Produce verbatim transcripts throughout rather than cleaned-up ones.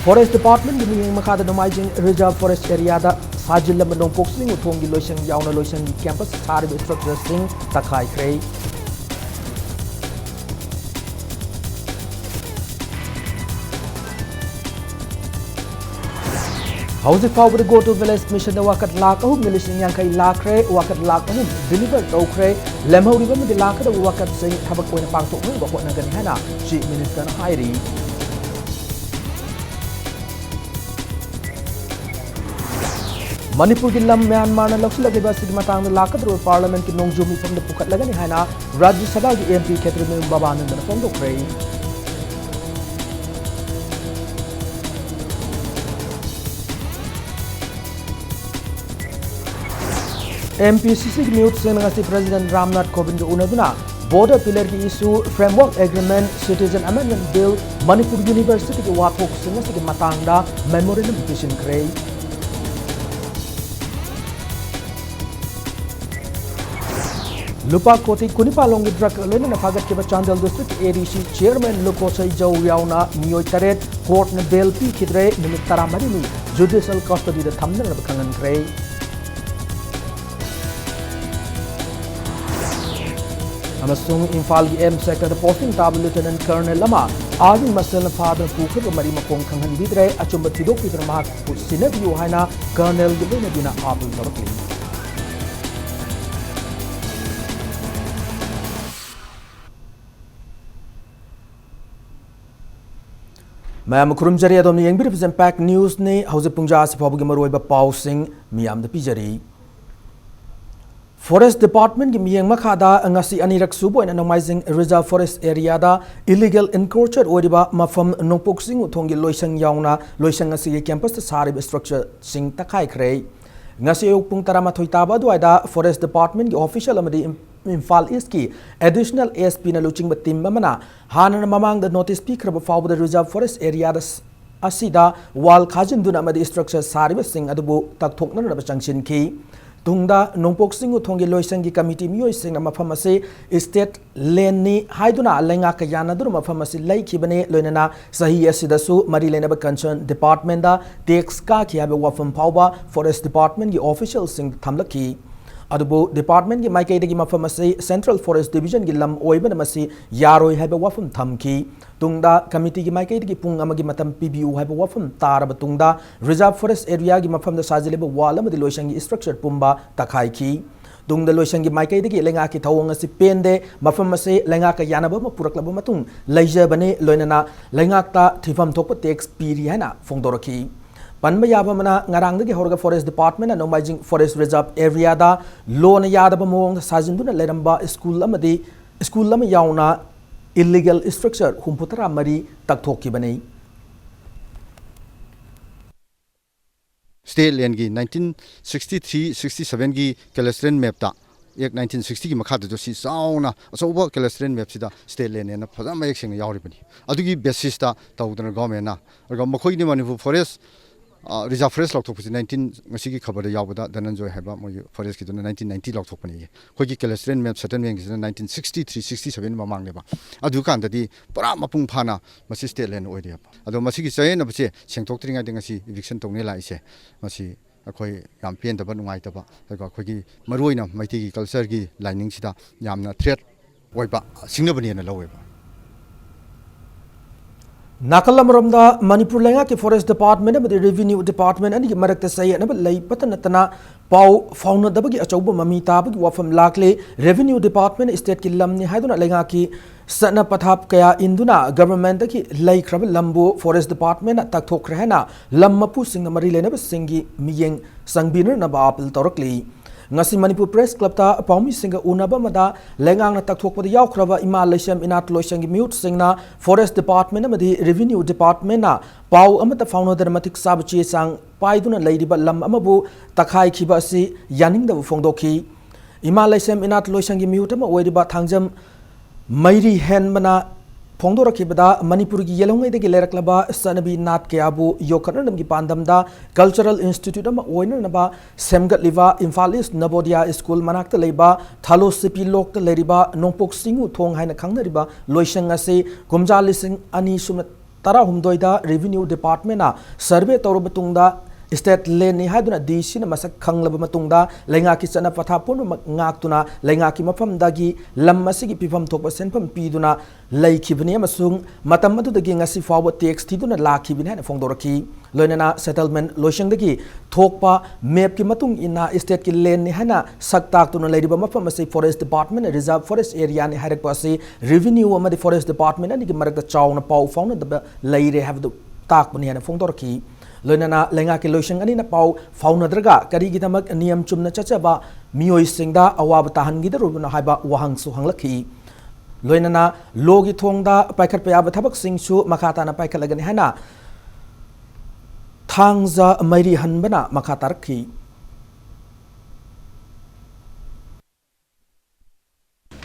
Forest Departmentꯀꯤ ꯃꯤꯠꯌꯦꯡ ꯃꯈꯥꯗ ꯅꯣꯡꯃꯥꯏꯖꯤꯡ Reserve Forest Areaꯗ ꯁꯥꯖꯤꯜꯂꯝꯕ ꯅꯣꯡꯄꯣꯛ ꯆꯤꯡ ꯎꯊꯣꯡꯒꯤ ꯂꯣꯏꯁꯪ ꯌꯥꯎꯅ ꯂꯣꯏꯁꯪꯒꯤ campus ꯁꯥꯔꯤꯕ structureꯁꯤꯡ ꯇꯛꯈꯥꯏꯈ꯭ꯔꯦ꯫ ꯍꯧꯖꯤꯛ ꯐꯥꯎꯕꯗ Go to Village Missionꯗ ꯋꯥꯀꯠ ꯂꯥꯈ ꯑꯍꯨꯝꯒ ꯂꯤꯁꯤꯡ ꯌꯥꯡꯈꯩ ꯂꯥꯛꯈ꯭ꯔꯦ꯫ ꯋꯥꯀꯠ ꯂꯥꯈ ꯑꯍꯨꯝ deliver ꯇꯧꯈ꯭ꯔꯦ꯫ ꯂꯦꯝꯍꯧꯔꯤꯕ ꯑꯃꯗꯤ ꯂꯥꯛꯀꯗꯕ ꯋꯥꯀꯠꯁꯤꯡ ꯊꯕꯛ ꯑꯣꯏꯅ ꯄꯥꯡꯊꯣꯛꯅꯕ ꯍꯣꯠꯅꯒꯅꯤ ꯍꯥꯏꯅ Chief Ministerꯅ ꯍꯥꯏꯔꯤ꯫ ꯃꯅꯤꯄꯨꯔꯒꯤ ꯂꯝ ꯃ꯭ꯌꯥꯟꯃꯥꯔꯅ ꯂꯧꯁꯤꯜꯂꯛꯂꯤꯕ ꯑꯁꯤꯒꯤ ꯃꯇꯥꯡꯗ ꯂꯥꯛꯀꯗꯧꯔꯤꯕ Parliamentꯀꯤ ꯅꯣꯡꯖꯨ ꯃꯤꯐꯝꯗ ꯄꯨꯈꯠꯂꯒꯅꯤ ꯍꯥꯏꯅ ꯔꯥꯖ꯭ꯌ ꯁꯚꯥꯒꯤ MP ꯈꯦꯇ꯭ꯔꯤꯃꯌꯨꯝ ꯕꯕꯥꯅꯟꯗꯅ ꯐꯣꯡꯗꯣꯛꯈ꯭ꯔꯦ꯫ MPCCꯒꯤ ꯃꯤꯍꯨꯠꯁꯤꯡꯅ ꯉꯁꯤ President Ramnath ꯀꯣꯕꯤꯟꯗ ꯎꯅꯗꯨꯅ Border Pillarꯒꯤ issue, Framework Agreement, Citizen Amendment Bill, Manipur Universityꯒꯤ ꯋꯥꯊꯣꯛꯁꯤꯡ ꯑꯁꯤꯒꯤ ꯃꯇꯥꯡꯗ memorandum ꯄꯤꯁꯤꯟꯈ꯭ꯔꯦ꯫ ꯂꯨꯄꯥ ꯀꯣꯇꯤ ꯀꯨꯟꯅꯤꯄꯥꯜ ꯂꯣꯝꯒꯤ drug ꯂꯣꯏꯅꯅ ꯐꯥꯒꯠꯈꯤꯕ ꯆꯥꯟꯗꯦꯜ District ADC Chairman ꯂꯨꯀꯣꯁꯩ ꯖꯧ ꯌꯥꯎꯅ ꯃꯤꯑꯣꯏ ꯇꯔꯦꯠ courtꯅ bail ꯄꯤꯈꯤꯗ꯭ꯔꯦ, ꯅꯨꯃꯤꯠ ꯇꯔꯥꯃꯔꯤꯅꯤ judicial custodyꯗ ꯊꯝꯅꯅꯕ ꯈꯪꯍꯟꯈ꯭ꯔꯦ꯫ ꯑꯃꯁꯨꯡ ꯏꯝꯐꯥꯜꯒꯤ M sectorꯗ posting ꯇꯥꯕ Lieutenant Colonel ꯑꯃ army ꯃꯁꯦꯜꯅ ꯐꯥꯗꯨꯅ ꯄꯨꯈ꯭ꯔꯒ ꯃꯔꯤ ꯃꯈꯣꯡ ꯈꯪꯍꯟꯕꯤꯗ꯭ꯔꯦ꯫ ꯑꯆꯨꯝꯕ ꯊꯤꯗꯣꯛꯄꯤꯗꯨꯅ ꯃꯍꯥꯛꯄꯨ ꯁꯤꯟꯅꯕꯤꯌꯨ ꯍꯥꯏꯅ Colonelꯒꯤ ꯂꯣꯏꯅꯕꯤꯅ appeal ꯇꯧꯔꯛꯂꯤ꯫ ꯃꯌꯥꯝ ꯈꯨꯔꯨꯝꯖꯔꯤ, ꯑꯗꯣꯝꯅ ꯌꯦꯡꯕꯤꯔꯤꯕꯁꯤ Impact Newsꯅꯤ꯫ ꯍꯧꯖꯤꯛ ꯄꯨꯡꯖꯥ ꯑꯁꯤ ꯐꯥꯎꯕꯒꯤ ꯃꯔꯨꯑꯣꯏꯕ ꯄꯥꯎꯁꯤꯡ ꯃꯤꯌꯥꯝꯗ ꯄꯤꯖꯔꯤ꯫ Forest Departmentꯀꯤ ꯃꯤꯠꯌꯦꯡ ꯃꯈꯥꯗ ꯉꯁꯤ ꯑꯅꯤꯔꯛ ꯁꯨꯕ ꯑꯣꯏꯅ ꯅꯣꯡꯃꯥꯏꯖꯤꯡ Reserve Forest Areaꯗ illegal encroacher ꯑꯣꯏꯔꯤꯕ ꯃꯐꯝ ꯅꯣꯡꯄꯣꯛ ꯆꯤꯡ ꯎꯊꯣꯡꯒꯤ ꯂꯣꯏꯁꯪ ꯌꯥꯎꯅ ꯂꯣꯏꯁꯪ ꯑꯁꯤꯒꯤ campusꯇ ꯁꯥꯔꯤꯕ structureꯁꯤꯡ ꯇꯛꯈꯥꯏꯈ꯭ꯔꯦ꯫ ꯉꯁꯤ ꯑꯌꯨꯛ ꯄꯨꯡ ꯇꯔꯥꯃꯥꯊꯣꯏ ꯇꯥꯕ ꯑꯗꯨꯋꯥꯏꯗ Forest Departmentꯀꯤ official ꯑꯃꯗꯤ ꯏꯝ-, ꯏꯝꯐꯥꯜ Eastꯀꯤ Additional ASPꯅ ꯂꯨꯆꯤꯡꯕ team ꯑꯃꯅ ꯍꯥꯟꯅꯅ ꯃꯃꯥꯡꯗ notice ꯄꯤꯈ꯭ꯔꯕ ꯐꯥꯎꯕꯗ Reserve Forest Areaꯗ ꯑꯁꯤꯗ wall ꯈꯥꯖꯤꯟꯗꯨꯅ ꯑꯃꯗꯤ structure ꯁꯥꯔꯤꯕꯁꯤꯡ ꯑꯗꯨꯕꯨ ꯇꯛꯊꯣꯛꯅꯅꯕ ꯆꯪꯁꯤꯟꯈꯤ꯫ ꯇꯨꯡꯗ ꯅꯣꯡꯄꯣꯛ ꯆꯤꯡ ꯎꯊꯣꯡꯒꯤ ꯂꯣꯏꯁꯪꯒꯤ ꯀꯃꯤꯇꯤ ꯃꯤꯑꯣꯏꯁꯤꯡꯅ ꯃꯐꯝ ꯑꯁꯤ state land ꯅꯤ ꯍꯥꯏꯗꯨꯅ ꯂꯩꯉꯥꯛꯀ ꯌꯥꯅꯗꯨꯅ ꯃꯐꯝ ꯑꯁꯤ ꯂꯩꯈꯤꯕꯅꯤ꯫ ꯂꯣꯏꯅꯅ ꯆꯍꯤ ꯑꯁꯤꯗꯁꯨ ꯃꯔꯤ ꯂꯩꯅꯕ concern department ꯇ tax ꯀꯥꯈꯤ ꯍꯥꯏꯕ ꯋꯥꯐꯝ ꯐꯥꯎꯕ forest department ꯀꯤ official ꯁꯤꯡ ꯊꯝꯂꯛꯈꯤ꯫ ꯑꯗꯨꯕꯨ department ꯀꯤ ꯃꯥꯏꯀꯩꯗꯒꯤ ꯃꯐꯝ ꯑꯁꯤ Central Forest Division ꯒꯤ ꯂꯝ ꯑꯣꯏꯕꯅ ꯃꯁꯤ ꯌꯥꯔꯣꯏ ꯍꯥꯏꯕ ꯋꯥꯐꯝ ꯊꯝꯈꯤ꯫ ꯇꯨꯡꯗ ꯀꯃꯤꯇꯤꯒꯤ ꯃꯥꯏꯀꯩꯗꯒꯤ ꯄꯨꯡ ꯑꯃꯒꯤ ꯃꯇꯝ ꯄꯤꯕꯤꯌꯨ ꯍꯥꯏꯕ ꯋꯥꯐꯝ ꯇꯥꯔꯕ ꯇꯨꯡꯗ reserve forest area ꯒꯤ ꯃꯐꯝꯗ ꯁꯥꯖꯤꯜꯂꯤꯕ wall ꯑꯃꯗꯤ ꯂꯣꯏꯁꯪꯒꯤ structure ꯄꯨꯝꯕ ꯇꯛꯈꯥꯏꯈꯤ꯫ ꯇꯨꯡꯗ ꯂꯣꯏꯁꯪꯒꯤ ꯃꯥꯏꯀꯩꯗꯒꯤ ꯂꯩꯉꯥꯛꯀꯤ ꯊꯧꯑꯣꯡ ꯑꯁꯤ ꯄꯦꯟꯗꯦ, ꯃꯐꯝ ꯑꯁꯤ ꯂꯩꯉꯥꯛꯀ ꯌꯥꯅꯕ ꯑꯃ ꯄꯨꯔꯛꯂꯕ ꯃꯇꯨꯡ ꯂꯩꯖꯕꯅꯤ, ꯂꯣꯏꯅꯅ ꯂꯩꯉꯥꯛꯇ ꯊꯤꯐꯝ ꯊꯣꯛꯄ tax ꯄꯤꯔꯤ ꯍꯥꯏꯅ ꯐꯣꯡꯗꯣꯔꯛꯈꯤ꯫ ꯄꯟꯕ ꯌꯥꯕ ꯑꯃꯅ, ꯉꯔꯥꯡꯗꯒꯤ ꯍꯧꯔꯒ forest department ꯅ ꯅꯣꯡꯃꯥꯏꯖꯤꯡ forest reserve area ꯗ ꯂꯣꯅ ꯌꯥꯗꯕ ꯃꯑꯣꯡꯗ ꯁꯥꯖꯤꯟꯗꯨꯅ ꯂꯩꯔꯝꯕ school ꯑꯃꯗꯤ school ꯑꯃ ꯌꯥꯎꯅ illegal structure ꯍꯨꯝꯐꯨ ꯇꯔꯥ ꯃꯔꯤ ꯇꯛꯊꯣꯛꯈꯤꯕꯅꯤ꯫ State land ꯒꯤ nineteen sixty three sixty seven ꯒꯤ cadastral map ꯇ, Act nineteen sixty ꯒꯤ ꯃꯈꯥꯗꯁꯨ ꯁꯤ ꯆꯥꯎꯅ ꯑꯆꯧꯕ cadastral map ꯁꯤꯗ state land ꯍꯥꯏꯅ ꯐꯖꯅ ꯃꯌꯦꯛ ꯁꯦꯡꯅ ꯌꯥꯎꯔꯤꯕꯅꯤ꯫ ꯑꯗꯨꯒꯤ basis ꯇ ꯇꯧꯗꯅ government ꯅ, ꯑꯗꯨꯒ ꯃꯈꯣꯏꯒꯤꯗꯤ ꯃꯅꯤꯄꯨꯔ forest, ꯑ, reserve forest ꯂꯥꯎꯊꯣꯛꯄꯁꯤ nineteen, ꯉꯁꯤꯒꯤ ꯈꯕꯔꯗ ꯌꯥꯎꯕꯗ ꯙꯅꯟꯖꯣꯏ ꯍꯥꯏꯕ ꯃꯣꯏꯒꯤ forest ꯀꯤꯗꯨꯅ nineteen ninety ꯂꯥꯎꯊꯣꯛꯄꯅꯤ꯫ ꯑꯩꯈꯣꯏꯒꯤ cadastral map settlement ꯒꯤꯁꯤꯅ nineteen sixty three sixty seven ꯃꯃꯥꯡꯅꯦꯕ꯫ ꯑꯗꯨꯀꯥꯟꯗꯗꯤ ꯄꯨꯔꯥ ꯃꯄꯨꯡ ꯐꯥꯅ ꯃꯁꯤ state land ꯑꯣꯏꯔꯦꯕ꯫ ꯑꯗꯣ ꯃꯁꯤꯒꯤ ꯆꯌꯦꯠꯅꯕꯁꯦ ꯁꯦꯡꯗꯣꯛꯇ꯭ꯔꯤꯉꯩꯗ ꯉꯁꯤ eviction ꯇꯧꯅꯤ ꯂꯥꯛꯏꯁꯦ, ꯃꯁꯤ ꯑꯩꯈꯣꯏ ꯌꯥꯝ ꯄꯦꯟꯗꯕ, ꯅꯨꯡꯉꯥꯏꯇꯕ, ꯑꯗꯨꯒ ꯑꯩꯈꯣꯏꯒꯤ ꯃꯔꯨꯑꯣꯏꯅ ꯃꯩꯇꯩꯒꯤ culture ꯒꯤ ꯂꯥꯏꯅꯤꯡꯁꯤꯗ ꯌꯥꯝꯅ threat ꯑꯣꯏꯕ ꯁꯤꯡꯅꯕꯅꯦꯅ ꯂꯧꯋꯦꯕ꯫ ꯅꯥꯀꯜ ꯑꯃꯔꯣꯝꯗ, ꯃꯅꯤꯄꯨꯔ ꯂꯩꯉꯥꯛꯀꯤ forest department ꯑꯃꯗꯤ revenue department ꯑꯅꯤꯒꯤ ꯃꯔꯛꯇ ꯆꯌꯦꯠꯅꯕ ꯂꯩꯕꯇ ꯅꯠꯇꯅ ꯄꯥꯎ ꯐꯥꯎꯅꯗꯕꯒꯤ ꯑꯆꯧꯕ ꯃꯃꯤ ꯇꯥꯕꯒꯤ ꯋꯥꯐꯝ ꯂꯥꯛꯂꯤ꯫ Revenue department state ꯀꯤ ꯂꯝꯅꯤ ꯍꯥꯏꯗꯨꯅ ꯂꯩꯉꯥꯛꯀꯤ ꯆꯠꯅ ꯄꯊꯥꯞ ꯀꯌꯥ ꯏꯟꯗꯨꯅ government ꯇꯒꯤ ꯂꯩꯈ꯭ꯔꯕ ꯂꯝꯕꯨ forest department ꯅ ꯇꯛꯊꯣꯛꯈ꯭ꯔꯦ ꯍꯥꯏꯅ ꯂꯝ ꯃꯄꯨꯁꯤꯡꯅ ꯃꯔꯤ ꯂꯩꯅꯕꯁꯤꯡꯒꯤ ꯃꯤꯠꯌꯦꯡ ꯆꯪꯕꯤꯅꯅꯕ appeal ꯇꯧꯔꯛꯂꯤ꯫ ꯉꯁꯤ ꯃꯅꯤꯄꯨꯔ Press Club ꯇ ꯄꯥꯎꯃꯤꯁꯤꯡꯒ ꯎꯅꯕ ꯑꯃꯗ ꯂꯩꯉꯥꯛꯅ ꯇꯛꯊꯣꯛꯄꯗ ꯌꯥꯎꯈ꯭ꯔꯕ ꯏꯃꯥ ꯂꯩꯁꯦꯝ ꯏꯅꯥꯠ ꯂꯣꯏꯁꯪꯒꯤ ꯃꯤꯍꯨꯠꯁꯤꯡꯅ forest department ꯑꯃꯗꯤ revenue department ꯅ ꯄꯥꯎ ꯑꯃꯠꯇ ꯐꯥꯎꯅꯗꯅ ꯃꯇꯤꯛ ꯆꯥꯕ ꯆꯦ ꯆꯥꯡ ꯄꯥꯏꯗꯨꯅ ꯂꯩꯔꯤꯕ ꯂꯝ ꯑꯃꯕꯨ ꯇꯛꯈꯥꯏꯈꯤꯕ ꯑꯁꯤ ꯌꯥꯅꯤꯡꯗꯕ ꯐꯣꯡꯗꯣꯛꯈꯤ꯫ ꯏꯃꯥ ꯂꯩꯁꯦꯝ ꯏꯅꯥꯠ ꯂꯣꯏꯁꯪꯒꯤ ꯃꯤꯍꯨꯠ ꯑꯃ ꯑꯣꯏꯔꯤꯕ ꯊꯥꯡꯖꯝ ꯃꯩꯔꯤꯍꯦꯟꯕꯅ ꯐꯣꯡꯗꯣꯔꯛꯈꯤꯕꯗ, ꯃꯅꯤꯄꯨꯔꯒꯤ ꯌꯦꯜꯍꯧꯉꯩꯗꯒꯤ ꯂꯩꯔꯛꯂꯕ ꯆꯠꯅꯕꯤ ꯅꯥꯠ ꯀꯌꯥꯕꯨ ꯌꯣꯛꯈꯠꯅꯅꯕꯒꯤ ꯄꯥꯟꯗꯝꯗ cultural institute ꯑꯃ ꯑꯣꯏꯅꯅꯕ ꯁꯦꯝꯒꯠꯂꯤꯕ ꯏꯝꯐꯥꯜ ꯏꯁ ꯅꯕꯣꯗꯤꯌꯥ ꯁ꯭ꯀꯨꯜ ꯃꯅꯥꯛꯇ ꯂꯩꯕ ꯊꯥꯂꯣ ꯁꯤꯄꯤ ꯂꯣꯛꯇ ꯂꯩꯔꯤꯕ ꯅꯣꯡꯄꯣꯛ ꯆꯤꯡꯉꯨ ꯊꯣꯡ ꯍꯥꯏꯅ ꯈꯪꯅꯔꯤꯕ ꯂꯣꯏꯁꯪ ꯑꯁꯤ ꯀꯨꯝꯖꯥ ꯂꯤꯁꯤꯡ ꯑꯅꯤ ꯁꯨꯞꯅ ꯇꯔꯥꯍꯨꯝꯗꯣꯏꯗ revenue departmentꯅ survey ꯇꯧꯔꯕ ꯃꯇꯨꯡꯗ state landꯅꯤ ꯍꯥꯏꯗꯨꯅ DCꯅ ꯃꯁꯛ ꯈꯪꯂꯕ ꯃꯇꯨꯡꯗ, ꯂꯩꯉꯥꯛꯀꯤ ꯆꯠꯅ ꯄꯊꯥꯞ ꯄꯨꯝꯅꯃꯛ ꯉꯥꯛꯇꯨꯅ ꯂꯩꯉꯥꯛꯀꯤ ꯃꯐꯝꯗꯒꯤ ꯂꯝ ꯑꯁꯤꯒꯤ ꯄꯤꯐꯝ ꯊꯣꯛꯄ ꯁꯦꯟꯐꯝ ꯄꯤꯗꯨꯅ ꯂꯩꯈꯤꯕꯅꯤ ꯑꯃꯁꯨꯡ ꯃꯇꯝ ꯑꯗꯨꯗꯒꯤ ꯉꯁꯤ ꯐꯥꯎꯕ tax ꯊꯤꯗꯨꯅ ꯂꯥꯛꯈꯤꯕꯅꯤ ꯍꯥꯏꯅ ꯐꯣꯡꯗꯣꯔꯛꯈꯤ꯫ ꯂꯣꯏꯅꯅ settlement ꯂꯣꯏꯁꯪꯗꯒꯤ ꯊꯣꯛꯄ mapꯀꯤ ꯃꯇꯨꯡ ꯏꯟꯅ stateꯀꯤ landꯅꯤ ꯍꯥꯏꯅ ꯁꯛ ꯇꯥꯛꯇꯨꯅ ꯂꯩꯔꯤꯕ ꯃꯐꯝ ꯑꯁꯤ forest department reserve forest areaꯅꯤ ꯍꯥꯏꯔꯛꯄ ꯑꯁꯤ revenue ꯑꯃꯗꯤ forest department ꯑꯅꯤꯒꯤ ꯃꯔꯛꯇ ꯆꯥꯎꯅ ꯄꯥꯎ ꯐꯥꯎꯅꯗꯕ ꯂꯩꯔꯦ ꯍꯥꯏꯕꯗꯨ ꯇꯥꯛꯄꯅꯤ ꯍꯥꯏꯅ ꯐꯣꯡꯗꯣꯔꯛꯈꯤ꯫ ꯂꯣꯏꯅꯅ ꯂꯩꯉꯥꯛꯀꯤ ꯂꯣꯏꯁꯪ ꯑꯅꯤꯅ ꯄꯥꯎ ꯐꯥꯎꯅꯗ꯭ꯔꯒ ꯀꯔꯤꯒꯤꯗꯃꯛ ꯅꯤꯌꯝ ꯆꯨꯝꯅ ꯆꯠꯆꯕ ꯃꯤꯑꯣꯏꯁꯤꯡꯗ ꯑꯋꯥꯕ ꯇꯥꯍꯟꯈꯤꯗꯧꯔꯤꯕꯅꯣ ꯍꯥꯏꯕ ꯋꯥꯍꯪꯁꯨ ꯍꯪꯂꯛꯈꯤ꯫ ꯂꯣꯏꯅꯅ ꯂꯣꯒꯤ ꯊꯣꯡꯗ ꯄꯥꯏꯈꯠꯄ ꯌꯥꯕ ꯊꯕꯛꯁꯤꯡꯁꯨ ꯃꯈꯥ ꯇꯥꯅ ꯄꯥꯏꯈꯠꯂꯒꯅꯤ ꯍꯥꯏꯅ ꯊꯥꯡꯖ ꯃꯩꯔꯤ ꯍꯟꯕꯅ ꯃꯈꯥ ꯇꯥꯔꯛꯈꯤ꯫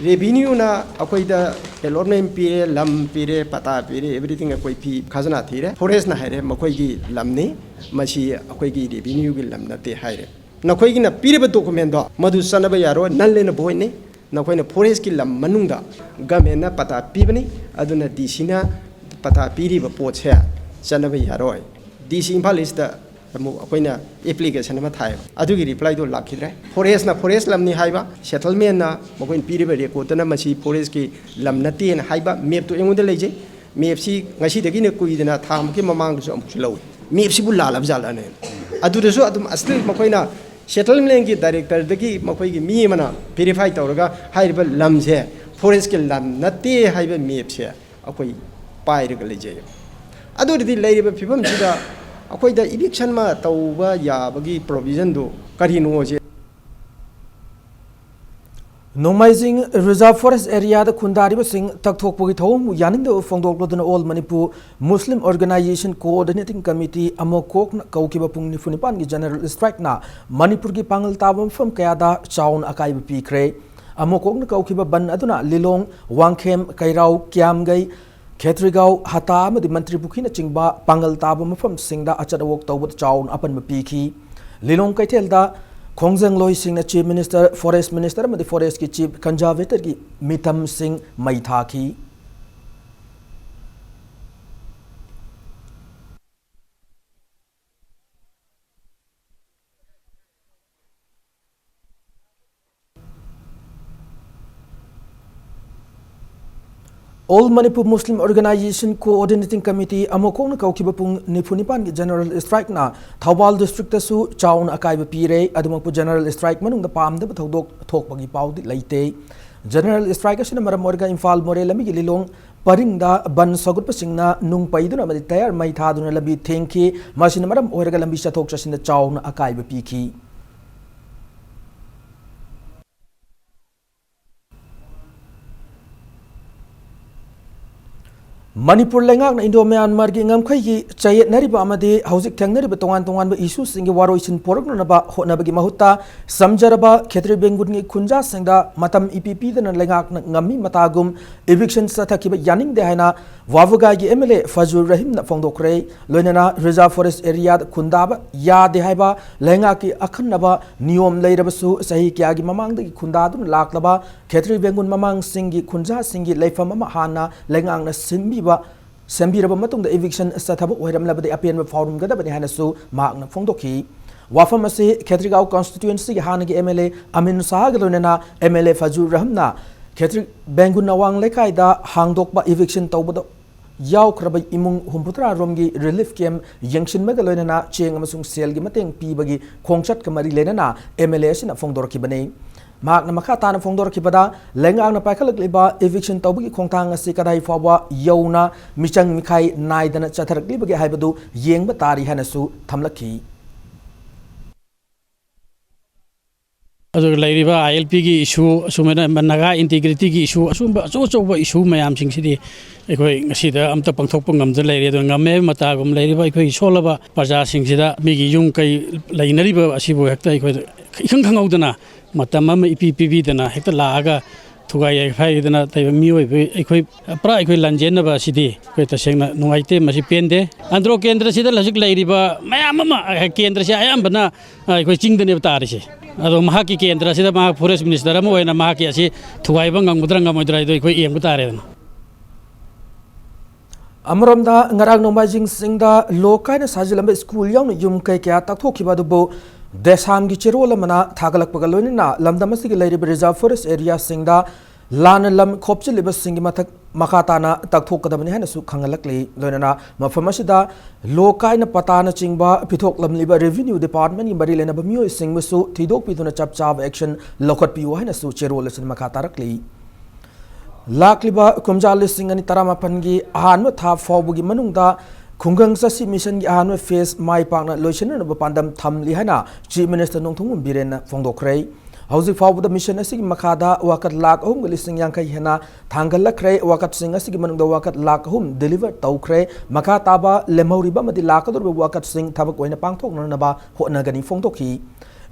Revenueꯅ ꯑꯩꯈꯣꯏꯗ allotment ꯄꯤꯔꯦ, ꯂꯝ ꯄꯤꯔꯦ, ꯄꯇꯥ ꯄꯤꯔꯦ, everything ꯑꯩꯈꯣꯏ ꯐꯤ ꯈꯖꯅꯥ ꯊꯤꯔꯦ꯫ Forestꯅ ꯍꯥꯏꯔꯦ ꯃꯈꯣꯏꯒꯤ ꯂꯝꯅꯤ, ꯃꯁꯤ ꯑꯩꯈꯣꯏꯒꯤ revenueꯒꯤ ꯂꯝ ꯅꯠꯇꯦ ꯍꯥꯏꯔꯦ꯫ ꯅꯈꯣꯏꯒꯤꯅ ꯄꯤꯔꯤꯕ documentꯗꯣ ꯃꯗꯨ ꯆꯠꯅꯕ ꯌꯥꯔꯣꯏ, null and voidꯅꯤ꯫ ꯅꯈꯣꯏꯅ forestꯀꯤ ꯂꯝ ꯃꯅꯨꯡꯗ governmentꯅ ꯄꯇꯥ ꯄꯤꯕꯅꯤ, ꯑꯗꯨꯅ DCꯅ ꯄꯇꯥ ꯄꯤꯔꯤꯕ ꯄꯣꯠꯁꯦ ꯆꯠꯅꯕ ꯌꯥꯔꯣꯏ꯫ DC ꯏꯝꯐꯥꯜ ꯏꯁꯇ ꯑꯃꯨꯛ ꯑꯩꯈꯣꯏꯅ application ꯑꯃ ꯊꯥꯏꯌꯦꯕ, ꯑꯗꯨꯒꯤ replyꯗꯣ ꯂꯥꯛꯈꯤꯗ꯭ꯔꯦ꯫ Forestꯅ forest ꯂꯝꯅꯤ ꯍꯥꯏꯕ, settlementꯅ ꯃꯈꯣꯏꯅ ꯄꯤꯔꯤꯕ recordꯇꯅ ꯃꯁꯤ forestꯀꯤ ꯂꯝ ꯅꯠꯇꯦꯅ ꯍꯥꯏꯕ, mapꯇꯣ ꯑꯩꯉꯣꯟꯗ ꯂꯩꯖꯩ꯫ Mapꯁꯤ ꯉꯁꯤꯗꯒꯤꯅ ꯀꯨꯏꯗꯅ ꯊꯥ ꯑꯃꯨꯛꯀꯤ ꯃꯃꯥꯡꯗꯁꯨ ꯑꯃꯨꯛꯁꯨ ꯂꯧꯏ꯫ Mapꯁꯤꯕꯨ ꯂꯥꯜꯂꯕ ꯖꯥꯠꯂꯅꯦ? ꯑꯗꯨꯗꯁꯨ ꯑꯗꯨꯝ still ꯃꯈꯣꯏꯅ settlementꯀꯤ directorꯗꯒꯤ ꯃꯈꯣꯏꯒꯤ ꯃꯤ ꯑꯃꯅ verify ꯇꯧꯔꯒ ꯍꯥꯏꯔꯤꯕ ꯂꯝꯁꯦ forestꯀꯤ ꯂꯝ ꯅꯠꯇꯦ ꯍꯥꯏꯕ mapꯁꯦ ꯑꯩꯈꯣꯏ ꯄꯥꯏꯔꯒ ꯂꯩꯖꯩ꯫ ꯑꯗꯨ ꯑꯣꯏꯔꯗꯤ ꯂꯩꯔꯤꯕ ꯐꯤꯕꯝꯁꯤꯗ ꯑꯩꯈꯣꯏꯗ eviction ꯑꯃ ꯇꯧꯕ ꯌꯥꯕꯒꯤ provisionꯗꯨ ꯀꯔꯤꯅꯣꯁꯦ ꯅꯣꯡꯃꯥꯏꯖꯤꯡ reserve forest areaꯗ ꯈꯨꯟꯗꯥꯔꯤꯕꯁꯤꯡ ꯇꯛꯊꯣꯛꯄꯒꯤ ꯊꯧꯑꯣꯡꯕꯨ ꯌꯥꯅꯤꯡꯗꯕ ꯐꯣꯡꯗꯣꯛꯂꯗꯨꯅ All Manipur Muslim Organisation Coordinating Committee, ꯑꯃꯣꯀꯣꯛꯅ ꯀꯧꯈꯤꯕ ꯄꯨꯡ ꯅꯤꯐꯨ ꯅꯤꯄꯥꯟꯒꯤ general strikeꯅ ꯃꯅꯤꯄꯨꯔꯒꯤ ꯄꯥꯡꯒꯜ ꯇꯥꯕ ꯃꯐꯝ ꯀꯌꯥꯗ ꯆꯥꯎꯅ ꯑꯀꯥꯏꯕ ꯄꯤꯈ꯭ꯔꯦ꯫ ꯑꯃꯣꯀꯣꯛꯅ ꯀꯧꯈꯤꯕ ꯕꯟ ꯑꯗꯨꯅ ꯂꯤꯂꯣꯡ, ꯋꯥꯡꯈꯦꯝ, ꯀꯩꯔꯥꯎ, ꯀ꯭ꯌꯥꯝꯒꯩ, ꯈꯦꯇ꯭ꯔꯤꯒꯥꯎ, ꯍꯇꯥ ꯑꯃꯗꯤ ꯃꯟꯇ꯭ꯔꯤꯄꯨꯈ꯭ꯔꯤꯅꯆꯤꯡꯕ ꯄꯥꯡꯒꯜ ꯇꯥꯕ ꯃꯐꯝꯁꯤꯡꯗ ꯑꯆꯠ ꯑꯋꯣꯛ ꯇꯧꯕꯗ ꯆꯥꯎꯅ ꯑꯄꯟꯕ ꯄꯤꯈꯤ꯫ ꯂꯤꯂꯣꯡ ꯀꯩꯊꯦꯜꯗ ꯈꯣꯡꯖꯪꯂꯣꯏꯁꯤꯡꯅ Chief Minister, Forest Minister ꯑꯃꯗꯤ Forestꯀꯤ Chief Conservatorꯒꯤ ꯃꯤꯇꯝꯁꯤꯡ ꯃꯩ ꯊꯥꯈꯤ꯫ All Manipur Muslim Organization Coordinating Committee, ꯑꯃꯣꯀꯣꯛꯅ ꯀꯧꯈꯤꯕ ꯄꯨꯡ ꯅꯤꯐꯨ ꯅꯤꯄꯥꯟꯒꯤ General Strikeꯅ ꯊꯧꯕꯥꯜ districtꯇꯁꯨ ꯆꯥꯎꯅ ꯑꯀꯥꯏꯕ ꯄꯤꯔꯦ꯫ ꯑꯗꯨꯃꯛꯄꯨ General Strike ꯃꯅꯨꯡꯗ ꯄꯥꯝꯗꯕ ꯊꯧꯗꯣꯛ ꯊꯣꯛꯄꯒꯤ ꯄꯥꯎꯗꯤ ꯂꯩꯇꯦ꯫ General Strike ꯑꯁꯤꯅ ꯃꯔꯝ ꯑꯣꯏꯔꯒ ꯏꯝꯐꯥꯜ ꯃꯣꯔꯦ ꯂꯝꯕꯤꯒꯤ ꯂꯤꯂꯣꯡ ꯄꯔꯤꯡꯗ ꯕꯟ ꯁꯧꯒꯠꯄꯁꯤꯡꯅ ꯅꯨꯡ ꯄꯩꯗꯨꯅ ꯑꯃꯗꯤ tyre ꯃꯩ ꯊꯥꯗꯨꯅ ꯂꯝꯕꯤ ꯊꯤꯡꯈꯤ꯫ ꯃꯁꯤꯅ ꯃꯔꯝ ꯑꯣꯏꯔꯒ ꯂꯝꯕꯤ ꯆꯠꯊꯣꯛ ꯆꯠꯁꯤꯟꯗ ꯆꯥꯎꯅ ꯑꯀꯥꯏꯕ ꯄꯤꯈꯤ꯫ ꯃꯅꯤꯄꯨꯔ ꯂꯩꯉꯥꯛꯅ ꯏꯟꯗꯣ ꯃ꯭ꯌꯥꯟꯃꯥꯔꯒꯤ ꯉꯝꯈꯩꯒꯤ ꯆꯌꯦꯠꯅꯔꯤꯕ ꯑꯃꯗꯤ ꯍꯧꯖꯤꯛ ꯊꯦꯡꯅꯔꯤꯕ ꯇꯣꯉꯥꯟ ꯇꯣꯉꯥꯟꯕ issueꯁꯤꯡꯒꯤ ꯋꯥꯔꯣꯏꯁꯤꯟ ꯄꯨꯔꯛꯅꯅꯕ ꯍꯣꯠꯅꯕꯒꯤ ꯃꯍꯨꯠꯇ, ꯁꯝꯖꯔꯕ ꯈꯦꯇ꯭ꯔꯤ ꯕꯦꯡꯒꯨꯟꯒꯤ ꯈꯨꯟꯖꯥꯁꯤꯡꯗ ꯃꯇꯝ ꯏꯄꯤ ꯄꯤꯗꯅ ꯂꯩꯉꯥꯛꯅ ꯉꯝꯃꯤ ꯃꯇꯥꯒꯨꯝ eviction ꯆꯠꯊꯈꯤꯕ ꯌꯥꯅꯤꯡꯗꯦ ꯍꯥꯏꯅ ꯋꯥꯕꯒꯥꯏꯒꯤ MLA ꯐꯖꯨꯔ ꯔꯍꯤꯝꯅ ꯐꯣꯡꯗꯣꯛꯈ꯭ꯔꯦ꯫ ꯂꯣꯏꯅꯅ Reserve Forest Areaꯗ ꯈꯨꯟꯗꯥꯕ ꯌꯥꯗꯦ ꯍꯥꯏꯕ ꯂꯩꯉꯥꯛꯀꯤ ꯑꯈꯟꯅꯕ ꯅꯤꯌꯣꯝ ꯂꯩꯔꯕꯁꯨ, ꯆꯍꯤ ꯀꯌꯥꯒꯤ ꯃꯃꯥꯡꯗꯒꯤ ꯈꯨꯟꯗꯥꯗꯨꯅ ꯂꯥꯛꯂꯕ ꯈꯦꯇ꯭ꯔꯤ ꯕꯦꯡꯒꯨꯟ ꯃꯃꯥꯡꯁꯤꯡꯒꯤ ꯈꯨꯟꯖꯥꯁꯤꯡꯒꯤ ꯂꯩꯐꯝ ꯑꯃ ꯍꯥꯟꯅ ꯂꯩꯉꯥꯛꯅ ꯁꯤꯟꯕꯤꯕ, ꯁꯦꯝꯕꯤꯔꯕ ꯃꯇꯨꯡꯗ eviction ꯆꯠꯊꯕ ꯑꯣꯏꯔꯝꯂꯕꯗꯤ ꯑꯄꯦꯟꯕ ꯐꯥꯎꯔꯝꯒꯗꯕꯅꯤ ꯍꯥꯏꯅꯁꯨ ꯃꯍꯥꯛꯅ ꯐꯣꯡꯗꯣꯛꯈꯤ꯫ ꯋꯥꯐꯝ ꯑꯁꯤ ꯈꯦꯇ꯭ꯔꯤꯒꯥꯎ constituencyꯒꯤ ꯍꯥꯟꯅꯒꯤ MLA ꯑꯃꯤꯟ ꯁꯥꯍꯒ ꯂꯣꯏꯅꯅ MLA ꯐꯖꯨꯔ ꯔꯍꯝꯅ ꯈꯦꯇ꯭ꯔꯤ ꯕꯦꯡꯒꯨꯟ ꯑꯋꯥꯡ ꯂꯩꯀꯥꯏꯗ ꯍꯥꯡꯗꯣꯛꯄ eviction ꯇꯧꯕꯗ ꯌꯥꯎꯈ꯭ꯔꯕ ꯏꯃꯨꯡ ꯍꯨꯝꯐꯨꯇꯔꯥ ꯔꯣꯝꯒꯤ relief camp ꯌꯦꯡꯁꯤꯟꯕꯒ ꯂꯣꯏꯅꯅ ꯆꯦꯡ ꯑꯃꯁꯨꯡ ꯁꯦꯜꯒꯤ ꯃꯇꯦꯡ ꯄꯤꯕꯒꯤ ꯈꯣꯡꯆꯠꯀ ꯃꯔꯤ ꯂꯩꯅꯅ MLA ꯑꯁꯤꯅ ꯐꯣꯡꯗꯣꯔꯛꯈꯤꯕꯅꯤ꯫ ꯃꯍꯥꯛꯅ ꯃꯈꯥ ꯇꯥꯅ ꯐꯣꯡꯗꯣꯔꯛꯈꯤꯕꯗ, ꯂꯩꯉꯥꯛꯅ ꯄꯥꯏꯈꯠꯂꯛꯂꯤꯕ eviction ꯇꯧꯕꯒꯤ ꯈꯣꯡꯊꯥꯡ ꯑꯁꯤ ꯀꯗꯥꯏ ꯐꯥꯎꯕ ꯌꯧꯅ ꯃꯤꯆꯪ ꯃꯤꯈꯥꯏ ꯅꯥꯏꯗꯅ ꯆꯠꯊꯔꯛꯂꯤꯕꯒꯦ ꯍꯥꯏꯕꯗꯨ ꯌꯦꯡꯕ ꯇꯥꯔꯤ ꯍꯥꯏꯅꯁꯨ ꯊꯝꯂꯛꯈꯤ꯫ ꯑꯗꯨꯒ ꯂꯩꯔꯤꯕ ILPꯒꯤ issue, ꯑꯁꯨꯃꯥꯏꯅ ꯅꯥꯒꯥ integrityꯒꯤ issue, ꯑꯁꯨꯝꯕ ꯑꯆꯧ ꯑꯆꯧꯕ issue ꯃꯌꯥꯝꯁꯤꯡꯁꯤꯗꯤ ꯑꯩꯈꯣꯏ ꯉꯁꯤꯗ ꯑꯝꯇ ꯄꯥꯡꯊꯣꯛꯄ ꯉꯝꯗ ꯂꯩꯔꯦ꯫ ꯑꯗꯨꯅ ꯉꯝꯃꯦ ꯍꯥꯏꯕ ꯃꯇꯥꯒꯨꯝ ꯂꯩꯔꯤꯕ ꯑꯩꯈꯣꯏꯒꯤ ꯁꯣꯜꯂꯕ ꯄ꯭ꯔꯖꯥꯁꯤꯡꯁꯤꯗ ꯃꯤꯒꯤ ꯌꯨꯝ ꯀꯩ ꯂꯩꯅꯔꯤꯕ ꯑꯁꯤꯕꯨ ꯍꯦꯛꯇ ꯑꯩꯈꯣꯏꯗ ꯏꯈꯪ ꯈꯪꯍꯧꯗꯅ ꯃꯇꯝ ꯑꯃ ꯏꯄꯤ ꯄꯤꯕꯤꯗꯅ ꯍꯦꯛꯇ ꯂꯥꯛꯑꯒ ꯊꯨꯒꯥꯏ ꯌꯥꯏꯐꯥꯏꯗꯅ ꯇꯧꯕ ꯃꯤꯑꯣꯏꯕ ꯑꯩꯈꯣꯏ, ꯄꯨꯔꯥ ꯑꯩꯈꯣꯏ ꯂꯥꯟꯖꯦꯟꯅꯕ ꯑꯁꯤꯗꯤ ꯑꯩꯈꯣꯏ ꯇꯁꯦꯡꯅ ꯅꯨꯡꯉꯥꯏꯇꯦ, ꯃꯁꯤ ꯄꯦꯟꯗꯦ꯫ ꯑꯟꯗ꯭ꯔꯣ ꯀꯦꯟꯗ꯭ꯔꯁꯤꯗ ꯍꯧꯖꯤꯛ ꯂꯩꯔꯤꯕ ꯃꯌꯥꯝ ꯑꯃ, ꯑ, ꯀꯦꯟꯗ꯭ꯔꯁꯦ ꯑꯌꯥꯝꯕꯅ, ꯑ, ꯑꯩꯈꯣꯏ ꯆꯤꯡꯗꯅꯦꯕ ꯇꯥꯔꯤꯁꯦ꯫ ꯑꯗꯣ ꯃꯍꯥꯛꯀꯤ ꯀꯦꯟꯗ꯭ꯔꯁꯤꯗ ꯃꯍꯥꯛ ꯐꯣꯔꯦꯁ ꯃꯤꯅꯤꯁꯇꯔ ꯑꯃ ꯑꯣꯏꯅ ꯃꯍꯥꯛꯀꯤ ꯑꯁꯤ ꯊꯨꯒꯥꯏꯕ ꯉꯝꯒꯗ꯭ꯔꯥ ꯉꯝꯃꯣꯏꯗ꯭ꯔꯥ ꯍꯥꯏꯗꯣ ꯑꯩꯈꯣꯏ ꯌꯦꯡꯕ ꯇꯥꯔꯦꯗꯅ꯫ ꯑꯃꯔꯣꯝꯗ, ꯉꯔꯥꯡ ꯅꯣꯡꯃꯥꯏꯖꯤꯡ ꯆꯤꯡꯗ ꯂꯣ ꯀꯥꯏꯅ ꯁꯥꯖꯤꯜꯂꯝꯕ ꯁ꯭ꯀꯨꯜ ꯌꯥꯎꯅ ꯌꯨꯝ ꯀꯩ ꯀꯌꯥ ꯇꯥꯛꯊꯣꯛꯈꯤꯕ ꯑꯗꯨꯕꯨ ꯗꯦꯁꯥꯝꯒꯤ ꯆꯦꯔꯣꯜ ꯑꯃꯅ ꯊꯥꯒꯠꯂꯛꯄꯒ ꯂꯣꯏꯅꯅ ꯂꯝꯗꯝ ꯑꯁꯤꯒꯤ ꯂꯩꯔꯤꯕ ꯔꯤꯖꯥꯔꯚ ꯐꯣꯔꯦꯁ ꯑꯦꯔꯤꯌꯥꯁꯤꯡꯗ ꯂꯥꯟꯅ ꯂꯝ ꯈꯣꯞꯆꯤꯜꯂꯤꯕꯁꯤꯡꯒꯤ ꯃꯊꯛ ꯃꯈꯥ ꯇꯥꯅ ꯇꯥꯛꯊꯣꯛꯀꯗꯕꯅꯤ ꯍꯥꯏꯅꯁꯨ ꯈꯪꯍꯜꯂꯛꯂꯤ꯫ ꯂꯣꯏꯅꯅ ꯃꯐꯝ ꯑꯁꯤꯗ ꯂꯣ ꯀꯥꯏꯅ ꯄꯇꯥꯅꯆꯤꯡꯕ ꯄꯤꯊꯣꯛꯂꯝꯂꯤꯕ ꯔꯦꯚꯤꯅ꯭ꯌꯨ ꯗꯤꯄꯥꯔꯠꯃꯦꯟꯒꯤ ꯃꯔꯤ ꯂꯩꯅꯕ ꯃꯤꯑꯣꯏꯁꯤꯡꯕꯨꯁꯨ ꯊꯤꯗꯣꯛꯄꯤꯗꯨꯅ ꯆꯞ ꯆꯥꯕ ꯑꯦꯛꯁꯟ ꯂꯧꯈꯠꯄꯤꯌꯨ ꯍꯥꯏꯅꯁꯨ ꯆꯦꯔꯣꯜ ꯑꯁꯤꯗ ꯃꯈꯥ ꯇꯥꯔꯛꯂꯤ꯫ ꯂꯥꯛꯂꯤꯕ ꯀꯨꯝꯖꯥ ꯂꯤꯁꯤꯡ ꯑꯅꯤ ꯇꯔꯥꯃꯥꯄꯟꯒꯤ ꯑꯍꯥꯟꯕ ꯊꯥ ꯐꯥꯎꯕꯒꯤ ꯃꯅꯨꯡꯗ ꯈꯨꯡꯒꯪ ꯆꯠꯁꯤ ꯃꯤꯁꯟꯒꯤ ꯑꯍꯥꯟꯕ ꯐꯦꯖ ꯃꯥꯏ ꯄꯥꯛꯅ ꯂꯣꯏꯁꯤꯟꯅꯅꯕ ꯄꯥꯟꯗꯝ ꯊꯝꯂꯤ ꯍꯥꯏꯅ ꯆꯤꯐ ꯃꯤꯅꯤꯁꯇꯔ ꯅꯣꯡꯊꯣꯝꯕꯝ ꯕꯤꯔꯦꯟꯅ ꯐꯣꯡꯗꯣꯛꯈ꯭ꯔꯦ꯫ ꯍꯧꯖꯤꯛ ꯐꯥꯎꯕꯗ ꯃꯤꯁꯟ ꯑꯁꯤꯒꯤ ꯃꯈꯥꯗ ꯋꯥꯀꯠ ꯂꯥꯈ ꯑꯍꯨꯝꯒ ꯂꯤꯁꯤꯡ ꯌꯥꯡꯈꯩ ꯍꯦꯟꯅ ꯊꯥꯡꯒꯠꯂꯛꯈ꯭ꯔꯦ꯫ ꯋꯥꯀꯠꯁꯤꯡ ꯑꯁꯤꯒꯤ ꯃꯅꯨꯡꯗ ꯋꯥꯀꯠ ꯂꯥꯈ ꯑꯍꯨꯝ ꯗꯤꯂꯤꯚꯔ ꯇꯧꯈ꯭ꯔꯦ꯫ ꯃꯈꯥ ꯇꯥꯕ ꯂꯦꯝꯍꯧꯔꯤꯕ ꯑꯃꯗꯤ ꯂꯥꯛꯀꯗꯧꯔꯤꯕ ꯋꯥꯀꯠꯁꯤꯡ ꯊꯕꯛ ꯑꯣꯏꯅ ꯄꯥꯡꯊꯣꯛꯅꯅꯕ ꯍꯣꯠꯅꯒꯅꯤ ꯐꯣꯡꯗꯣꯛꯈꯤ꯫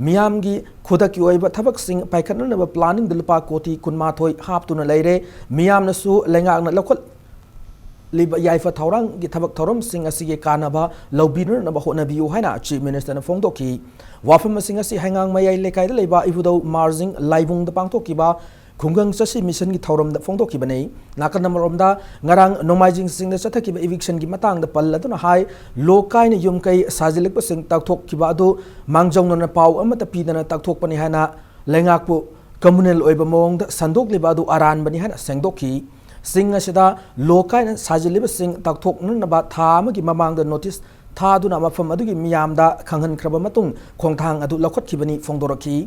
ꯃꯤꯌꯥꯝꯒꯤ ꯈꯨꯗꯛꯀꯤ ꯑꯣꯏꯕ ꯊꯕꯛꯁꯤꯡ ꯄꯥꯏꯈꯠꯅꯅꯕ ꯄ꯭ꯂꯥꯅꯤꯡꯗ ꯂꯨꯄꯥ ꯀꯣꯇꯤ ꯀꯨꯟꯃꯥꯊꯣꯏ ꯍꯥꯞꯇꯨꯅ ꯂꯩꯔꯦ꯫ ꯃꯤꯌꯥꯝꯅꯁꯨ ꯂꯩꯉꯥꯛꯅ ꯂꯧꯈꯠꯂꯤꯕ ꯌꯥꯏꯐ ꯊꯧꯔꯥꯡꯒꯤ ꯊꯕꯛ ꯊꯧꯔꯝꯁꯤꯡ ꯑꯁꯤꯒꯤ ꯀꯥꯟꯅꯕ ꯂꯧꯕꯤꯅꯅꯕ ꯍꯣꯠꯅꯕꯤꯌꯨ ꯍꯥꯏꯅ ꯆꯤꯐ ꯃꯤꯅꯤꯁꯇꯔꯅ ꯐꯣꯡꯗꯣꯛꯈꯤ꯫ ꯋꯥꯐꯝꯁꯤꯡ ꯑꯁꯤ ꯍꯩꯉꯥꯡ ꯃꯌꯥꯏ ꯂꯩꯀꯥꯏꯗ ꯂꯩꯕ ꯏꯕꯨꯙꯧ ꯃꯥꯔꯖꯤꯡ ꯂꯥꯏꯕꯨꯡꯗ ꯄꯥꯡꯊꯣꯛꯈꯤꯕ ꯈꯨꯡꯒꯪ ꯆꯠꯁꯤ ꯃꯤꯁꯟꯒꯤ ꯊꯧꯔꯝꯗ ꯐꯣꯡꯗꯣꯛꯈꯤꯕꯅꯤ꯫ ꯅꯥꯀꯟ ꯑꯃꯔꯣꯝꯗ, ꯉꯔꯥꯡ ꯅꯣꯡꯃꯥꯏꯖꯤꯡ ꯆꯤꯡꯗ ꯆꯠꯊꯈꯤꯕ ꯏꯚꯤꯛꯁꯟꯒꯤ ꯃꯇꯥꯡꯗ ꯄꯜꯂꯗꯨꯅ ꯍꯥꯏ, ꯂꯣ ꯀꯥꯏꯅ ꯌꯨꯝ ꯀꯩ ꯁꯥꯖꯤꯜꯂꯛꯄꯁꯤꯡ ꯇꯥꯛꯊꯣꯛꯈꯤꯕ ꯑꯗꯨ ꯃꯥꯡꯖꯧꯅꯅ ꯄꯥꯎ ꯑꯃꯠꯇ ꯄꯤꯗꯅ ꯇꯥꯛꯊꯣꯛꯄꯅꯤ ꯍꯥꯏꯅ ꯂꯩꯉꯥꯛꯄꯨ ꯀꯝꯃꯨꯅꯦꯜ ꯑꯣꯏꯕ ꯃꯑꯣꯡꯗ ꯁꯟꯗꯣꯛꯂꯤꯕ ꯑꯗꯨ ꯑꯔꯥꯟꯕꯅꯤ ꯍꯥꯏꯅ ꯁꯦꯡꯗꯣꯛꯈꯤ꯫ ꯆꯤꯡ ꯑꯁꯤꯗ ꯂꯣ ꯀꯥꯏꯅ ꯁꯥꯖꯤꯜꯂꯤꯕꯁꯤꯡ ꯇꯥꯛꯊꯣꯛꯅꯅꯕ ꯊꯥ ꯑꯃꯒꯤ ꯃꯃꯥꯡꯗ ꯅꯣꯇꯤꯁ ꯊꯥꯗꯨꯅ ꯃꯐꯝ ꯑꯗꯨꯒꯤ ꯃꯤꯌꯥꯝꯗ ꯈꯪꯍꯟꯈ꯭ꯔꯕ ꯃꯇꯨꯡ ꯈꯣꯡꯊꯥꯡ ꯑꯗꯨ ꯂꯧꯈꯠꯈꯤꯕꯅꯤ ꯐꯣꯡꯗꯣꯔꯛꯈꯤ꯫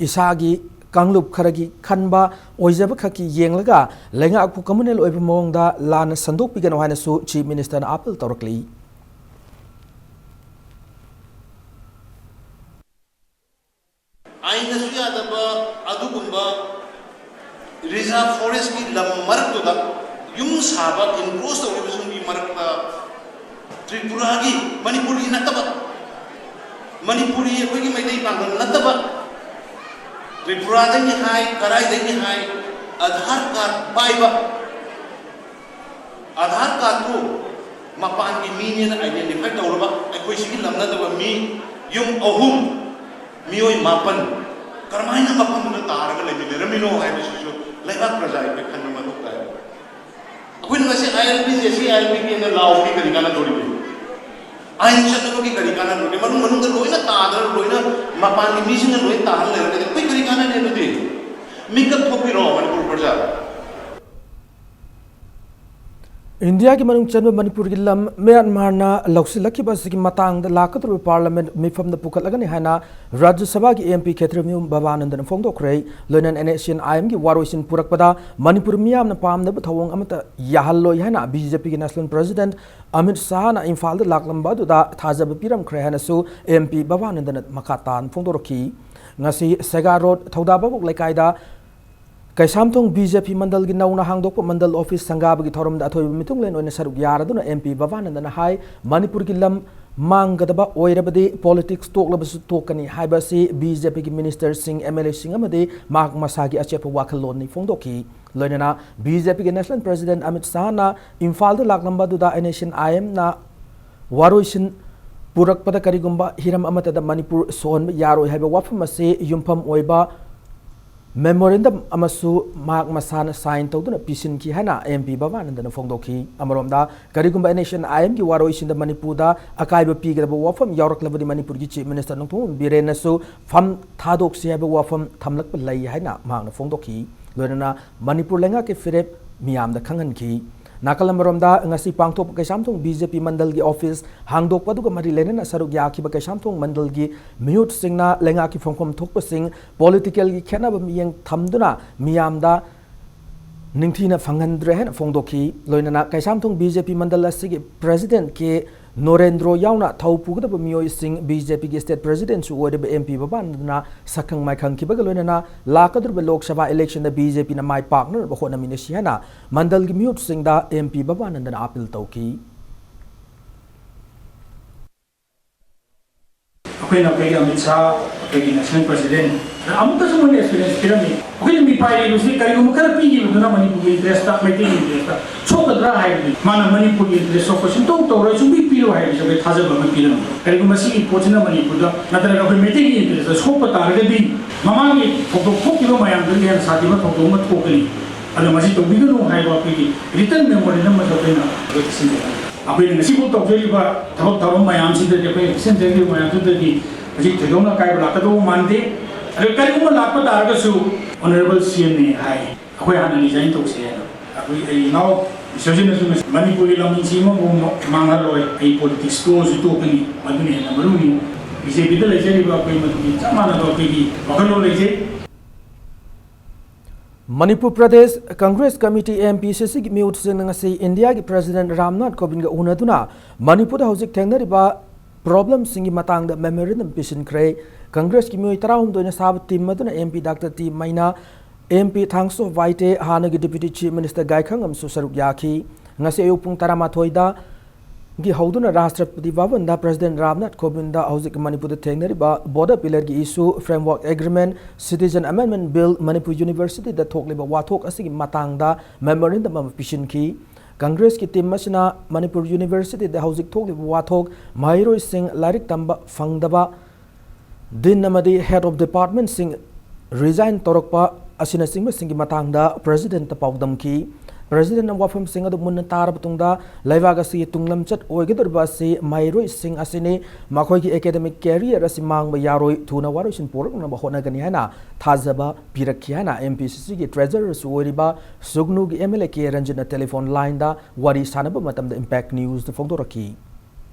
ꯏꯁꯥꯒꯤ ꯀꯥꯡꯂꯨꯞ ꯈꯔꯒꯤ ꯈꯟꯕ ꯑꯣꯏꯖꯕ ꯈꯛꯀꯤ ꯌꯦꯡꯂꯒ ꯂꯩꯉꯥꯛꯄꯨ ꯀꯝꯃꯨꯅꯦꯜ ꯑꯣꯏꯕ ꯃꯑꯣꯡꯗ ꯂꯥꯟꯅ ꯁꯟꯗꯣꯛꯄꯤꯒꯅꯨ ꯍꯥꯏꯅꯁꯨ ꯆꯤꯐ ꯃꯤꯅꯤꯁꯇꯔꯅ ꯑꯥꯄꯤꯜ ꯇꯧꯔꯛꯂꯤ꯫ ꯑꯥꯏꯟꯅꯁꯨ ꯌꯥꯗꯕ ꯑꯗꯨꯒꯨꯝꯕ ꯔꯤꯖꯥꯔꯚ ꯐꯣꯔꯦꯁꯀꯤ ꯂꯝ ꯃꯔꯛꯇꯨꯗ ꯌꯨꯝ ꯁꯥꯕ, ꯏꯟꯀ꯭ꯔꯣꯁ ꯇꯧꯔꯤꯕꯁꯤꯡꯒꯤ ꯃꯔꯛꯇ ꯇ꯭ꯔꯤꯄꯨꯔꯥꯒꯤ, ꯃꯅꯤꯄꯨꯔꯒꯤ ꯅꯠꯇꯕ ꯃꯅꯤꯄꯨꯔꯤ ꯑꯩꯈꯣꯏꯒꯤ ꯃꯩꯇꯩ ꯄꯥꯡꯒꯜ ꯅꯠꯇꯕ, ꯇ꯭ꯔꯤꯄꯨꯔꯥꯗꯒꯤ ꯍꯥꯏ, ꯀꯔꯥꯏꯗꯒꯤ ꯍꯥꯏ, ꯑꯙꯥꯔ ꯀꯥꯔꯗ ꯄꯥꯏꯕ, ꯑꯙꯥꯔ ꯀꯥꯔꯗꯇꯨ ꯃꯄꯥꯟꯒꯤ ꯃꯤꯅꯦꯅ ꯑꯥꯏꯗꯦꯟꯇꯤꯐꯥꯏ ꯇꯧꯔꯕ ꯑꯩꯈꯣꯏ ꯁꯤꯒꯤ ꯂꯝ ꯅꯠꯇꯕ ꯃꯤ ꯌꯨꯝ ꯑꯍꯨꯝ, ꯃꯤꯑꯣꯏ ꯃꯥꯄꯟ ꯀꯔꯝꯍꯥꯏꯅ ꯃꯐꯝꯗꯨꯗ ꯇꯥꯔꯒ ꯂꯩꯃꯤꯟꯅꯔꯝꯃꯤꯅꯣ ꯍꯥꯏꯕꯁꯤꯁꯨ ꯂꯩꯕꯥꯛ ꯄ꯭ꯔꯖꯥ ꯑꯩꯈꯣꯏ ꯈꯟꯕ ꯃꯊꯧ ꯇꯥꯏ꯫ ꯑꯩꯈꯣꯏꯅ ꯉꯁꯤ ILP, JC ILP ꯀꯦꯅ ꯂꯥꯎꯕꯒꯤ ꯀꯔꯤ ꯀꯥꯟꯅꯗꯣꯔꯤꯒꯦ? ꯑꯥꯏꯟ ꯆꯠꯅꯕꯒꯤ ꯀꯔꯤ ꯀꯥꯟꯅꯗꯣꯔꯤꯒꯦ? ꯃꯅꯨꯡ ꯃꯅꯨꯡꯗ ꯂꯣꯏꯅ ꯇꯥꯗꯅ, ꯂꯣꯏꯅ ꯃꯄꯥꯟꯒꯤ ꯃꯤꯁꯤꯡꯅ ꯂꯣꯏꯅ ꯇꯥꯍꯜ ꯂꯩꯔꯒꯗꯤ ꯑꯩꯈꯣꯏ ꯀꯔꯤ ꯀꯥꯟꯅꯅꯤ? ꯑꯗꯨꯗꯤ ꯃꯤꯀꯞ ꯊꯣꯛꯄꯤꯔꯣ ꯃꯅꯤꯄꯨꯔ ꯄ꯭ꯔꯖꯥ꯫ ꯏꯟꯗꯤꯌꯥꯒꯤ ꯃꯅꯨꯡ ꯆꯟꯕ ꯃꯅꯤꯄꯨꯔꯒꯤ ꯂꯝ ꯃ꯭ꯌꯥꯟꯃꯥꯔꯅ ꯂꯧꯁꯤꯜꯂꯛꯈꯤꯕ ꯑꯁꯤꯒꯤ ꯃꯇꯥꯡꯗ ꯂꯥꯛꯀꯗꯧꯔꯤꯕ ꯄꯥꯔꯂꯤꯌꯥꯃꯦꯟꯠ ꯃꯤꯐꯝꯗ ꯄꯨꯈꯠꯂꯒꯅꯤ ꯍꯥꯏꯅ ꯔꯥꯖ꯭ꯌ ꯁꯚꯥꯒꯤ MP ꯈꯦꯇ꯭ꯔꯤꯃꯌꯨꯝ ꯕꯕꯥꯅꯟꯗꯅ ꯐꯣꯡꯗꯣꯛꯈ꯭ꯔꯦ꯫ ꯂꯣꯏꯅꯅ NSCN-IMꯒꯤ ꯋꯥꯔꯣꯏꯁꯤꯟ ꯄꯨꯔꯛꯄꯗ ꯃꯅꯤꯄꯨꯔ ꯃꯤꯌꯥꯝꯅ ꯄꯥꯝꯗꯕ ꯊꯧꯑꯣꯡ ꯑꯃꯠꯇ ꯌꯥꯍꯜꯂꯣꯏ ꯍꯥꯏꯅ BJPꯒꯤ National President ꯑꯃꯤꯠ ꯁꯥꯍꯅ ꯏꯝꯐꯥꯜꯗ ꯂꯥꯛꯂꯝꯕ ꯑꯗꯨꯗ ꯊꯥꯖꯕ ꯄꯤꯔꯝꯈ꯭ꯔꯦ ꯍꯥꯏꯅꯁꯨ MP ꯕꯕꯥꯅꯟꯗꯅ ꯃꯈꯥ ꯇꯥꯅ ꯐꯣꯡꯗꯣꯔꯛꯈꯤ꯫ ꯉꯁꯤ ꯁꯦꯒꯥ ꯔꯣꯗ ꯊꯧꯗꯥ ꯚꯥꯕꯣꯛ ꯂꯩꯀꯥꯏꯗ ꯀꯩꯁꯥꯝꯊꯣꯡ BJP ꯃꯟꯗꯜꯒꯤ ꯅꯧꯅ ꯍꯥꯡꯗꯣꯛꯄ ꯃꯟꯗꯜ ꯑꯣꯐꯤꯁ ꯁꯪꯒꯥꯕꯒꯤ ꯊꯧꯔꯝꯗ ꯑꯊꯣꯏꯕ ꯃꯤꯊꯨꯡꯂꯦꯟ ꯑꯣꯏꯅ ꯁꯔꯨꯛ ꯌꯥꯔꯗꯨꯅ MP ꯕꯕꯥꯅꯟꯗꯅ ꯍꯥꯏ, ꯃꯅꯤꯄꯨꯔꯒꯤ ꯂꯝ ꯃꯥꯡꯒꯗꯕ ꯑꯣꯏꯔꯕꯗꯤ politics ꯇꯣꯛꯂꯕꯁꯨ ꯇꯣꯛꯀꯅꯤ ꯍꯥꯏꯕ ꯑꯁꯤ BJPꯒꯤ ministerꯁꯤꯡ, MLAꯁꯤꯡ ꯑꯃꯗꯤ ꯃꯍꯥꯛ ꯃꯁꯥꯒꯤ ꯑꯆꯦꯠꯄ ꯋꯥꯈꯜꯂꯣꯟꯅꯤ ꯐꯣꯡꯗꯣꯛꯈꯤ꯫ ꯂꯣꯏꯅꯅ BJPꯒꯤ National President ꯑꯃꯤꯠ ꯁꯥꯍꯅ ꯏꯝꯐꯥꯜꯗ ꯂꯥꯛꯂꯝꯕ ꯑꯗꯨꯗ NSCN-IMꯅ ꯋꯥꯔꯣꯏꯁꯤꯟ ꯄꯨꯔꯛꯄꯗ ꯀꯔꯤꯒꯨꯝꯕ ꯍꯤꯔꯝ ꯑꯃꯠꯇꯗ ꯃꯅꯤꯄꯨꯔ ꯁꯣꯛꯍꯟꯕ ꯌꯥꯔꯣꯏ ꯍꯥꯏꯕ ꯋꯥꯐꯝ ꯑꯁꯤ ꯌꯨꯝꯐꯝ ꯑꯣꯏꯕ memorandum ꯑꯃꯁꯨ ꯃꯍꯥꯛ ꯃꯁꯥꯅ sign ꯇꯧꯗꯨꯅ ꯄꯤꯁꯤꯟꯈꯤ ꯍꯥꯏꯅ MP ꯕꯕꯥꯅꯟꯗꯅ ꯐꯣꯡꯗꯣꯛꯈꯤ꯫ ꯑꯃꯔꯣꯝꯗ, ꯀꯔꯤꯒꯨꯝꯕ NSCN-IMꯒꯤ ꯋꯥꯔꯣꯏꯁꯤꯟꯗ ꯃꯅꯤꯄꯨꯔꯗ ꯑꯀꯥꯏꯕ ꯄꯤꯒꯗꯕ ꯋꯥꯐꯝ ꯌꯥꯎꯔꯛꯂꯕꯗꯤ ꯃꯅꯤꯄꯨꯔꯒꯤ Chief Minister ꯅꯣꯡꯊꯣꯝꯕꯝ ꯕꯤꯔꯦꯟꯅꯁꯨ ꯐꯝ ꯊꯥꯗꯣꯛꯁꯤ ꯍꯥꯏꯕ ꯋꯥꯐꯝ ꯊꯝꯂꯛꯄ ꯂꯩ ꯍꯥꯏꯅ ꯃꯍꯥꯛꯅ ꯐꯣꯡꯗꯣꯛꯈꯤ꯫ ꯂꯣꯏꯅꯅ ꯃꯅꯤꯄꯨꯔ ꯂꯩꯉꯥꯛꯀꯤ ꯐꯤꯔꯦꯞ ꯃꯤꯌꯥꯝꯗ ꯈꯪꯍꯟꯈꯤ꯫ ꯅꯥꯀꯜ ꯑꯃꯔꯣꯝꯗ, ꯉꯁꯤ ꯄꯥꯡꯊꯣꯛꯄ ꯀꯩꯁꯥꯝꯊꯣꯡ BJP ꯃꯟꯗꯜꯒꯤ ꯑꯣꯐꯤꯁ ꯍꯥꯡꯗꯣꯛꯄ ꯑꯗꯨꯒ ꯃꯔꯤ ꯂꯩꯅꯅ ꯁꯔꯨꯛ ꯌꯥꯈꯤꯕ ꯀꯩꯁꯥꯝꯊꯣꯡ ꯃꯟꯗꯜꯒꯤ ꯃꯤꯍꯨꯠꯁꯤꯡꯅ ꯂꯩꯉꯥꯛꯀꯤ ꯐꯪꯐꯝ ꯊꯣꯛꯄꯁꯤꯡ politicalꯒꯤ ꯈꯦꯠꯅꯕ ꯃꯤꯠꯌꯦꯡ ꯊꯝꯗꯨꯅ ꯃꯤꯌꯥꯝꯗ ꯅꯤꯡꯊꯤꯅ ꯐꯪꯍꯟꯗ꯭ꯔꯦ ꯍꯥꯏꯅ ꯐꯣꯡꯗꯣꯛꯈꯤ꯫ ꯂꯣꯏꯅꯅ ꯀꯩꯁꯥꯝꯊꯣꯡ BJP ꯃꯟꯗꯜ ꯑꯁꯤꯒꯤ President ꯀꯦ ꯅꯣꯔꯦꯟꯗ꯭ꯔꯣ ꯌꯥꯎꯅ ꯊꯧ ꯄꯨꯒꯗꯕ ꯃꯤꯑꯣꯏꯁꯤꯡ BJPꯒꯤ state presidentꯁꯨ ꯑꯣꯏꯔꯤꯕ MP ꯕꯕꯥꯅꯟꯗꯅ ꯁꯛꯈꯪ ꯃꯥꯏꯈꯪꯈꯤꯕꯒ ꯂꯣꯏꯅꯅ ꯂꯥꯛꯀꯗꯧꯔꯤꯕ Lok Sabha electionꯗ BJPꯅ ꯃꯥꯏ ꯄꯥꯛꯅꯅꯕ ꯍꯣꯠꯅꯃꯤꯟꯅꯁꯤ ꯍꯥꯏꯅ ꯃꯟꯗꯜꯒꯤ ꯃꯤꯍꯨꯠꯁꯤꯡꯗ MP ꯕꯕꯥꯅꯟꯗꯅ appeal ꯇꯧꯈꯤ꯫ ꯑꯩꯈꯣꯏꯅ ꯑꯩꯈꯣꯏꯒꯤ ꯑꯃꯤꯠ ꯁꯥꯍ, ꯑꯩꯈꯣꯏꯒꯤ ꯅꯦꯁꯅꯦꯜ ꯄ꯭ꯔꯁꯤꯗꯦꯟ, ꯑꯃꯨꯛꯇꯁꯨ ꯃꯣꯏꯅ ꯑꯦꯛꯁꯄꯤꯔꯤꯌꯦꯟꯁ ꯄꯤꯔꯝꯃꯤ꯫ ꯑꯩꯈꯣꯏꯅ ꯃꯤꯄꯥꯏꯔꯤꯕꯁꯤ ꯀꯔꯤꯒꯨꯝꯕ ꯈꯔ ꯄꯤꯈꯤꯕꯗꯨꯅ ꯃꯅꯤꯄꯨꯔꯒꯤ ꯏꯟꯇꯔꯦꯁꯇ, ꯃꯩꯇꯩꯒꯤ ꯏꯟꯇꯔꯦꯁꯇ ꯁꯣꯛꯀꯗ꯭ꯔꯥ ꯍꯥꯏꯕꯗꯨ ꯃꯥꯅ ꯃꯅꯤꯄꯨꯔꯒꯤ ꯏꯟꯇꯔꯦꯁ ꯁꯣꯛꯄ ꯁꯨꯡꯇꯧ ꯇꯧꯔꯣꯏ, ꯁꯨꯡꯄꯤ ꯄꯤꯔꯣꯏ ꯍꯥꯏꯕꯁꯤ ꯑꯩꯈꯣꯏ ꯊꯥꯖꯕ ꯑꯃ ꯄꯤꯔꯝꯃꯤ꯫ ꯀꯔꯤꯒꯨꯝꯕ ꯁꯤꯒꯤ ꯄꯣꯠꯁꯤꯅ ꯃꯅꯤꯄꯨꯔꯗ ꯅꯠꯇ꯭ꯔꯒ ꯑꯩꯈꯣꯏ ꯃꯩꯇꯩꯒꯤ ꯏꯟꯇꯔꯦꯁꯇ ꯁꯣꯛꯄ ꯇꯥꯔꯒꯗꯤ ꯃꯃꯥꯡꯒꯤ ꯊꯧꯗꯣꯛ ꯊꯣꯛꯈꯤꯕ ꯃꯌꯥꯝꯗꯨꯒꯤ ꯍꯦꯟꯅ ꯁꯥꯊꯤꯕ ꯊꯧꯗꯣꯛ ꯑꯃ ꯊꯣꯛꯀꯅꯤ꯫ ꯑꯗꯨꯅ ꯃꯁꯤ ꯇꯧꯕꯤꯒꯅꯨ ꯍꯥꯏꯕ ꯑꯩꯈꯣꯏꯒꯤ ꯔꯤꯇꯟ ꯃꯦꯃꯣꯔꯦꯟꯗꯝ ꯑꯃꯁꯨ ꯑꯩꯈꯣꯏꯅ ꯑꯩꯈꯣꯏ ꯄꯤꯁꯤꯟꯖꯒꯅꯤ꯫ ꯑꯩꯈꯣꯏꯅ ꯉꯁꯤꯐꯥꯎ ꯇꯧꯖꯔꯤꯕ ꯊꯕꯛ ꯊꯧꯔꯝ ꯃꯌꯥꯝꯁꯤꯗꯗꯤ, ꯑꯩꯈꯣꯏꯅ ꯄꯤꯁꯤꯟꯖꯔꯤꯕ ꯃꯌꯥꯝꯗꯨꯗꯗꯤ ꯍꯧꯖꯤꯛ ꯊꯣꯏꯗꯣꯛꯅ ꯑꯀꯥꯏꯕ ꯂꯥꯛꯀꯗꯧꯕ ꯃꯥꯟꯗꯦ꯫ ꯑꯗꯨ ꯀꯔꯤꯒꯨꯝꯕ ꯂꯥꯛꯄ ꯇꯥꯔꯒꯁꯨ ꯑꯣꯅꯔꯦꯕꯜ ꯁꯤ ꯑꯦꯝꯅ ꯍꯥꯏ, ꯑꯩꯈꯣꯏ ꯍꯥꯟꯅ ꯔꯤꯖꯥꯏꯟ ꯇꯧꯁꯦ ꯍꯥꯏꯅ꯫ ꯑꯩꯈꯣꯏ, ꯑꯩ ꯏꯅꯥꯎ ꯏꯁꯣꯔꯖꯤꯠꯅꯁꯨ ꯉꯁꯤ ꯃꯅꯤꯄꯨꯔꯒꯤ ꯂꯝꯁꯤ ꯑꯃꯕꯨ ꯃꯥꯡꯍꯜꯂꯣꯏ, ꯑꯩ ꯄꯣꯂꯤꯇꯤꯛꯁ ꯇꯣꯛꯑꯁꯨ ꯇꯣꯛꯀꯅꯤ, ꯃꯗꯨꯅ ꯍꯦꯟꯅ ꯃꯔꯨꯅꯤ꯫ ꯕꯤ ꯖꯦ ꯄꯤꯗ ꯂꯩꯖꯔꯤꯕ ꯑꯩꯈꯣꯏ ꯃꯗꯨꯒꯤ ꯆꯞ ꯃꯥꯟꯅꯕ ꯑꯩꯈꯣꯏꯒꯤ ꯋꯥꯈꯜꯂꯣꯟ ꯂꯩꯖꯩ꯫ Manipur Pradesh Congress committee, M P ꯁꯤ ꯁꯤꯒꯤ ꯃꯤꯍꯨꯠꯁꯤꯡꯅ ꯉꯁꯤ ꯏꯟꯗꯤꯌꯥꯒꯤ ꯄ꯭ꯔꯁꯤꯗꯦꯟ ꯔꯥꯝꯅꯥꯊ ꯀꯣꯕꯤꯟꯗꯒ ꯎꯅꯗꯨꯅ ꯃꯅꯤꯄꯨꯔꯗ ꯍꯧꯖꯤꯛ ꯊꯦꯡꯅꯔꯤꯕ ꯄ꯭ꯔꯣꯕ꯭ꯂꯦꯝꯁꯤꯡꯒꯤ ꯃꯇꯥꯡꯗ ꯃꯦꯃꯣꯔꯦꯟꯗꯝ ꯄꯤꯁꯤꯟꯈ꯭ꯔꯦ꯫ ꯀꯪꯒ꯭ꯔꯦꯁꯀꯤ ꯃꯤꯑꯣꯏ ꯇꯔꯥꯍꯨꯝꯗꯣꯏꯅ ꯁꯥꯕ ꯇꯤꯝ ꯑꯗꯨꯅ ꯑꯦꯝ ꯄꯤ ꯗꯥꯛꯇꯔ ꯇꯤ ꯃꯩꯅꯥ, ꯑꯦꯝ ꯄꯤ ꯊꯥꯡꯁꯣ ꯚꯥꯏꯇꯦ, ꯍꯥꯟꯅꯒꯤ ꯗꯤꯄ꯭ꯌꯨꯇꯤ ꯆꯤꯐ ꯃꯤꯅꯤꯁꯇꯔ ꯒꯥꯏꯈꯪ ꯑꯃꯁꯨ ꯁꯔꯨꯛ ꯌꯥꯈꯤ꯫ ꯉꯁꯤ ꯑꯌꯨꯛ ꯄꯨꯡ ꯇꯔꯥꯃꯥꯊꯣꯏꯗ ꯒꯤ ꯍꯧꯗꯨꯅ ꯔꯥꯁꯇ꯭ꯔꯄꯇꯤ ꯚꯕꯟꯗ ꯄ꯭ꯔꯁꯤꯗꯦꯟ ꯔꯥꯝꯅꯥꯊ ꯀꯣꯕꯤꯟꯗ ꯍꯧꯖꯤꯛ ꯃꯅꯤꯄꯨꯔꯗ ꯊꯦꯡꯅꯔꯤꯕ ꯕꯣꯔꯗꯔ ꯄꯤꯂꯔꯒꯤ issue, framework agreement, citizen amendment bill, Manipur ꯌꯨꯅꯤꯚꯔꯁꯤꯇꯤꯗ ꯊꯣꯛꯂꯤꯕ ꯋꯥꯊꯣꯛ ꯑꯁꯤꯒꯤ ꯃꯇꯥꯡꯗ ꯃꯦꯃꯣꯔꯦꯟꯗꯝ ꯑꯃ ꯄꯤꯁꯤꯟꯈꯤ꯫ ꯀꯪꯒ꯭ꯔꯦꯁꯀꯤ ꯇꯤꯝ ꯑꯁꯤꯅ ꯃꯅꯤꯄꯨꯔ ꯌꯨꯅꯤꯚꯔꯁꯤꯇꯤꯗ ꯍꯧꯖꯤꯛ ꯊꯣꯛꯂꯤꯕ ꯋꯥꯊꯣꯛ, ꯃꯍꯩꯔꯣꯏꯁꯤꯡ ꯂꯥꯏꯔꯤꯛ ꯇꯝꯕ ꯐꯪꯗꯕ, ꯗꯤꯟ ꯑꯃꯗꯤ ꯍꯦꯗ ꯑꯣꯐ ꯗꯤꯄꯥꯔꯠꯃꯦꯟꯠꯁꯤꯡ ꯔꯤꯖꯥꯏꯟ ꯇꯧꯔꯛꯄ ꯑꯁꯤꯅꯆꯤꯡꯕꯁꯤꯡꯒꯤ ꯃꯇꯥꯡꯗ ꯄ꯭ꯔꯁꯤꯗꯦꯟꯠꯇ ꯄꯥꯎꯗꯝꯈꯤ꯫ ꯄ꯭ꯔꯁꯤꯗꯦꯟꯠꯅ ꯋꯥꯐꯝꯁꯤꯡ ꯑꯗꯨ ꯃꯨꯟꯅ ꯇꯥꯔꯕ ꯃꯇꯨꯡꯗ, ꯂꯩꯕꯥꯛ ꯑꯁꯤꯒꯤ ꯇꯨꯡ ꯂꯝꯆꯠ ꯑꯣꯏꯒꯗꯧꯔꯤꯕ ꯑꯁꯤ ꯃꯍꯩꯔꯣꯏꯁꯤꯡ ꯑꯁꯤꯅꯤ, ꯃꯈꯣꯏꯒꯤ ꯑꯦꯀꯥꯗꯦꯃꯤꯛ ꯀꯦꯔꯤꯌꯔ ꯑꯁꯤ ꯃꯥꯡꯕ ꯌꯥꯔꯣꯏ, ꯊꯨꯅ ꯋꯥꯔꯣꯏꯁꯤꯟ ꯄꯨꯔꯛꯅꯕ ꯍꯣꯠꯅꯒꯅꯤ ꯍꯥꯏꯅ ꯊꯥꯖꯕ ꯄꯤꯔꯛꯈꯤ ꯍꯥꯏꯅ ꯑꯦꯝ ꯄꯤ ꯁꯤ ꯁꯤꯒꯤ ꯇ꯭ꯔꯦꯖꯔꯔꯁꯨ ꯑꯣꯏꯔꯤꯕ ꯁꯨꯒꯅꯨꯒꯤ ꯑꯦꯝ ꯑꯦꯜ ꯑꯦ ꯀꯦ ꯔꯟꯖꯤꯠꯅ ꯇꯦꯂꯤꯐꯣꯟ ꯂꯥꯏꯟꯗ ꯋꯥꯔꯤ ꯁꯥꯟꯅꯕ ꯃꯇꯝꯗ ꯏꯝꯄꯦꯛ ꯅ꯭ꯌꯨꯁꯇ ꯐꯣꯡꯗꯣꯔꯛꯈꯤ꯫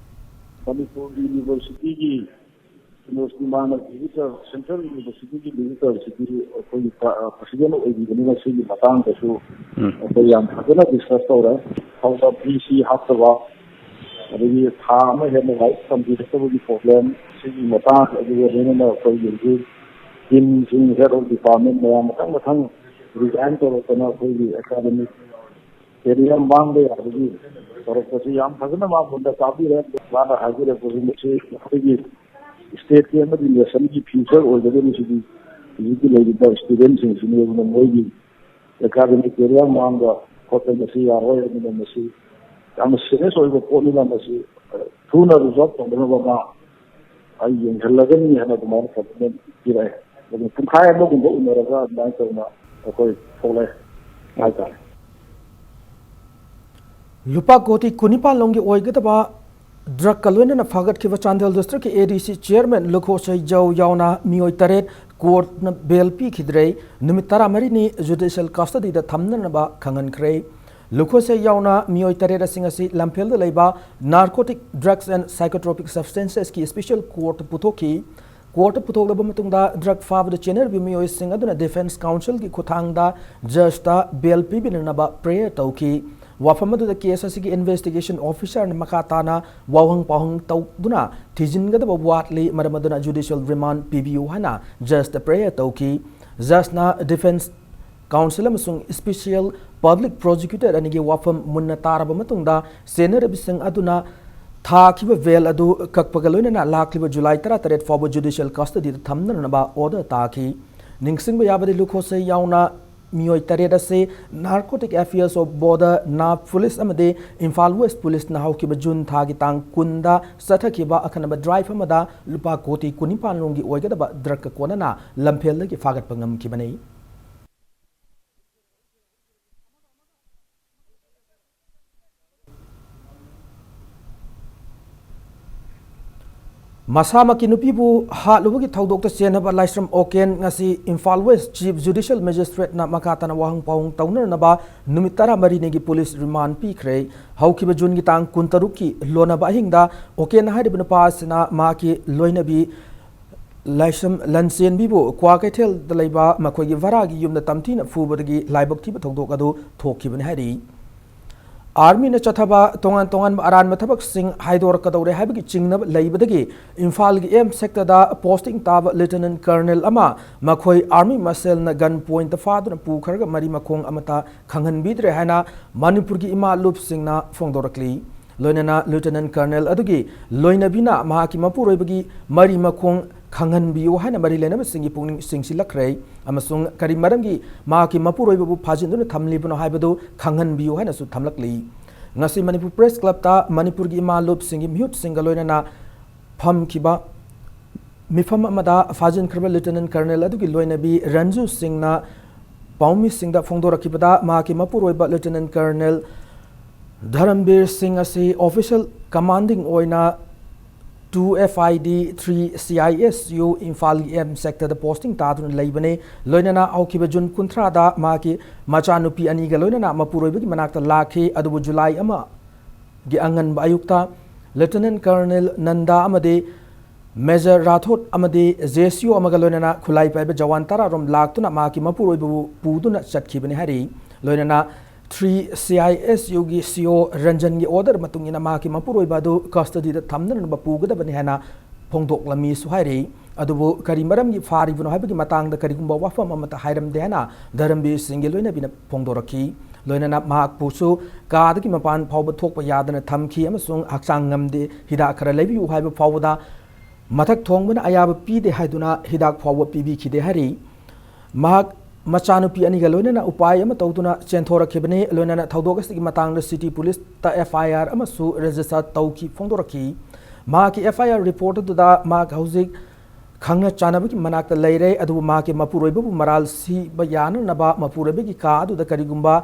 ꯃꯅꯤꯄꯨꯔ ꯌꯨꯅꯤꯚꯔꯁꯤꯇꯤꯒꯤ ꯌꯨꯅꯤꯚꯔꯁꯤꯇꯤ ꯃꯥꯅ ꯚꯤꯖꯤꯇꯔ, ꯁꯦꯟꯇ꯭ꯔꯦꯜ ꯌꯨꯅꯤꯚꯔꯁꯤꯇꯤꯒꯤ ꯚꯤꯖꯤꯇꯔꯁꯤꯗꯤ ꯑꯩꯈꯣꯏꯒꯤ ꯄ꯭ꯔ-, ꯑ, ꯄ꯭ꯔꯁꯤꯗꯦꯟ ꯑꯣꯏꯕꯤꯕꯅꯤꯅ ꯁꯤꯒꯤ ꯃꯇꯥꯡꯗꯁꯨ ꯎꯝ꯫ ꯑꯩꯈꯣꯏ ꯌꯥꯝ ꯐꯖꯅ ꯗꯤꯁꯀꯁ ꯇꯧꯔꯦ꯫ ꯁꯣꯝꯗ ꯚꯤ ꯁꯤ ꯍꯥꯞꯇꯕ, ꯑꯗꯒꯤ ꯊꯥ ꯑꯃ ꯍꯦꯟꯅ ꯂꯥꯏꯔꯤꯛ ꯇꯝꯕꯤꯔꯛꯇꯕꯒꯤ ꯄ꯭ꯔꯣꯕ꯭ꯂꯦꯝ, ꯁꯤꯒꯤ ꯃꯇꯥꯡ, ꯑꯗꯨꯒ ꯂꯣꯏꯅꯅ ꯑꯩꯈꯣꯏꯒꯤ ꯍꯧꯖꯤꯛ ꯇꯤꯝꯁꯤꯡ, ꯍꯦꯗ ꯑꯣꯐ ꯗꯤꯄꯥꯔꯠꯃꯦꯟ ꯃꯌꯥꯝ ꯃꯊꯪ ꯃꯊꯪ ꯔꯤꯖꯥꯏꯟ ꯇꯧꯔꯛꯇꯅ ꯑꯩꯈꯣꯏꯒꯤ ꯑꯦꯀꯥꯗꯃꯤꯛ ꯀꯦꯔꯤꯌꯔ ꯃꯥꯡꯕ ꯌꯥꯕꯒꯤ ꯇꯧꯔꯛꯄꯁꯤ ꯌꯥꯝ ꯐꯖꯅ ꯃꯥ ꯃꯨꯟꯅ ꯇꯥꯕꯤꯔꯦ꯫ ꯃꯥꯅ ꯍꯥꯏꯕꯤꯔꯛꯄꯁꯤꯡ ꯑꯁꯤ ꯑꯩꯈꯣꯏꯒꯤ ꯁ꯭ꯇꯦꯠꯀꯤ ꯑꯃꯗꯤ ꯅꯦꯁꯟꯒꯤ ꯐ꯭ꯌꯨꯆꯔ ꯑꯣꯏꯒꯗꯧꯔꯤꯁꯤꯗꯤ ꯍꯧꯖꯤꯛꯀꯤ ꯂꯩꯔꯤꯕ ꯁ꯭ꯇꯨꯗꯦꯟꯠꯁꯤꯡꯁꯤꯅꯤ꯫ ꯑꯗꯨꯅ ꯃꯣꯏꯒꯤ ꯑꯦꯀꯥꯗꯃꯤꯛ ꯀꯦꯔꯤꯌꯔ ꯃꯥꯡꯕ ꯈꯣꯠꯄ ꯃꯁꯤ ꯌꯥꯔꯣꯏ꯫ ꯑꯗꯨꯅ ꯃꯁꯤ ꯌꯥꯝꯅ ꯁꯤꯔꯤꯌꯁ ꯑꯣꯏꯕ ꯄꯣꯠꯅꯤꯅ ꯃꯁꯤ, ꯑ, ꯊꯨꯅ ꯔꯤꯖꯣꯜꯕ ꯇꯧꯅꯅꯕ ꯃꯥ ꯑꯩ ꯌꯦꯡꯁꯤꯜꯂꯒꯅꯤ ꯍꯥꯏꯅ ꯑꯗꯨꯃꯥꯏꯅ ꯀꯃꯤꯠꯃꯦꯟ ꯄꯤꯔꯛꯑꯦ꯫ ꯑꯗꯨꯅ ꯄꯨꯡꯈꯥꯏ ꯑꯃꯒꯨꯝꯕ ꯎꯅꯔꯒ ꯑꯗꯨꯃꯥꯏꯅ ꯇꯧꯅ ꯑꯩꯈꯣꯏ ꯊꯣꯛꯂꯛꯑꯦ ꯍꯥꯏꯇꯥꯔꯦ꯫ ꯂꯨꯄꯥ ꯀꯣꯇꯤ ꯀꯨꯟꯅꯤꯄꯥꯟ ꯂꯣꯝꯒꯤ ꯑꯣꯏꯒꯗꯕ ꯗ꯭ꯔꯒꯀ ꯂꯣꯏꯅꯅ ꯐꯥꯒꯠꯈꯤꯕ ꯆꯥꯟꯗꯦꯜ ꯗꯤꯁꯇ꯭ꯔꯤꯛꯀꯤ ꯑꯦ ꯗꯤ ꯁꯤ ꯆꯤꯌꯔꯃꯦꯟ ꯂꯨꯈꯣꯁꯩ ꯖꯧ ꯌꯥꯎꯅ ꯃꯤꯑꯣꯏ ꯇꯔꯦꯠ ꯀꯣꯔꯠꯅ ꯕꯦꯜ ꯄꯤꯈꯤꯗ꯭ꯔꯦ꯫ ꯅꯨꯃꯤꯠ ꯇꯔꯥꯃꯔꯤꯅꯤ ꯖꯨꯗꯤꯁꯤꯌꯦꯜ ꯀꯁꯇꯗꯤꯗ ꯊꯝꯅꯅꯕ ꯈꯪꯍꯟꯈ꯭ꯔꯦ꯫ ꯂꯨꯈꯣꯁꯩ ꯌꯥꯎꯅ ꯃꯤꯑꯣꯏ ꯇꯔꯦꯠ ꯑꯁꯤꯡ ꯑꯁꯤ ꯂꯝꯐꯦꯜꯗ ꯂꯩꯕ Narcotic Drugs and Psychotropic Substances ꯀꯤ ꯁ꯭ꯄꯦꯁꯤꯌꯦꯜ ꯀꯣꯔꯠꯇ ꯄꯨꯊꯣꯛꯈꯤ꯫ ꯀꯣꯔꯠꯇ ꯄꯨꯊꯣꯛꯂꯕ ꯃꯇꯨꯡꯗ ꯗ꯭ꯔꯒ ꯐꯥꯕꯗ ꯆꯦꯟꯅꯔꯤꯕ ꯃꯤꯑꯣꯏꯁꯤꯡ ꯑꯗꯨꯅ ꯗꯤꯐꯦꯟꯁ ꯀꯥꯎꯟꯁꯤꯜꯒꯤ ꯈꯨꯠꯊꯥꯡꯗ ꯖꯖꯇ ꯕꯦꯜ ꯄꯤꯕꯤꯅꯅꯕ ꯄ꯭ꯔꯦꯌꯔ ꯇꯧꯈꯤ꯫ ꯋꯥꯐꯝ ꯑꯗꯨꯗ ꯀꯦꯁ ꯑꯁꯤꯒꯤ ꯏꯟꯚꯦꯁꯇꯤꯒꯦꯁꯟ ꯑꯣꯐꯤꯁꯔꯅ ꯃꯈꯥ ꯇꯥꯅ ꯋꯥꯍꯪ ꯄꯥꯎꯍꯪ ꯇꯧꯗꯨꯅ ꯊꯤꯖꯤꯟꯒꯗꯕ ꯋꯥꯠꯂꯤ, ꯃꯔꯝ ꯑꯗꯨꯅ ꯖꯨꯗꯤꯁꯤꯌꯦꯜ ꯔꯤꯃꯥꯟ ꯄꯤꯕꯤꯌꯨ ꯍꯥꯏꯅ ꯖꯖꯇ ꯄ꯭ꯔꯦꯌꯔ ꯇꯧꯈꯤ꯫ ꯖꯖꯅ ꯗꯤꯐꯦꯟꯁ ꯀꯥꯎꯟꯁꯤꯜ ꯑꯃꯁꯨꯡ ꯁ꯭ꯄꯦꯁꯤꯌꯦꯜ ꯄꯕ꯭ꯂꯤꯛ ꯄ꯭ꯔꯣꯁꯤꯀ꯭ꯌꯨꯇꯔ ꯑꯅꯤꯒꯤ ꯋꯥꯐꯝ ꯃꯨꯟꯅ ꯇꯥꯔꯕ ꯃꯇꯨꯡꯗ ꯆꯦꯟꯅꯔꯤꯕꯁꯤꯡ ꯑꯗꯨꯅ ꯊꯥꯈꯤꯕ ꯕꯦꯜ ꯑꯗꯨ ꯀꯛꯄꯒ ꯂꯣꯏꯅꯅ ꯂꯥꯛꯂꯤꯕ ꯖꯨꯂꯥꯏ ꯇꯔꯥꯇꯔꯦꯠ ꯐꯥꯎꯕ ꯖꯨꯗꯤꯁꯤꯌꯦꯜ ꯀꯁꯇꯗꯤꯗ ꯊꯝꯅꯅꯕ ꯑꯣꯔꯗꯔ ꯇꯥꯈꯤ꯫ ꯅꯤꯡꯁꯤꯡꯕ ꯌꯥꯕꯗꯤ, ꯂꯨꯈꯣꯁꯩ ꯌꯥꯎꯅ ꯃꯤꯑꯣꯏ ꯇꯔꯦꯠ ꯑꯁꯤ Narcotic Affairs of Border, NAB police ꯑꯃꯗꯤ ꯏꯝꯐꯥꯜ ꯋꯦꯁ ꯄꯨꯂꯤꯁꯅ ꯍꯧꯈꯤꯕ ꯖꯨꯟ ꯊꯥꯒꯤ ꯇꯥꯡ ꯀꯨꯟꯗ ꯆꯠꯊꯈꯤꯕ ꯑꯈꯟꯅꯕ ꯗ꯭ꯔꯥꯏꯚ ꯑꯃꯗ ꯂꯨꯄꯥ ꯀꯣꯇꯤ ꯀꯨꯟꯅꯤꯄꯥꯟ ꯂꯣꯝꯒꯤ ꯑꯣꯏꯒꯗꯕ ꯗ꯭ꯔꯒꯀ ꯀꯣꯟꯅꯅ ꯂꯝꯐꯦꯜꯗꯒꯤ ꯐꯥꯒꯠꯄ ꯉꯝꯈꯤꯕꯅꯤ꯫ ꯃꯁꯥꯃꯛꯀꯤ ꯅꯨꯄꯤꯕꯨ ꯍꯥꯠꯂꯨꯕꯒꯤ ꯊꯧꯗꯣꯛꯇ ꯆꯦꯟꯅꯕ ꯂꯥꯏꯁ꯭ꯔꯝ ꯑꯣꯀꯦꯟ ꯉꯁꯤ ꯏꯝꯐꯥꯜ ꯋꯦꯁ ꯆꯤꯐ ꯖꯨꯗꯤꯁꯤꯌꯦꯜ ꯃꯦꯖꯤꯁꯇ꯭ꯔꯦꯠꯅ ꯃꯈꯥ ꯇꯥꯅ ꯋꯥꯍꯪ ꯄꯥꯎꯍꯪ ꯇꯧꯅꯅꯕ ꯅꯨꯃꯤꯠ ꯇꯔꯥꯃꯔꯤꯅꯤꯒꯤ ꯄꯨꯂꯤꯁ ꯔꯤꯃꯥꯟ ꯄꯤꯈ꯭ꯔꯦ꯫ ꯍꯧꯈꯤꯕ ꯖꯨꯟꯒꯤ ꯇꯥꯡ ꯀꯨꯟꯇꯔꯨꯛꯀꯤ ꯂꯣꯟꯅꯕ ꯑꯍꯤꯡꯗ ꯑꯣꯀꯦꯟ ꯍꯥꯏꯔꯤꯕ ꯅꯨꯄꯥ ꯑꯁꯤꯅ ꯃꯍꯥꯛꯀꯤ ꯂꯣꯏꯅꯕꯤ ꯂꯥꯏꯁ꯭ꯔꯝ ꯂꯟꯆꯦꯟꯕꯤꯕꯨ ꯀ꯭ꯋꯥꯀꯩꯊꯦꯜꯗ ꯂꯩꯕ ꯃꯈꯣꯏꯒꯤ ꯚꯔꯥꯒꯤ ꯌꯨꯝꯗ ꯇꯝꯊꯤꯅ ꯐꯨꯕꯗꯒꯤ ꯂꯥꯏꯕꯛ ꯊꯤꯕ ꯊꯧꯗꯣꯛ ꯑꯗꯨ ꯊꯣꯛꯈꯤꯕꯅꯤ ꯍꯥꯏꯔꯤ꯫ ꯑꯥꯔꯃꯤꯅ ꯆꯠꯊꯕ ꯇꯣꯉꯥꯟ ꯇꯣꯉꯥꯟꯕ ꯑꯔꯥꯟꯕ ꯊꯕꯛꯁꯤꯡ ꯍꯥꯏꯗꯣꯔꯛꯀꯗꯧꯔꯦ ꯍꯥꯏꯕꯒꯤ ꯆꯤꯡꯅꯕ ꯂꯩꯕꯗꯒꯤ ꯏꯝꯐꯥꯜꯒꯤ ꯑꯦꯝ ꯁꯦꯛꯇꯔꯗ ꯄꯣꯁꯇꯤꯡ ꯇꯥꯕ ꯂꯤꯌꯨꯇꯤꯅꯦꯟꯠ ꯀꯔꯅꯦꯜ ꯑꯃ ꯃꯈꯣꯏ ꯑꯥꯔꯃꯤ ꯃꯁꯦꯜꯅ ꯒꯟ ꯄꯣꯏꯟꯠꯇ ꯐꯥꯗꯨꯅ ꯄꯨꯈ꯭ꯔꯒ ꯃꯔꯤ ꯃꯈꯣꯡ ꯑꯃꯠꯇ ꯈꯪꯍꯟꯕꯤꯗ꯭ꯔꯦ ꯍꯥꯏꯅ ꯃꯅꯤꯄꯨꯔꯒꯤ ꯏꯃꯥ ꯂꯨꯞꯁꯤꯡꯅ ꯐꯣꯡꯗꯣꯔꯛꯂꯤ꯫ ꯂꯣꯏꯅꯅ Lieutenant Colonel ꯑꯗꯨꯒꯤ ꯂꯣꯏꯅꯕꯤꯅ ꯃꯍꯥꯛꯀꯤ ꯃꯄꯨꯔꯣꯏꯕꯒꯤ ꯃꯔꯤ ꯃꯈꯣꯡ ꯈꯪꯍꯟꯕꯤꯌꯨ ꯍꯥꯏꯅ ꯃꯔꯤ ꯂꯩꯅꯕꯁꯤꯡꯒꯤ ꯄꯨꯛꯅꯤꯡ ꯆꯤꯡꯁꯤꯜꯂꯛꯈ꯭ꯔꯦ, ꯑꯃꯁꯨꯡ ꯀꯔꯤ ꯃꯔꯝꯒꯤ ꯃꯍꯥꯛꯀꯤ ꯃꯄꯨꯔꯣꯏꯕꯕꯨ ꯐꯥꯖꯤꯟꯗꯨꯅ ꯊꯝꯂꯤꯕꯅꯣ ꯍꯥꯏꯕꯗꯨ ꯈꯪꯍꯟꯕꯤꯌꯨ ꯍꯥꯏꯅꯁꯨ ꯊꯝꯂꯛꯂꯤ꯫ ꯉꯁꯤ ꯃꯅꯤꯄꯨꯔ Press Clubꯇ ꯃꯅꯤꯄꯨꯔꯒꯤ ꯏꯃꯥ ꯂꯨꯞꯁꯤꯡꯒꯤ ꯃꯤꯍꯨꯠꯁꯤꯡꯒ ꯂꯣꯏꯅꯅ ꯐꯝꯈꯤꯕ ꯃꯤꯐꯝ ꯑꯃꯗ ꯐꯥꯖꯤꯟꯈ꯭ꯔꯕ Lieutenant Colonel ꯑꯗꯨꯒꯤ ꯂꯣꯏꯅꯕꯤ ꯔꯟꯖꯨ ꯁꯤꯡꯅ ꯄꯥꯎꯃꯤꯁꯤꯡꯗ ꯐꯣꯡꯗꯣꯔꯛꯈꯤꯕꯗ, ꯃꯍꯥꯛꯀꯤ ꯃꯄꯨꯔꯣꯏꯕ Lieutenant Colonel ꯙꯔꯝꯕꯤꯔ ꯁꯤꯡ ꯑꯁꯤ official commanding ꯑꯣꯏꯅ two F I D three C I S U ꯏꯝꯐꯥꯜꯒꯤ M sectorꯗ posting ꯇꯥꯗꯨꯅ ꯂꯩꯕꯅꯤ꯫ ꯂꯣꯏꯅꯅ ꯍꯧꯈꯤꯕ ꯖꯨꯟ ꯀꯨꯟꯊ꯭ꯔꯥꯗ ꯃꯍꯥꯛꯀꯤ ꯃꯆꯥꯅꯨꯄꯤ ꯑꯅꯤꯒ ꯂꯣꯏꯅꯅ ꯃꯄꯨꯔꯣꯏꯕꯒꯤ ꯃꯅꯥꯛꯇ ꯂꯥꯛꯈꯤ, ꯑꯗꯨꯕꯨ ꯖꯨꯂꯥꯏ ꯑꯃꯒꯤ ꯑꯉꯟꯕ ꯑꯌꯨꯛꯇ Lieutenant Colonel ꯅꯟꯗꯥ ꯑꯃꯗꯤ Major ꯔꯥꯊꯣꯠ ꯑꯃꯗꯤ J C O ꯑꯃꯒ ꯂꯣꯏꯅꯅ ꯈꯨꯠꯂꯥꯏ ꯄꯥꯏꯕ ꯖꯋꯥꯟ ꯇꯔꯥꯔꯣꯝ ꯂꯥꯛꯇꯨꯅ ꯃꯍꯥꯛꯀꯤ ꯃꯄꯨꯔꯣꯏꯕꯕꯨ ꯄꯨꯗꯨꯅ ꯆꯠꯈꯤꯕꯅꯤ ꯍꯥꯏꯔꯤ꯫ ꯂꯣꯏꯅꯅ three C I S Uꯒꯤ C O ꯔꯟꯖꯟꯒꯤ order ꯃꯇꯨꯡ ꯏꯟꯅ ꯃꯍꯥꯛꯀꯤ ꯃꯄꯨꯔꯣꯏꯕ ꯑꯗꯨ custodyꯗ ꯊꯝꯅꯅꯕ ꯄꯨꯒꯗꯕꯅꯤ ꯍꯥꯏꯅ ꯐꯣꯡꯗꯣꯛꯂꯝꯃꯤꯁꯨ ꯍꯥꯏꯔꯤ꯫ ꯑꯗꯨꯕꯨ ꯀꯔꯤ ꯃꯔꯝꯒꯤ ꯐꯥꯔꯤꯕꯅꯣ ꯍꯥꯏꯕꯒꯤ ꯃꯇꯥꯡꯗ ꯀꯔꯤꯒꯨꯝꯕ ꯋꯥꯐꯝ ꯑꯃꯠꯇ ꯍꯥꯏꯔꯝꯗꯦ ꯍꯥꯏꯅ ꯙꯔꯝꯕꯤꯔ ꯁꯤꯡꯒꯤ ꯂꯣꯏꯅꯕꯤꯅ ꯐꯣꯡꯗꯣꯔꯛꯈꯤ꯫ ꯂꯣꯏꯅꯅ ꯃꯍꯥꯛꯄꯨꯁꯨ ꯀꯥꯗꯒꯤ ꯃꯄꯥꯟ ꯐꯥꯎꯕ ꯊꯣꯛꯄ ꯌꯥꯗꯅ ꯊꯝꯈꯤ ꯑꯃꯁꯨꯡ ꯍꯛꯆꯥꯡ ꯉꯝꯗꯦ, ꯍꯤꯗꯥꯛ ꯈꯔ ꯂꯩꯕꯤꯌꯨ ꯍꯥꯏꯕ ꯐꯥꯎꯕꯗ ꯃꯊꯛ ꯊꯣꯡꯕꯅ ꯑꯌꯥꯕ ꯄꯤꯗꯦ ꯍꯥꯏꯗꯨꯅ ꯍꯤꯗꯥꯛ ꯐꯥꯎꯕ ꯄꯤꯕꯤꯈꯤꯗꯦ ꯍꯥꯏꯔꯤ꯫ ꯃꯍꯥꯛ ꯃꯆꯥꯅꯨꯄꯤ ꯑꯅꯤꯒ ꯂꯣꯏꯅꯅ ꯎꯄꯥꯏ ꯑꯃ ꯇꯧꯗꯨꯅ ꯆꯦꯟꯊꯣꯔꯛꯈꯤꯕꯅꯤ꯫ ꯂꯣꯏꯅꯅ ꯊꯧꯗꯣꯛ ꯑꯁꯤꯒꯤ ꯃꯇꯥꯡꯗ city policeꯇ F I R ꯑꯃꯁꯨ register ꯇꯧꯈꯤ ꯐꯣꯡꯗꯣꯔꯛꯈꯤ꯫ ꯃꯍꯥꯛꯀꯤ F I R report ꯑꯗꯨꯗ ꯃꯍꯥꯛ ꯍꯧꯖꯤꯛ ꯈꯪꯅ ꯆꯥꯟꯅꯕꯒꯤ ꯃꯅꯥꯛꯇ ꯂꯩꯔꯦ, ꯑꯗꯨꯕꯨ ꯃꯍꯥꯛꯀꯤ ꯃꯄꯨꯔꯣꯏꯕꯕꯨ ꯃꯔꯥꯜ ꯁꯤꯕ ꯌꯥꯅꯅꯕ ꯃꯄꯨꯔꯣꯏꯕꯒꯤ ꯀꯥ ꯑꯗꯨꯗ ꯀꯔꯤꯒꯨꯝꯕ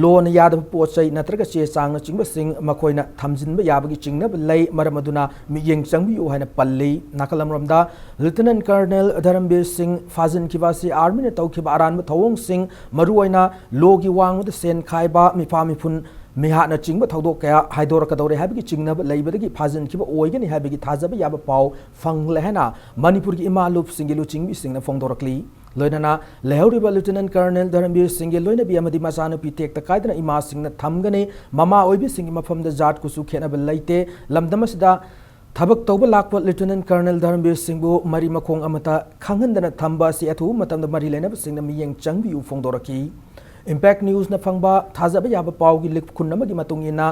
ꯂꯣꯅ ꯌꯥꯗꯕ ꯄꯣꯠ ꯆꯩ ꯅꯠꯇ꯭ꯔꯒ ꯆꯦ ꯆꯥꯡꯅꯆꯤꯡꯕꯁꯤꯡ ꯃꯈꯣꯏꯅ ꯊꯝꯖꯤꯟꯕ ꯌꯥꯕꯒꯤ ꯆꯤꯡꯅꯕ ꯂꯩ, ꯃꯔꯝ ꯑꯗꯨꯅ ꯃꯤꯠꯌꯦꯡ ꯆꯪꯕꯤꯌꯨ ꯍꯥꯏꯅ ꯄꯜꯂꯤ꯫ ꯅꯥꯀꯜ ꯑꯃꯔꯣꯝꯗ Lieutenant Colonel ꯙꯔꯝꯕꯤꯔ ꯁꯤꯡ ꯐꯥꯖꯤꯟꯈꯤꯕ ꯑꯁꯤ armyꯅ ꯇꯧꯈꯤꯕ ꯑꯔꯥꯟꯕ ꯊꯧꯑꯣꯡꯁꯤꯡ, ꯃꯔꯨꯑꯣꯏꯅ ꯂꯣꯒꯤ ꯋꯥꯡꯃꯗ ꯁꯦꯟ ꯈꯥꯏꯕ, ꯃꯤꯐꯥ ꯃꯤꯐꯨꯟ ꯃꯤꯍꯥꯠꯅꯆꯤꯡꯕ ꯊꯧꯗꯣꯛ ꯀꯌꯥ ꯍꯥꯏꯗꯣꯔꯛꯀꯗꯧꯔꯦ ꯍꯥꯏꯕꯒꯤ ꯆꯤꯡꯅꯕ ꯂꯩꯕꯗꯒꯤ ꯐꯥꯖꯤꯟꯈꯤꯕ ꯑꯣꯏꯒꯅꯤ ꯍꯥꯏꯕꯒꯤ ꯊꯥꯖꯕ ꯌꯥꯕ ꯄꯥꯎ ꯐꯪꯂꯦ ꯍꯥꯏꯅ ꯃꯅꯤꯄꯨꯔꯒꯤ ꯏꯃꯥ ꯂꯨꯞꯁꯤꯡꯒꯤ ꯂꯨꯆꯤꯡꯕꯤꯁꯤꯡꯅ ꯐꯣꯡꯗꯣꯔꯛꯂꯤ꯫ ꯂꯣꯏꯅꯅ ꯂꯩꯍꯧꯔꯤꯕ Lieutenant Colonel ꯙꯔꯝꯕꯤꯔ ꯁꯤꯡꯒꯤ ꯂꯣꯏꯅꯕꯤ ꯑꯃꯗꯤ ꯃꯆꯥꯅꯨꯄꯤ ꯇꯦꯛꯇ ꯀꯥꯏꯗꯅ ꯏꯃꯥꯁꯤꯡꯅ ꯊꯝꯒꯅꯤ꯫ ꯃꯃꯥ ꯑꯣꯏꯕꯤꯁꯤꯡꯒꯤ ꯃꯐꯝꯗ ꯖꯥꯠ ꯀꯨꯆꯨ ꯈꯦꯠꯅꯕ ꯂꯩꯇꯦ꯫ ꯂꯝꯗꯝ ꯑꯁꯤꯗ ꯊꯕꯛ ꯇꯧꯕ ꯂꯥꯛꯄ Lieutenant Colonel ꯙꯔꯝꯕꯤꯔ ꯁꯤꯡꯕꯨ ꯃꯔꯤ ꯃꯈꯣꯡ ꯑꯃꯠꯇ ꯈꯪꯍꯟꯗꯅ ꯊꯝꯕ ꯑꯁꯤ ꯑꯊꯨꯕ ꯃꯇꯝꯗ ꯃꯔꯤ ꯂꯩꯅꯕꯁꯤꯡꯅ ꯃꯤꯠꯌꯦꯡ ꯆꯪꯕꯤꯌꯨ ꯐꯣꯡꯗꯣꯔꯛꯈꯤ꯫ Impact Newsꯅ ꯐꯪꯕ ꯊꯥꯖꯕ ꯌꯥꯕ ꯄꯥꯎꯒꯤ ꯂꯤꯈꯨꯟ ꯑꯃꯒꯤ ꯃꯇꯨꯡ ꯏꯟꯅ,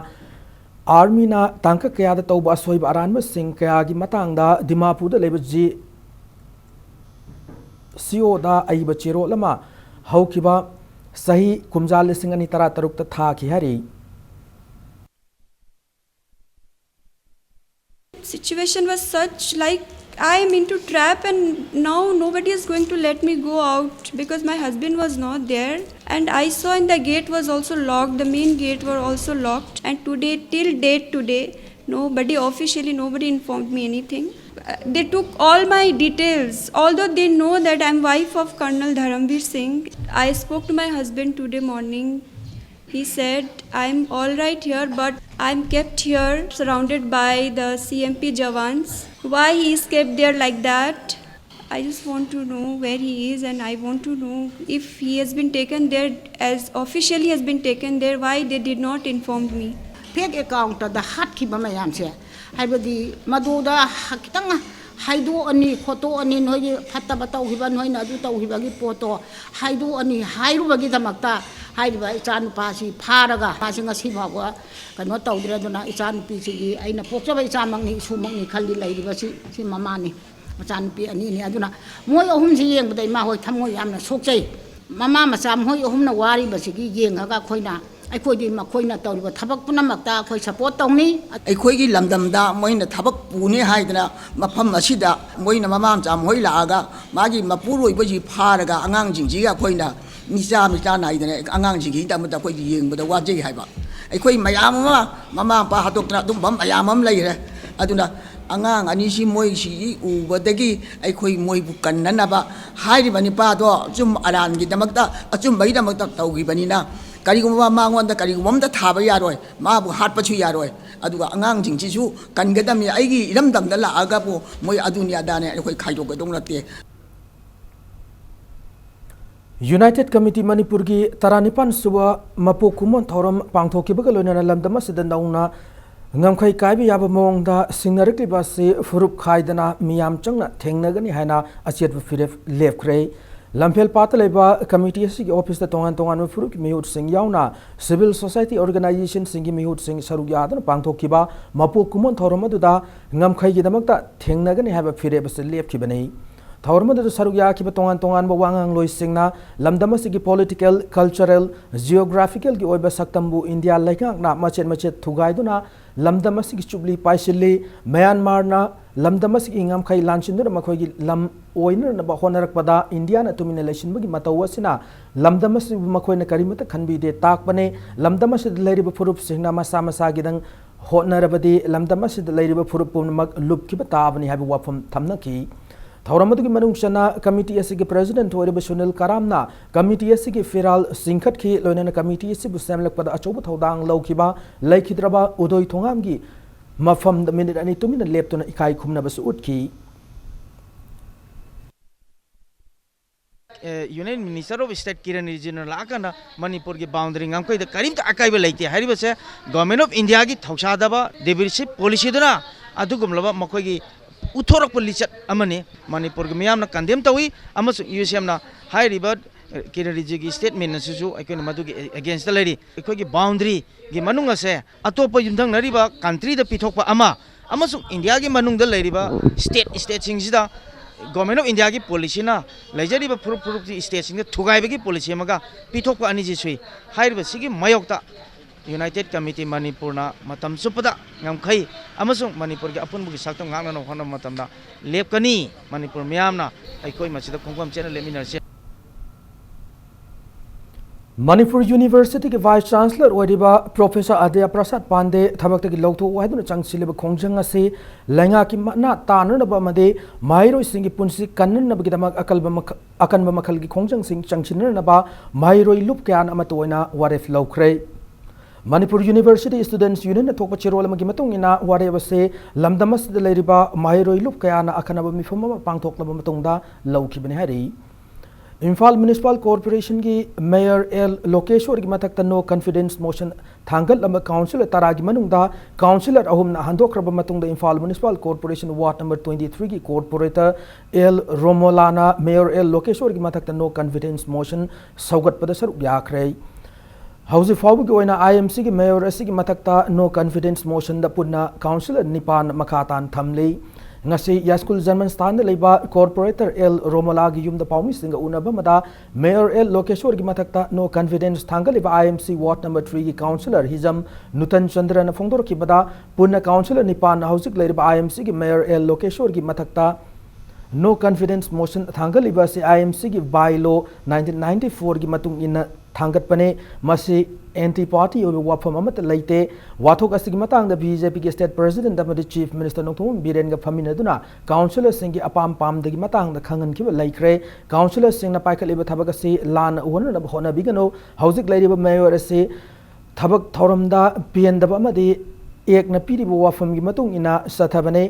ꯑꯥꯔꯃꯤꯅ ꯇꯥꯡꯀꯛ ꯀꯌꯥꯗ ꯇꯧꯕ ꯑꯁꯣꯏꯕ ꯑꯔꯥꯟꯕꯁꯤꯡ ꯀꯌꯥꯒꯤ ꯃꯇꯥꯡꯗ ꯗꯤꯃꯥꯄꯨꯔꯗ ꯂꯩꯕ ꯖꯤ ꯁꯤ ꯑꯣꯗ ꯑꯏꯕ ꯆꯦꯔꯣꯜ ꯑꯃ ꯍꯧꯈꯤꯕ ꯆꯍꯤ ꯀꯨꯝꯖꯥ ꯂꯤꯁꯤꯡ ꯑꯅꯤ ꯇꯔꯥ ꯇꯔꯨꯛꯇ ꯊꯥꯈꯤ ꯍꯥꯏꯔꯤ꯫ Situation was such, like, I am into trap and now nobody is going to let me go out because my husband was not there, and I saw in the gate was also locked, the main gate were also locked, and today, till date today, nobody officially, nobody informed me anything. Uh, they took all my details, although they know that I'm wife of Colonel Dharamveer Singh. I spoke to my husband today morning. He said, I'm all right here, but I'm kept here surrounded by the C M P jawans. Why he is kept there like that? I just want to know where he is, and I want to know if he has been taken there, as officially has been taken there, why they did not inform me. Fake account ꯇ ꯍꯥꯠꯈꯤꯕ ꯃꯌꯥꯝꯁꯦ, ꯍꯥꯏꯕꯗꯤ ꯃꯗꯨꯗ ꯈꯤꯇꯪ ꯍꯥꯏꯗꯣꯛꯑꯅꯤ ꯈꯣꯠꯇꯣꯛꯑꯅꯤ, ꯅꯣꯏꯒꯤ ꯐꯠꯇꯕ ꯇꯧꯈꯤꯕ, ꯅꯣꯏꯅ ꯑꯗꯨ ꯇꯧꯈꯤꯕꯒꯤ ꯄꯣꯠꯇꯣ ꯍꯥꯏꯗꯣꯛꯑꯅꯤ ꯍꯥꯏꯔꯨꯕꯒꯤꯗꯃꯛꯇ ꯍꯥꯏꯔꯤꯕ ꯏꯆꯥ ꯅꯨꯄꯥꯁꯤ ꯐꯥꯔꯒ ꯃꯥꯁꯤ ꯉꯁꯤ ꯐꯥꯎꯕ ꯀꯩꯅꯣ ꯇꯧꯗ꯭ꯔꯦ꯫ ꯑꯗꯨꯅ ꯏꯆꯥ ꯅꯨꯄꯤꯁꯤꯒꯤ ꯑꯩꯅ ꯄꯣꯛꯆꯕ ꯏꯆꯥꯃꯛꯅꯤ, ꯏꯁꯨꯃꯛꯅꯤ ꯈꯜꯂꯤ ꯂꯩꯔꯤꯕꯁꯤ꯫ ꯁꯤ ꯃꯃꯥꯅꯤ, ꯃꯆꯥꯅꯨꯄꯤ ꯑꯅꯤꯅꯤ꯫ ꯑꯗꯨꯅ ꯃꯣꯏ ꯑꯍꯨꯝꯁꯤ ꯌꯦꯡꯕꯗ ꯏꯃꯥ ꯍꯣꯏ ꯊꯃꯣꯏ ꯌꯥꯝꯅ ꯁꯣꯛꯆꯩ꯫ ꯃꯃꯥ ꯃꯆꯥ ꯃꯣꯏ ꯑꯍꯨꯝꯅ ꯋꯥꯔꯤꯕꯁꯤꯒꯤ ꯌꯦꯡꯉꯒ ꯑꯩꯈꯣꯏꯅ, ꯑꯩꯈꯣꯏꯗꯤ ꯃꯈꯣꯏꯅ ꯇꯧꯔꯤꯕ ꯊꯕꯛ ꯄꯨꯝꯅꯃꯛꯇ ꯑꯩꯈꯣꯏ support ꯇꯧꯅꯤ꯫ ꯑꯩꯈꯣꯏꯒꯤ ꯂꯝꯗꯝꯗ ꯃꯣꯏꯅ ꯊꯕꯛ ꯄꯨꯅꯤ ꯍꯥꯏꯗꯅ ꯃꯐꯝ ꯑꯁꯤꯗ ꯃꯣꯏꯅ ꯃꯃꯥ ꯃꯆꯥ ꯃꯈꯣꯏ ꯂꯥꯛꯑꯒ ꯃꯥꯒꯤ ꯃꯄꯨꯔꯣꯏꯕꯁꯤ ꯐꯥꯔꯒ ꯑꯉꯥꯡꯁꯤꯡꯁꯤꯒ ꯑꯩꯈꯣꯏꯅ ꯃꯤꯆꯥ ꯃꯤꯆꯥ ꯅꯥꯏꯗꯅ ꯑꯉꯥꯡꯁꯤꯡꯒꯤꯗꯃꯛꯇ ꯑꯩꯈꯣꯏ ꯌꯦꯡꯕꯗ ꯋꯥꯖꯩ ꯍꯥꯏꯕ꯫ ꯑꯩꯈꯣꯏ ꯃꯌꯥꯝ ꯑꯃ ꯃꯃꯥ ꯃꯄꯥ ꯍꯥꯠꯇꯣꯛꯇꯅ ꯑꯗꯨꯝꯕ ꯃꯌꯥꯝ ꯑꯃ ꯂꯩꯈ꯭ꯔꯦ꯫ ꯑꯗꯨꯅ ꯑꯉꯥꯡ ꯑꯅꯤꯁꯤ ꯃꯣꯏꯁꯤ ꯎꯕꯗꯒꯤ ꯑꯩꯈꯣꯏ ꯃꯣꯏꯕꯨ ꯀꯟꯅꯅꯕ ꯍꯥꯏꯔꯤꯕ ꯅꯤꯄꯥꯗꯣ ꯑꯆꯨꯝ ꯑꯔꯥꯟꯒꯤꯗꯃꯛꯇ, ꯑꯆꯨꯝꯕꯒꯤꯗꯃꯛꯇ ꯇꯧꯈꯤꯕꯅꯤꯅ ꯀꯔꯤꯒꯨꯝꯕ ꯃꯉꯣꯟꯗ ꯀꯔꯤꯒꯨꯝꯕ ꯑꯃꯇ ꯊꯥꯕ ꯌꯥꯔꯣꯏ, ꯃꯥꯕꯨ ꯍꯥꯠꯄꯁꯨ ꯌꯥꯔꯣꯏ꯫ ꯑꯗꯨꯒ ꯑꯉꯥꯡꯁꯤꯡꯁꯤꯁꯨ ꯀꯟꯒꯗꯕꯅꯤ꯫ ꯑꯩꯒꯤ ꯏꯔꯝꯗꯝꯗ ꯂꯥꯛꯑꯒꯕꯨ ꯃꯣꯏ ꯑꯗꯨꯅꯤ ꯑꯗꯥꯅꯤ ꯑꯩꯈꯣꯏ ꯈꯥꯏꯗꯣꯛꯀꯗꯧ ꯅꯠꯇꯦ꯫ United Committee ꯃꯅꯤꯄꯨꯔꯒꯤ ꯇꯔꯥꯅꯤꯄꯥꯟ ꯁꯨꯕ ꯃꯄꯣꯛ ꯀꯨꯝꯑꯣꯟ ꯊꯧꯔꯝ ꯄꯥꯡꯊꯣꯛꯈꯤꯕꯒ ꯂꯣꯏꯅꯅ ꯂꯝꯗꯝ ꯑꯁꯤꯗ ꯅꯧꯅ ꯉꯝꯈꯩ ꯀꯥꯏꯕ ꯌꯥꯕ ꯃꯑꯣꯡꯗ ꯁꯤꯡꯅꯔꯛꯂꯤꯕ ꯑꯁꯤ ꯐꯨꯔꯨꯞ ꯈꯥꯏꯗꯅ ꯃꯤꯌꯥꯝ ꯆꯪꯅ ꯊꯦꯡꯅꯒꯅꯤ ꯍꯥꯏꯅ ꯑꯆꯦꯠꯄ ꯐꯤꯔꯦꯞ ꯂꯦꯞꯈ꯭ꯔꯦ꯫ ꯂꯝꯐꯦꯜꯄꯥꯠꯇ ꯂꯩꯕ ꯀꯃꯤꯇꯤ ꯑꯁꯤꯒꯤ ꯑꯣꯐꯤꯁꯇ ꯇꯣꯉꯥꯟ ꯇꯣꯉꯥꯟꯕ ꯐꯨꯔꯨꯞꯀꯤ ꯃꯤꯍꯨꯠꯁꯤꯡ ꯌꯥꯎꯅ civil society organizationꯁꯤꯡꯒꯤ ꯃꯤꯍꯨꯠꯁꯤꯡ ꯁꯔꯨꯛ ꯌꯥꯗꯨꯅ ꯄꯥꯡꯊꯣꯛꯈꯤꯕ ꯃꯄꯣꯛ ꯀꯨꯝꯑꯣꯟ ꯊꯧꯔꯝ ꯑꯗꯨꯗ ꯉꯝꯈꯩꯒꯤꯗꯃꯛꯇ ꯊꯦꯡꯅꯒꯅꯤ ꯍꯥꯏꯕ ꯐꯤꯔꯦꯞ ꯑꯁꯤ ꯂꯦꯞꯈꯤꯕꯅꯤ꯫ ꯊꯧꯔꯝ ꯑꯗꯨꯗ ꯁꯔꯨꯛ ꯌꯥꯈꯤꯕ ꯇꯣꯉꯥꯟ ꯇꯣꯉꯥꯟꯕ ꯋꯥꯉꯥꯡꯂꯣꯏꯁꯤꯡꯅ ꯂꯝꯗꯝ ꯑꯁꯤꯒꯤ political, cultural, geographicalꯒꯤ ꯑꯣꯏꯕ ꯁꯛꯇꯝꯕꯨ ꯏꯟꯗꯤꯌꯥ ꯂꯩꯉꯥꯛꯅ ꯃꯆꯦꯠ ꯃꯆꯦꯠ ꯊꯨꯒꯥꯏꯗꯨꯅ ꯂꯝꯗꯝ ꯑꯁꯤꯒꯤ ꯆꯨꯞꯂꯤ ꯄꯥꯏꯁꯤꯜꯂꯤ꯫ ꯃ꯭ꯌꯥꯟꯃꯥꯔꯅ ꯂꯝꯗꯝ ꯑꯁꯤꯒꯤ ꯉꯝꯈꯩ ꯂꯥꯟꯁꯤꯟꯗꯨꯅ ꯃꯈꯣꯏꯒꯤ ꯂꯝ ꯑꯣꯏꯅꯅꯕ ꯍꯣꯠꯅꯔꯛꯄꯗ ꯏꯟꯗꯤꯌꯥꯅ ꯇꯨꯃꯤꯟꯅ ꯂꯩꯁꯤꯟꯕꯒꯤ ꯃꯇꯧ ꯑꯁꯤꯅ ꯂꯝꯗꯝ ꯑꯁꯤꯕꯨ ꯃꯈꯣꯏꯅ ꯀꯔꯤꯃꯠꯇ ꯈꯟꯕꯤꯗꯦ ꯇꯥꯛꯄꯅꯦ꯫ ꯂꯝꯗꯝ ꯑꯁꯤꯗ ꯂꯩꯔꯤꯕ ꯐꯨꯔꯨꯞꯁꯤꯡꯅ ꯃꯁꯥ ꯃꯁꯥꯒꯤꯗꯪ ꯍꯣꯠꯅꯔꯕꯗꯤ ꯂꯝꯗꯝ ꯑꯁꯤꯗ ꯂꯩꯔꯤꯕ ꯐꯨꯔꯨꯞ ꯄꯨꯝꯅꯃꯛ ꯂꯨꯞꯈꯤꯕ ꯇꯥꯕꯅꯤ ꯍꯥꯏꯕ ꯋꯥꯐꯝ ꯊꯝꯅꯈꯤ꯫ ꯊꯧꯔꯝ ꯑꯗꯨꯒꯤ ꯃꯅꯨꯡ ꯆꯟꯅ ꯀꯃꯤꯇꯤ ꯑꯁꯤꯒꯤ president ꯑꯣꯏꯔꯤꯕ ꯁꯨꯅꯤꯜ ꯀꯔꯥꯝꯅ ꯀꯃꯤꯇꯤ ꯑꯁꯤꯒꯤ ꯐꯤꯔꯥꯜ ꯆꯤꯡꯈꯠꯈꯤ, ꯂꯣꯏꯅꯅ ꯀꯃꯤꯇꯤ ꯑꯁꯤꯕꯨ ꯁꯦꯝꯂꯛꯄꯗ ꯑꯆꯧꯕ ꯊꯧꯗꯥꯡ ꯂꯧꯈꯤꯕ ꯂꯩꯈꯤꯗ꯭ꯔꯕ ꯎꯗꯣꯏ ꯊꯣꯉꯥꯝꯒꯤ ꯃꯐꯝꯗ ꯃꯤꯅꯤꯠ ꯑꯅꯤ ꯇꯨꯃꯤꯟꯅ ꯂꯦꯞꯇꯨꯅ ꯏꯀꯥꯏ ꯈꯨꯝꯅꯕꯁꯨ ꯎꯠꯈꯤ꯫ ꯑꯦ, Union Minister of State Kiran ꯔꯤꯖꯤꯖꯨꯅ ꯂꯥꯛꯑꯀꯥꯟꯗ ꯃꯅꯤꯄꯨꯔꯒꯤ boundary ꯉꯝꯈꯩꯗ ꯀꯔꯤꯝꯇ ꯑꯀꯥꯏꯕ ꯂꯩꯇꯦ ꯍꯥꯏꯔꯤꯕꯁꯦ Government of Indiaꯒꯤ ꯊꯧꯁꯥꯗꯕ divisive policyꯗꯨꯅ ꯑꯗꯨꯒꯨꯝꯂꯕ ꯃꯈꯣꯏꯒꯤ ꯎꯠꯊꯣꯔꯛꯄ ꯂꯤꯆꯠ ꯑꯃꯅꯤ꯫ ꯃꯅꯤꯄꯨꯔꯒꯤ ꯃꯤꯌꯥꯝꯅ condemn ꯇꯧꯏ ꯑꯃꯁꯨꯡ USMꯅ ꯍꯥꯏꯔꯤꯕ ꯀꯤꯔꯟ ꯔꯤꯖꯤꯖꯨꯒꯤ statement ꯑꯁꯤꯁꯨ ꯑꯩꯈꯣꯏꯅ ꯃꯗꯨꯒꯤ againstꯇ ꯂꯩꯔꯤ꯫ ꯑꯩꯈꯣꯏꯒꯤ boundaryꯒꯤ ꯃꯅꯨꯡ ꯑꯁꯦ ꯑꯇꯣꯞꯄ ꯌꯨꯝꯊꯪꯅꯔꯤꯕ countryꯗ ꯄꯤꯊꯣꯛꯄ ꯑꯃ ꯑꯃꯁꯨꯡ ꯏꯟꯗꯤꯌꯥꯒꯤ ꯃꯅꯨꯡꯗ ꯂꯩꯔꯤꯕ state stateꯁꯤꯡꯁꯤꯗ Government of Indiaꯒꯤ policyꯅ ꯂꯩꯖꯔꯤꯕ ꯐꯨꯔꯨꯞ ꯐꯨꯔꯨꯞꯀꯤ stateꯁꯤꯡꯗ ꯊꯨꯒꯥꯏꯕꯒꯤ policy ꯑꯃꯒ ꯄꯤꯊꯣꯛꯄ ꯑꯅꯤꯁꯤ ꯁꯨꯏ꯫ ꯍꯥꯏꯔꯤꯕꯁꯤꯒꯤ ꯃꯥꯌꯣꯛꯇ United Committee ꯃꯅꯤꯄꯨꯔꯅ ꯃꯇꯝ ꯆꯨꯞꯄꯗ ꯉꯝꯈꯩ ꯑꯃꯁꯨꯡ ꯃꯅꯤꯄꯨꯔꯒꯤ ꯑꯄꯨꯟꯕꯒꯤ ꯁꯛꯇꯝ ꯉꯥꯛꯅꯅꯕ ꯍꯣꯠꯅꯕ ꯃꯇꯝꯗ ꯂꯦꯞꯀꯅꯤ꯫ ꯃꯅꯤꯄꯨꯔ ꯃꯤꯌꯥꯝꯅ ꯑꯩꯈꯣꯏ ꯃꯁꯤꯗ ꯈꯣꯡꯐꯝ ꯆꯦꯠꯅ ꯂꯦꯞꯃꯤꯟꯅꯔꯁꯤ꯫ ꯃꯅꯤꯄꯨꯔ Universityꯒꯤ Vice Chancellor ꯑꯣꯏꯔꯤꯕ Professor ꯑꯗ꯭ꯌ ꯄ꯭ꯔꯁꯥꯗ ꯄꯥꯟꯗꯦ ꯊꯕꯛꯇꯒꯤ ꯂꯧꯊꯣꯛꯎ ꯍꯥꯏꯗꯨꯅ ꯆꯪꯁꯤꯜꯂꯤꯕ ꯈꯣꯡꯖꯪ ꯑꯁꯤ ꯂꯩꯉꯥꯛꯀꯤ ꯃꯅꯥ ꯇꯥꯅꯅꯕ ꯑꯃꯗꯤ ꯃꯍꯩꯔꯣꯏꯁꯤꯡꯒꯤ ꯄꯨꯟꯁꯤ ꯀꯟꯅꯅꯕꯒꯤꯗꯃꯛ ꯑꯀꯜꯕ ꯃꯈ-, ꯑꯀꯟꯕ ꯃꯈꯜꯒꯤ ꯈꯣꯡꯖꯪꯁꯤꯡ ꯆꯪꯁꯤꯟꯅꯅꯕ ꯃꯍꯩꯔꯣꯏ ꯂꯨꯞ ꯀꯌꯥꯅ ꯑꯃꯠꯇ ꯑꯣꯏꯅ ꯋꯥꯔꯦꯞ ꯂꯧꯈ꯭ꯔꯦ꯫ ꯃꯅꯤꯄꯨꯔ University Students Unionꯅ ꯊꯣꯛꯄ ꯆꯦꯔꯣꯜ ꯑꯃꯒꯤ ꯃꯇꯨꯡ ꯏꯟꯅ ꯋꯥꯔꯦꯞ ꯑꯁꯤ ꯂꯝꯗꯝ ꯑꯁꯤꯗ ꯂꯩꯔꯤꯕ ꯃꯍꯩꯔꯣꯏ ꯂꯨꯞ ꯀꯌꯥꯅ ꯑꯈꯟꯅꯕ ꯃꯤꯐꯝ ꯑꯃ ꯄꯥꯡꯊꯣꯛꯂꯕ ꯃꯇꯨꯡꯗ ꯂꯧꯈꯤꯕꯅꯤ ꯍꯥꯏꯔꯤ꯫ ꯏꯝꯐꯥꯜ ꯃ꯭ꯌꯨꯅꯤꯁꯤꯄꯥꯜ ꯀꯣꯔꯄꯣꯔꯦꯁꯟꯒꯤ ꯃꯦꯌꯔ ꯑꯦꯜ ꯂꯣꯀꯦꯁꯣꯔꯒꯤ ꯃꯊꯛꯇ no confidence motion ꯊꯥꯡꯒꯠꯂꯝꯕ ꯀꯥꯎꯟꯁꯤꯂꯔ ꯇꯔꯥꯒꯤ ꯃꯅꯨꯡꯗ ꯀꯥꯎꯟꯁꯤꯂꯔ ꯑꯍꯨꯝꯅ ꯍꯟꯗꯣꯛꯈ꯭ꯔꯕ ꯃꯇꯨꯡꯗ Imphal municipal corporation ward number twenty threeꯒꯤ ꯀꯣꯔꯄꯣꯔꯦꯇꯔ ꯑꯦꯜ ꯔꯣꯃꯣꯂꯥꯅ ꯃꯦꯌꯔ ꯑꯦꯜ ꯂꯣꯀꯦꯁꯣꯔꯒꯤ ꯃꯊꯛꯇ no confidence motion ꯁꯧꯒꯠꯄꯗ ꯁꯔꯨꯛ ꯌꯥꯈ꯭ꯔꯦ꯫ ꯍꯧꯖꯤꯛ ꯐꯥꯎꯕꯒꯤ ꯑꯣꯏꯅ IMCꯒꯤ ꯃꯦꯌꯔ ꯑꯁꯤꯒꯤ ꯃꯊꯛꯇ no confidence motionꯗ ꯄꯨꯟꯅ ꯀꯥꯎꯟꯁꯤꯂꯔ ꯅꯤꯄꯥꯟ ꯃꯈꯥ ꯇꯥꯅ ꯊꯝꯂꯤ꯫ ꯉꯁꯤ ꯌꯥꯏꯁ꯭ꯀꯨꯜ ꯖꯔꯃꯟ ꯁ꯭ꯇꯥꯟꯗ ꯂꯩꯕ ꯀꯣꯔꯄꯣꯔꯦꯇꯔ ꯑꯦꯜ ꯔꯣꯃꯣꯂꯥꯒꯤ ꯌꯨꯝꯗ ꯄꯥꯎꯃꯤꯁꯤꯡꯒ ꯎꯅꯕ ꯑꯃꯗ ꯃꯦꯌꯔ ꯑꯦꯜ ꯂꯣꯀꯦꯁꯣꯔꯒꯤ ꯃꯊꯛꯇ no confidence ꯊꯥꯡꯒꯠꯂꯤꯕ IMC ꯋꯥꯔꯗ ꯅꯝꯕꯔ threeꯒꯤ ꯀꯥꯎꯟꯁꯤꯂꯔ ꯍꯤꯖꯝ ꯅꯨꯇꯟ ꯆꯟꯗ꯭ꯔꯅ ꯐꯣꯡꯗꯣꯔꯛꯈꯤꯕꯗ, ꯄꯨꯟꯅ ꯀꯥꯎꯟꯁꯤꯂꯔ ꯅꯤꯄꯥꯟꯅ ꯍꯧꯖꯤꯛ ꯂꯩꯔꯤꯕ IMCꯒꯤ ꯃꯦꯌꯔ ꯑꯦꯜ ꯂꯣꯀꯦꯁꯣꯔꯒꯤ ꯃꯊꯛꯇ no confidence motion ꯊꯥꯡꯒꯠꯂꯤꯕ ꯑꯁꯤ IMCꯒꯤ by law nineteen ninety fourꯒꯤ ꯃꯇꯨꯡ ꯏꯟꯅ ꯊꯥꯡꯒꯠꯄꯅꯤ꯫ ꯃꯁꯤ anti party ꯑꯣꯏꯕ ꯋꯥꯐꯝ ꯑꯃꯠꯇ ꯂꯩꯇꯦ꯫ ꯋꯥꯊꯣꯛ ꯑꯁꯤꯒꯤ ꯃꯇꯥꯡꯗ BJPꯒꯤ state president ꯑꯃꯗꯤ Chief Minister ꯅꯣꯡꯊꯣꯝꯕꯝ ꯕꯤꯔꯦꯟꯒ ꯐꯝꯃꯤꯟꯅꯗꯨꯅ ꯀꯥꯎꯟꯁꯤꯂꯔꯁꯤꯡꯒꯤ ꯑꯄꯥꯝ ꯄꯥꯝꯗꯒꯤ ꯃꯇꯥꯡꯗ ꯈꯪꯍꯟꯈꯤꯕ ꯂꯩꯈ꯭ꯔꯦ꯫ ꯀꯥꯎꯟꯁꯤꯂꯔꯁꯤꯡꯅ ꯄꯥꯏꯈꯠꯂꯤꯕ ꯊꯕꯛ ꯑꯁꯤ ꯂꯥꯟꯅ ꯎꯍꯟꯅꯅꯕ ꯍꯣꯠꯅꯕꯤꯒꯅꯨ꯫ ꯍꯧꯖꯤꯛ ꯂꯩꯔꯤꯕ ꯃꯦꯌꯔ ꯑꯁꯤ ꯊꯕꯛ ꯊꯧꯔꯝꯗ ꯄꯦꯟꯗꯕ ꯑꯃꯗꯤ ꯑꯦꯛꯅ ꯄꯤꯔꯤꯕ ꯋꯥꯐꯝꯒꯤ ꯃꯇꯨꯡ ꯏꯟꯅ ꯆꯠꯊꯕꯅꯤ꯫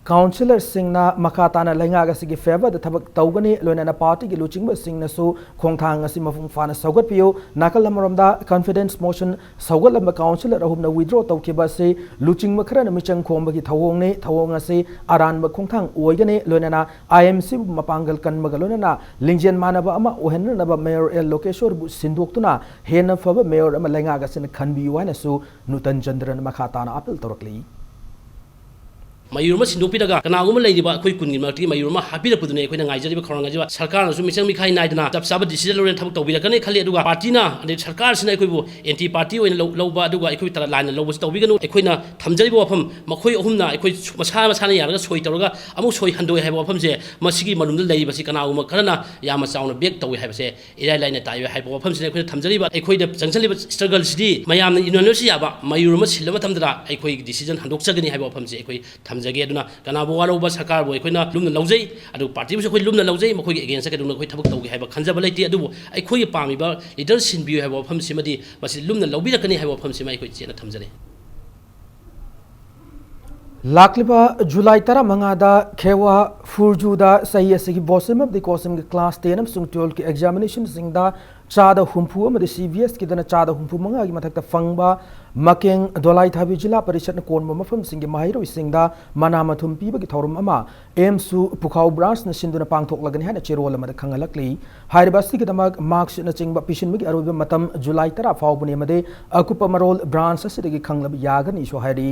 ꯀꯥꯎꯟꯁꯤꯂꯔꯁꯤꯡꯅ ꯃꯈꯥ ꯇꯥꯅ ꯂꯩꯉꯥꯛ ꯑꯁꯤꯒꯤ ꯐꯦꯚꯔꯗ ꯊꯕꯛ ꯇꯧꯒꯅꯤ, ꯂꯣꯏꯅꯅ ꯄꯥꯔꯇꯤꯒꯤ ꯂꯨꯆꯤꯡꯕꯁꯤꯡꯅꯁꯨ ꯈꯣꯡꯊꯥꯡ ꯑꯁꯤ ꯃꯄꯨꯡ ꯐꯥꯅ ꯁꯧꯒꯠꯄꯤꯌꯨ꯫ ꯅꯥꯀꯜ ꯑꯃꯔꯣꯝꯗ confidence motion ꯁꯧꯒꯠꯂꯝꯕ ꯀꯥꯎꯟꯁꯤꯂꯔ ꯑꯍꯨꯝꯅ withdraw ꯇꯧꯈꯤꯕ ꯑꯁꯤ ꯂꯨꯆꯤꯡꯕ ꯈꯔꯅ ꯃꯤꯆꯪ ꯈꯣꯝꯕꯒꯤ ꯊꯧꯑꯣꯡꯅꯤ꯫ ꯊꯧꯑꯣꯡ ꯑꯁꯤ ꯑꯔꯥꯟꯕ ꯈꯣꯡꯊꯥꯡ ꯑꯣꯏꯒꯅꯤ, ꯂꯣꯏꯅꯅ IMCꯕꯨ ꯃꯄꯥꯡꯒꯜ ꯀꯟꯕꯒ ꯂꯣꯏꯅꯅ ꯂꯤꯡꯖꯦꯜ ꯃꯥꯟꯅꯕ ꯑꯃ ꯑꯣꯏꯍꯟꯅꯅꯕ ꯃꯦꯌꯔ ꯑꯦꯜ ꯂꯣꯀꯦꯁꯣꯔꯕꯨ ꯁꯤꯟꯗꯣꯛꯇꯨꯅ ꯍꯦꯟꯅ ꯐꯕ ꯃꯦꯌꯔ ꯑꯃ ꯂꯩꯉꯥꯛ ꯑꯁꯤꯅ ꯈꯟꯕꯤꯌꯨ ꯍꯥꯏꯅꯁꯨ ꯅꯨꯇꯟ ꯆꯟꯗ꯭ꯔꯅ ꯃꯈꯥ ꯇꯥꯅ ꯑꯥꯄꯤꯜ ꯇꯧꯔꯛꯂꯤ꯫ ꯃꯌꯨꯝ ꯑꯃ ꯁꯤꯟꯗꯣꯛꯄꯤꯔꯒ ꯀꯅꯥꯒꯨꯝꯕ ꯂꯩꯔꯤꯕ ꯑꯩꯈꯣꯏ ꯀꯨꯟꯒꯤ ꯃꯔꯛꯇꯒꯤ ꯃꯌꯨꯝ ꯑꯃ ꯍꯥꯞꯄꯤꯔꯛꯄꯗꯨꯅꯦ ꯑꯩꯈꯣꯏꯅ ꯉꯥꯏꯖꯔꯤꯕ, ꯈꯧꯔꯥꯡ ꯉꯥꯏꯖꯔꯤꯕ꯫ ꯁꯔꯀꯥꯔꯅꯁꯨ ꯃꯤꯆꯪ ꯃꯤꯈꯥꯏ ꯅꯥꯏꯗꯅ ꯆꯞ ꯆꯥꯕ decision ꯂꯧꯔꯦꯅ ꯊꯕꯛ ꯇꯧꯕꯤꯔꯛꯀꯅꯤ ꯈꯜꯂꯤ꯫ ꯑꯗꯨꯒ ꯄꯥꯔꯇꯤꯅ, ꯑꯗꯩ ꯁꯔꯀꯥꯔꯁꯤꯅ ꯑꯩꯈꯣꯏꯕꯨ anti party ꯑꯣꯏꯅ ꯂꯧ-, ꯂꯧꯕ, ꯑꯗꯨꯒ ꯑꯩꯈꯣꯏ ꯇꯔꯥ ꯂꯥꯟꯅ ꯂꯧꯕꯁꯨ ꯇꯧꯕꯤꯒꯅꯨ꯫ ꯑꯩꯈꯣꯏꯅ ꯊꯝꯖꯔꯤꯕ ꯋꯥꯐꯝ, ꯃꯈꯣꯏ ꯑꯍꯨꯝꯅ ꯑꯩꯈꯣꯏ ꯁꯨ-, ꯃꯁꯥ ꯃꯁꯥꯅ ꯌꯥꯔꯒ ꯁꯣꯏ ꯇꯧꯔꯒ ꯑꯃꯨꯛ ꯁꯣꯏ ꯍꯟꯗꯣꯛꯑꯦ ꯍꯥꯏꯕ ꯋꯥꯐꯝꯁꯦ, ꯃꯁꯤꯒꯤ ꯃꯅꯨꯡꯗ ꯂꯩꯔꯤꯕꯁꯤ ꯀꯅꯥꯒꯨꯝꯕ ꯈꯔꯅ ꯌꯥꯝꯅ ꯆꯥꯎꯅ ꯕꯦꯛ ꯇꯧꯏ ꯍꯥꯏꯕꯁꯦ ꯏꯔꯥꯏ ꯂꯥꯏꯅ ꯇꯥꯛꯏ ꯍꯥꯏꯕ ꯋꯥꯐꯝꯁꯤꯅ ꯑꯩꯈꯣꯏꯅ ꯊꯝꯖꯔꯤꯕ꯫ ꯑꯩꯈꯣꯏꯗ ꯆꯪꯁꯤꯜꯂꯤꯕ struggleꯁꯤꯗꯤ ꯃꯌꯥꯝꯅ unanimous ꯌꯥꯕ ꯃꯌꯨꯝ ꯑꯃ ꯁꯤꯜꯂ ꯃꯇꯝꯗ ꯑꯩꯈꯣꯏꯒꯤ decision ꯍꯟꯗꯣꯛꯆꯒꯅꯤ ꯍꯥꯏꯕ ꯋꯥꯐꯝꯁꯦ ꯑꯩꯈꯣꯏ ꯊꯝꯖꯒꯦ꯫ ꯑꯗꯨꯅ ꯀꯅꯥꯕꯨ ꯋꯥꯔꯧꯕ, ꯁꯔꯀꯥꯔꯕꯨ ꯑꯩꯈꯣꯏꯅ ꯂꯨꯝꯅ ꯂꯧꯖꯩ, ꯑꯗꯨꯒ ꯄꯥꯔꯇꯤꯕꯨꯁꯨ ꯑꯩꯈꯣꯏ ꯂꯨꯝꯅ ꯂꯧꯖꯩ, ꯃꯈꯣꯏꯒꯤ againstꯇ ꯀꯩꯗꯧꯅ ꯑꯩꯈꯣꯏ ꯊꯕꯛ ꯇꯧꯒꯦ ꯍꯥꯏꯕ ꯈꯟꯖꯕ ꯂꯩꯇꯦ꯫ ꯑꯗꯨꯕꯨ ꯑꯩꯈꯣꯏꯒꯤ ꯄꯥꯝꯃꯤꯕ leader ꯁꯤꯟꯕꯤꯌꯨ ꯍꯥꯏꯕ ꯋꯥꯐꯝꯁꯤꯃꯗꯤ ꯃꯁꯤ ꯂꯨꯝꯅ ꯂꯧꯕꯤꯔꯛꯀꯅꯤ ꯍꯥꯏꯕ ꯋꯥꯐꯝꯁꯤꯃ ꯑꯩꯈꯣꯏ ꯆꯦꯠꯅ ꯊꯝꯖꯔꯤ꯫ ꯂꯥꯛꯂꯤꯕ ꯖꯨꯂꯥꯏ ꯇꯔꯥꯃꯉꯥꯗ ꯈꯦꯋꯥ ꯐꯨꯔꯖꯨꯗ ꯆꯍꯤ ꯑꯁꯤꯒꯤ ꯕꯣꯁꯤꯝ ꯑꯃꯗꯤ ꯀꯣꯁꯤꯝꯒꯤ ꯀ꯭ꯂꯥꯁ ꯇꯦꯟ ꯑꯃꯁꯨꯡ ꯇꯨꯌꯦꯜꯐꯀꯤ ꯑꯦꯛꯖꯥꯃꯤꯅꯦꯁꯟꯁꯤꯡꯗ ꯆꯥꯗ ꯍꯨꯝꯐꯨ ꯑꯃꯗꯤ ꯁꯤ ꯕꯤ ꯑꯦꯁꯀꯤꯗꯅ ꯆꯥꯗ ꯍꯨꯝꯐꯨ ꯃꯉꯥꯒꯤ ꯃꯊꯛꯇ ꯐꯪꯕ ꯃꯀꯦꯡ ꯗꯣꯂꯥꯏ ꯊꯥꯕꯤ ꯖꯤꯂꯥ ꯄꯔꯤꯁꯠꯅ ꯀꯣꯟꯕ ꯃꯐꯝꯁꯤꯡꯒꯤ ꯃꯍꯩꯔꯣꯏꯁꯤꯡꯗ ꯃꯅꯥ ꯃꯊꯨꯝ ꯄꯤꯕꯒꯤ ꯊꯧꯔꯝ ꯑꯃ ꯑꯦꯝꯁꯨ ꯄꯨꯈꯥꯎ ꯕ꯭ꯔꯥꯟꯁꯅ ꯁꯤꯟꯗꯨꯅ ꯄꯥꯡꯊꯣꯛꯂꯒꯅꯤ ꯍꯥꯏꯅ ꯆꯦꯔꯣꯜ ꯑꯃꯗ ꯈꯪꯍꯜꯂꯛꯂꯤ꯫ ꯍꯥꯏꯔꯤꯕ ꯑꯁꯤꯒꯤꯗꯃꯛ ꯃꯥꯔꯛꯁꯤꯠꯅꯆꯤꯡꯕ ꯄꯤꯁꯤꯟꯕꯒꯤ ꯑꯔꯣꯏꯕ ꯃꯇꯝ ꯖꯨꯂꯥꯏ ꯇꯔꯥ ꯐꯥꯎꯕꯅꯤ ꯑꯃꯗꯤ ꯑꯀꯨꯞꯄ ꯃꯔꯣꯜ ꯕ꯭ꯔꯥꯟꯁ ꯑꯁꯤꯗꯒꯤ ꯈꯪꯂꯕ ꯌꯥꯒꯅꯤꯁꯨ ꯍꯥꯏꯔꯤ꯫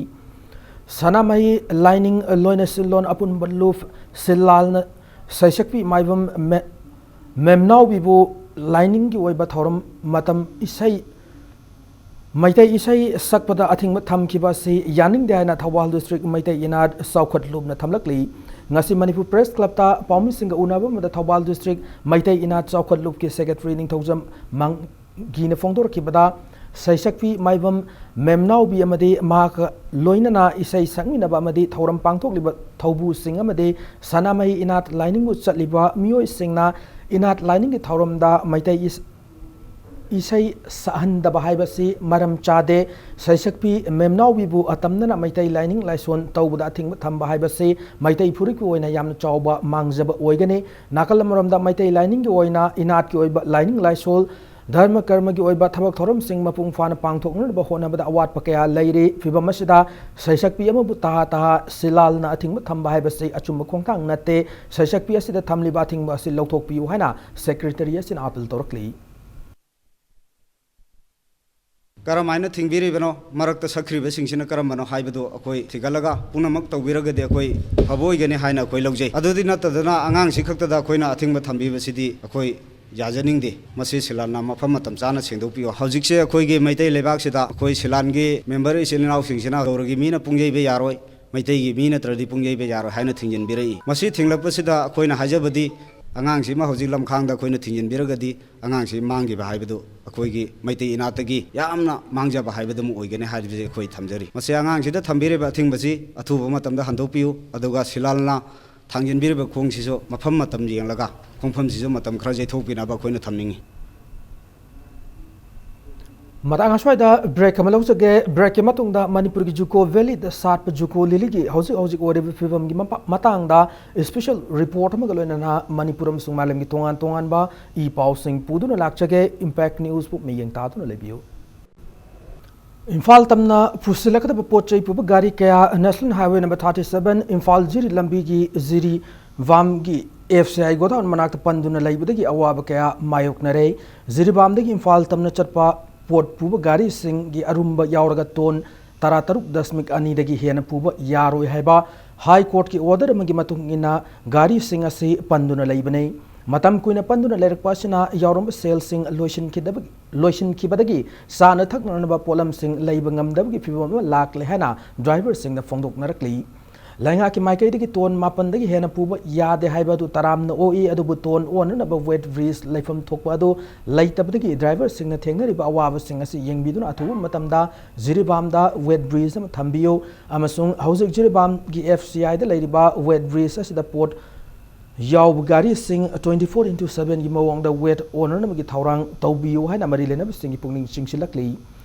ꯁꯅꯥꯃꯍꯤ ꯂꯥꯏꯅꯤꯡ ꯂꯣꯏꯅꯁꯤꯜꯂꯣꯟ ꯑꯄꯨꯟꯕ ꯂꯨꯞ ꯁꯤꯜꯂꯥꯜꯅ ꯁꯩꯁꯛꯄꯤ ꯃꯥꯏꯕꯝ ꯃꯦ-, ꯃꯦꯝꯅꯥꯎꯕꯤꯕꯨ ꯂꯥꯏꯅꯤꯡꯒꯤ ꯑꯣꯏꯕ ꯊꯧꯔꯝ ꯃꯇꯝ ꯏꯁꯩ, ꯃꯩꯇꯩ ꯏꯁꯩ ꯁꯛꯄꯗ ꯑꯊꯤꯡꯕ ꯊꯝꯈꯤꯕ ꯑꯁꯤ ꯌꯥꯅꯤꯡꯗꯦ ꯍꯥꯏꯅ ꯊꯧꯕꯥꯜ ꯗꯤꯁꯇ꯭ꯔꯤꯛ ꯃꯩꯇꯩ ꯏꯅꯥꯠ ꯆꯥꯎꯈꯠ ꯂꯨꯞꯅ ꯊꯝꯂꯛꯂꯤ꯫ ꯉꯁꯤ ꯃꯅꯤꯄꯨꯔ ꯄ꯭ꯔꯦꯁ ꯀ꯭ꯂꯕꯇ ꯄꯥꯎꯃꯤꯁꯤꯡꯒ ꯎꯅꯕ ꯑꯃꯗ ꯊꯧꯕꯥꯜ ꯗꯤꯁꯇ꯭ꯔꯤꯛ ꯃꯩꯇꯩ ꯏꯅꯥꯠ ꯆꯥꯎꯈꯠ ꯂꯨꯞꯀꯤ ꯁꯦꯀ꯭ꯔꯦꯇꯔꯤ ꯅꯤꯡꯊꯧꯖꯝ ꯃꯪ-, ꯒꯤꯅ ꯐꯣꯡꯗꯣꯔꯛꯈꯤꯕꯗ, ꯁꯩꯁꯛꯄꯤ ꯃꯥꯏꯕꯝ ꯃꯦꯝꯅꯥꯎꯕꯤ ꯑꯃꯗꯤ ꯃꯍꯥꯛꯀ ꯂꯣꯏꯅꯅ ꯏꯁꯩ ꯁꯛꯃꯤꯟꯅꯕ ꯑꯃꯗꯤ ꯊꯧꯔꯝ ꯄꯥꯡꯊꯣꯛꯂꯤꯕ ꯊꯧꯕꯨꯁꯤꯡ ꯑꯃꯗꯤ ꯁꯅꯥꯃꯍꯤ ꯏꯅꯥꯠ ꯂꯥꯏꯅꯤꯡꯕꯨ ꯆꯠꯂꯤꯕ ꯃꯤꯑꯣꯏꯁꯤꯡꯅ ꯏꯅꯥꯠ ꯂꯥꯏꯅꯤꯡꯒꯤ ꯊꯧꯔꯝꯗ ꯃꯩꯇꯩ ꯏꯁ-, ꯏꯁꯩ ꯁꯛꯍꯟꯗꯕ ꯍꯥꯏꯕꯁꯤ ꯃꯔꯝ ꯆꯥꯗꯦ꯫ ꯁꯩꯁꯛꯄꯤ ꯃꯦꯝꯅꯥꯎꯕꯤꯕꯨ ꯑꯇꯝꯅꯅ ꯃꯩꯇꯩ ꯂꯥꯏꯅꯤꯡ ꯂꯥꯏꯁꯣꯟ ꯇꯧꯕꯗ ꯑꯊꯤꯡꯕ ꯊꯝꯕ ꯍꯥꯏꯕꯁꯤ ꯃꯩꯇꯩ ꯐꯨꯔꯨꯞꯀꯤ ꯑꯣꯏꯅ ꯌꯥꯝꯅ ꯆꯥꯎꯕ ꯃꯥꯡꯖꯕ ꯑꯣꯏꯒꯅꯤ꯫ ꯅꯥꯀꯜ ꯑꯃꯔꯣꯝꯗ ꯃꯩꯇꯩ ꯂꯥꯏꯅꯤꯡꯒꯤ ꯑꯣꯏꯅ ꯏꯅꯥꯠꯀꯤ ꯑꯣꯏꯕ ꯂꯥꯏꯅꯤꯡ ꯂꯥꯏꯁꯣꯜ, ꯙꯔꯃ ꯀꯔꯃꯒꯤ ꯑꯣꯏꯕ ꯊꯕꯛ ꯊꯧꯔꯝꯁꯤꯡ ꯃꯄꯨꯡ ꯐꯥꯅ ꯄꯥꯡꯊꯣꯛꯅꯅꯕ ꯍꯣꯠꯅꯕꯗ ꯑꯋꯥꯠꯄ ꯀꯌꯥ ꯂꯩꯔꯤ꯫ ꯐꯤꯚꯝ ꯑꯁꯤꯗ ꯁꯩꯁꯛꯄꯤ ꯑꯃꯕꯨ ꯇꯍꯥ ꯇꯍꯥ ꯁꯤꯂꯥꯜꯅ ꯑꯊꯤꯡꯕ ꯊꯝꯕ ꯍꯥꯏꯕꯁꯤ ꯑꯆꯨꯝꯕ ꯈꯣꯡꯊꯥꯡ ꯅꯠꯇꯦ꯫ ꯁꯩꯁꯛꯄꯤ ꯑꯁꯤꯗ ꯊꯝꯂꯤꯕ ꯑꯊꯤꯡꯕ ꯑꯁꯤ ꯂꯧꯊꯣꯛꯄꯤꯌꯨ ꯍꯥꯏꯅ ꯁꯦꯀ꯭ꯔꯦꯇꯔꯤ ꯑꯁꯤꯅ ꯑꯥꯄꯤꯜ ꯇꯧꯔꯛꯂꯤ꯫ ꯀꯔꯝꯍꯥꯏꯅ ꯊꯤꯡꯕꯤꯔꯤꯕꯅꯣ, ꯃꯔꯛꯇ ꯁꯛꯈ꯭ꯔꯤꯕꯁꯤꯡꯁꯤꯅ ꯀꯔꯝꯕꯅꯣ ꯍꯥꯏꯕꯗꯨ ꯑꯩꯈꯣꯏ ꯊꯤꯒꯠꯂꯒ ꯄꯨꯝꯅꯃꯛ ꯇꯧꯕꯤꯔꯒꯗꯤ ꯑꯩꯈꯣꯏ ꯐꯕ ꯑꯣꯏꯒꯅꯤ ꯍꯥꯏꯅ ꯑꯩꯈꯣꯏ ꯂꯧꯖꯩ꯫ ꯑꯗꯨꯗꯤ ꯅꯠꯇꯗꯅ ꯑꯉꯥꯡꯁꯤ ꯈꯛꯇꯗ ꯑꯩꯈꯣꯏꯅ ꯑꯊꯤꯡꯕ ꯊꯝꯕꯤꯕꯁꯤꯗꯤ ꯑꯩꯈꯣꯏ ꯌꯥꯖꯅꯤꯡꯗꯦ꯫ ꯃꯁꯤ ꯁꯤꯂꯥꯟꯅ ꯃꯐꯝ ꯃꯇꯝ ꯆꯥꯅ ꯁꯦꯡꯗꯣꯛꯄꯤꯌꯨ꯫ ꯍꯧꯖꯤꯛꯁꯦ ꯑꯩꯈꯣꯏꯒꯤ ꯃꯩꯇꯩ ꯂꯩꯕꯥꯛꯁꯤꯗ ꯑꯩꯈꯣꯏ ꯁꯤꯂꯥꯟꯒꯤ ꯃꯦꯝꯕꯔ ꯏꯆꯤꯜ ꯏꯅꯥꯎꯁꯤꯡꯁꯤꯅ ꯒꯧꯔꯒꯤ ꯃꯤꯅ ꯄꯨꯡꯌꯩꯕ ꯌꯥꯔꯣꯏ, ꯃꯩꯇꯩꯒꯤ ꯃꯤ ꯅꯠꯇ꯭ꯔꯗꯤ ꯄꯨꯡꯌꯩꯕ ꯌꯥꯔꯣꯏ ꯍꯥꯏꯅ ꯊꯤꯡꯖꯤꯟꯕꯤꯔꯛꯏ꯫ ꯃꯁꯤ ꯊꯤꯡꯂꯛꯄꯁꯤꯗ ꯑꯩꯈꯣꯏꯅ ꯍꯥꯏꯖꯕꯗꯤ, ꯑꯉꯥꯡꯁꯤꯃ ꯍꯧꯖꯤꯛ ꯂꯝꯈꯥꯡꯗ ꯑꯩꯈꯣꯏꯅ ꯊꯤꯡꯖꯤꯟꯕꯤꯔꯒꯗꯤ ꯑꯉꯥꯡꯁꯤ ꯃꯥꯡꯈꯤꯕ ꯍꯥꯏꯕꯗꯨ ꯑꯩꯈꯣꯏꯒꯤ ꯃꯩꯇꯩ ꯏꯅꯥꯠꯇꯒꯤ ꯌꯥꯝꯅ ꯃꯥꯡꯖꯕ ꯍꯥꯏꯕꯗꯨꯃ ꯑꯣꯏꯒꯅꯤ ꯍꯥꯏꯕꯁꯤ ꯑꯩꯈꯣꯏ ꯊꯝꯖꯔꯤ꯫ ꯃꯁꯤ ꯑꯉꯥꯡꯁꯤꯗ ꯊꯝꯕꯤꯔꯤꯕ ꯑꯊꯤꯡꯕꯁꯤ ꯑꯊꯨꯕ ꯃꯇꯝꯗ ꯍꯟꯗꯣꯛꯄꯤꯌꯨ, ꯑꯗꯨꯒ ꯁꯤꯂꯥꯜꯅ ꯊꯥꯡꯖꯤꯟꯕꯤꯔꯤꯕ ꯈꯣꯡꯁꯤꯁꯨ ꯃꯐꯝ ꯃꯇꯝ ꯌꯦꯡꯂꯒ ꯈꯣꯡꯐꯝꯁꯤꯁꯨ ꯃꯇꯝ ꯈꯔ ꯌꯩꯊꯣꯛꯄꯤꯅꯕ ꯑꯩꯈꯣꯏꯅ ꯊꯝꯅꯤꯡꯏ꯫ ꯃꯇꯥꯡ ꯑꯁ꯭ꯋꯥꯏꯗ break ꯑꯃ ꯂꯧꯖꯒꯦ꯫ Breakꯀꯤ ꯃꯇꯨꯡꯗ ꯃꯅꯤꯄꯨꯔꯒꯤ ꯖꯨꯀꯣ ꯚꯦꯂꯤꯗ ꯁꯥꯠꯄ ꯖꯨꯀꯣ ꯂꯤꯂꯤꯒꯤ ꯍꯧꯖꯤꯛ ꯍꯧꯖꯤꯛ ꯑꯣꯏꯔꯤꯕ ꯐꯤꯕꯝꯒꯤ ꯃꯄꯥ-, ꯃꯇꯥꯡꯗ special report ꯑꯃꯒ ꯂꯣꯏꯅꯅ ꯃꯅꯤꯄꯨꯔ ꯑꯃꯁꯨꯡ ꯃꯥꯂꯦꯝꯒꯤ ꯇꯣꯉꯥꯟ ꯇꯣꯉꯥꯟꯕ ꯏ ꯄꯥꯎꯁꯤꯡ ꯄꯨꯗꯨꯅ ꯂꯥꯛꯆꯒꯦ꯫ Impact Newsꯕꯨ ꯃꯤꯠꯌꯦꯡ ꯇꯥꯗꯨꯅ ꯂꯩꯕꯤꯌꯨ꯫ ꯏꯝꯐꯥꯜ ꯇꯝꯅ ꯄꯨꯁꯤꯜꯂꯛꯀꯗꯕ ꯄꯣꯠ ꯆꯩ ꯄꯨꯕ ꯒꯥꯔꯤ ꯀꯌꯥ National Highway number thirty seven Imphal ꯖꯤꯔꯤ ꯂꯝꯕꯤꯒꯤ ꯖꯤꯔꯤꯕꯥꯝꯒꯤ F C I godown ꯃꯅꯥꯛꯇ ꯄꯟꯗꯨꯅ ꯂꯩꯕꯗꯒꯤ ꯑꯋꯥꯕ ꯀꯌꯥ ꯃꯥꯌꯣꯛꯅꯔꯦ꯫ ꯖꯤꯔꯤꯕꯥꯝꯗꯒꯤ ꯏꯝꯐꯥꯜ ꯇꯝꯅ ꯆꯠꯄ ꯄꯣꯠ ꯄꯨꯕ ꯒꯥꯔꯤꯁꯤꯡꯒꯤ ꯑꯔꯨꯝꯕ ꯌꯥꯎꯔꯒ ꯇꯣꯟ ꯇꯔꯥꯇꯔꯨꯛ ꯗꯁꯃꯤꯛ ꯑꯅꯤꯗꯒꯤ ꯍꯦꯟꯅ ꯄꯨꯕ ꯌꯥꯔꯣꯏ ꯍꯥꯏꯕ High Courtꯀꯤ order ꯑꯃꯒꯤ ꯃꯇꯨꯡ ꯏꯟꯅ ꯒꯥꯔꯤꯁꯤꯡ ꯑꯁꯤ ꯄꯟꯗꯨꯅ ꯂꯩꯕꯅꯤ꯫ ꯃꯇꯝ ꯀꯨꯏꯅ ꯄꯟꯗꯨꯅ ꯂꯩꯔꯛꯄ ꯑꯁꯤꯅ ꯌꯥꯎꯔꯝꯕ ꯁꯦꯜꯁꯤꯡ ꯂꯣꯏꯁꯤꯟꯈꯤꯗꯕ-, ꯂꯣꯏꯁꯤꯟꯈꯤꯕꯗꯒꯤ ꯆꯥꯅ ꯊꯛꯅꯅꯕ ꯄꯣꯠꯂꯝꯁꯤꯡ ꯂꯩꯕ ꯉꯝꯗꯕꯒꯤ ꯐꯤꯚꯝ ꯑꯃ ꯂꯥꯛꯂꯦ ꯍꯥꯏꯅ driverꯁꯤꯡꯅ ꯐꯣꯡꯗꯣꯛꯅꯔꯛꯂꯤ꯫ ꯂꯩꯉꯥꯛꯀꯤ ꯃꯥꯏꯀꯩꯗꯒꯤ ꯇꯣꯟ ꯃꯥꯄꯟꯗꯒꯤ ꯍꯦꯟꯅ ꯄꯨꯕ ꯌꯥꯗꯦ ꯍꯥꯏꯕ ꯑꯗꯨ ꯇꯔꯥꯝꯅ ꯑꯣꯛꯏ, ꯑꯗꯨꯕꯨ ꯇꯣꯟ ꯑꯣꯟꯅꯅꯕ weight bridge ꯂꯩꯐꯝ ꯊꯣꯛꯄ ꯑꯗꯨ ꯂꯩꯇꯕꯗꯒꯤ driverꯁꯤꯡꯅ ꯊꯦꯡꯅꯔꯤꯕ ꯑꯋꯥꯕꯁꯤꯡ ꯑꯁꯤ ꯌꯦꯡꯕꯤꯗꯨꯅ ꯑꯊꯨꯕ ꯃꯇꯝꯗ ꯖꯤꯔꯤꯕꯥꯝꯗ weight bridge ꯑꯃ ꯊꯝꯕꯤꯌꯨ ꯑꯃꯁꯨꯡ ꯍꯧꯖꯤꯛ ꯖꯤꯔꯤꯕꯥꯝꯒꯤ F C Iꯗ ꯂꯩꯔꯤꯕ weight bridge ꯑꯁꯤꯗ ꯄꯣꯠ ꯌꯥꯎꯕ ꯒꯥꯔꯤꯁꯤꯡ twenty four into sevenꯒꯤ ꯃꯑꯣꯡꯗ weight ꯑꯣꯟꯅꯅꯕꯒꯤ ꯊꯧꯔꯥꯡ ꯇꯧꯕꯤꯌꯨ ꯍꯥꯏꯅ ꯃꯔꯤ ꯂꯩꯅꯕꯁꯤꯡꯒꯤ ꯄꯨꯛꯅꯤꯡ ꯆꯤꯡꯁꯤꯜꯂꯛꯂꯤ꯫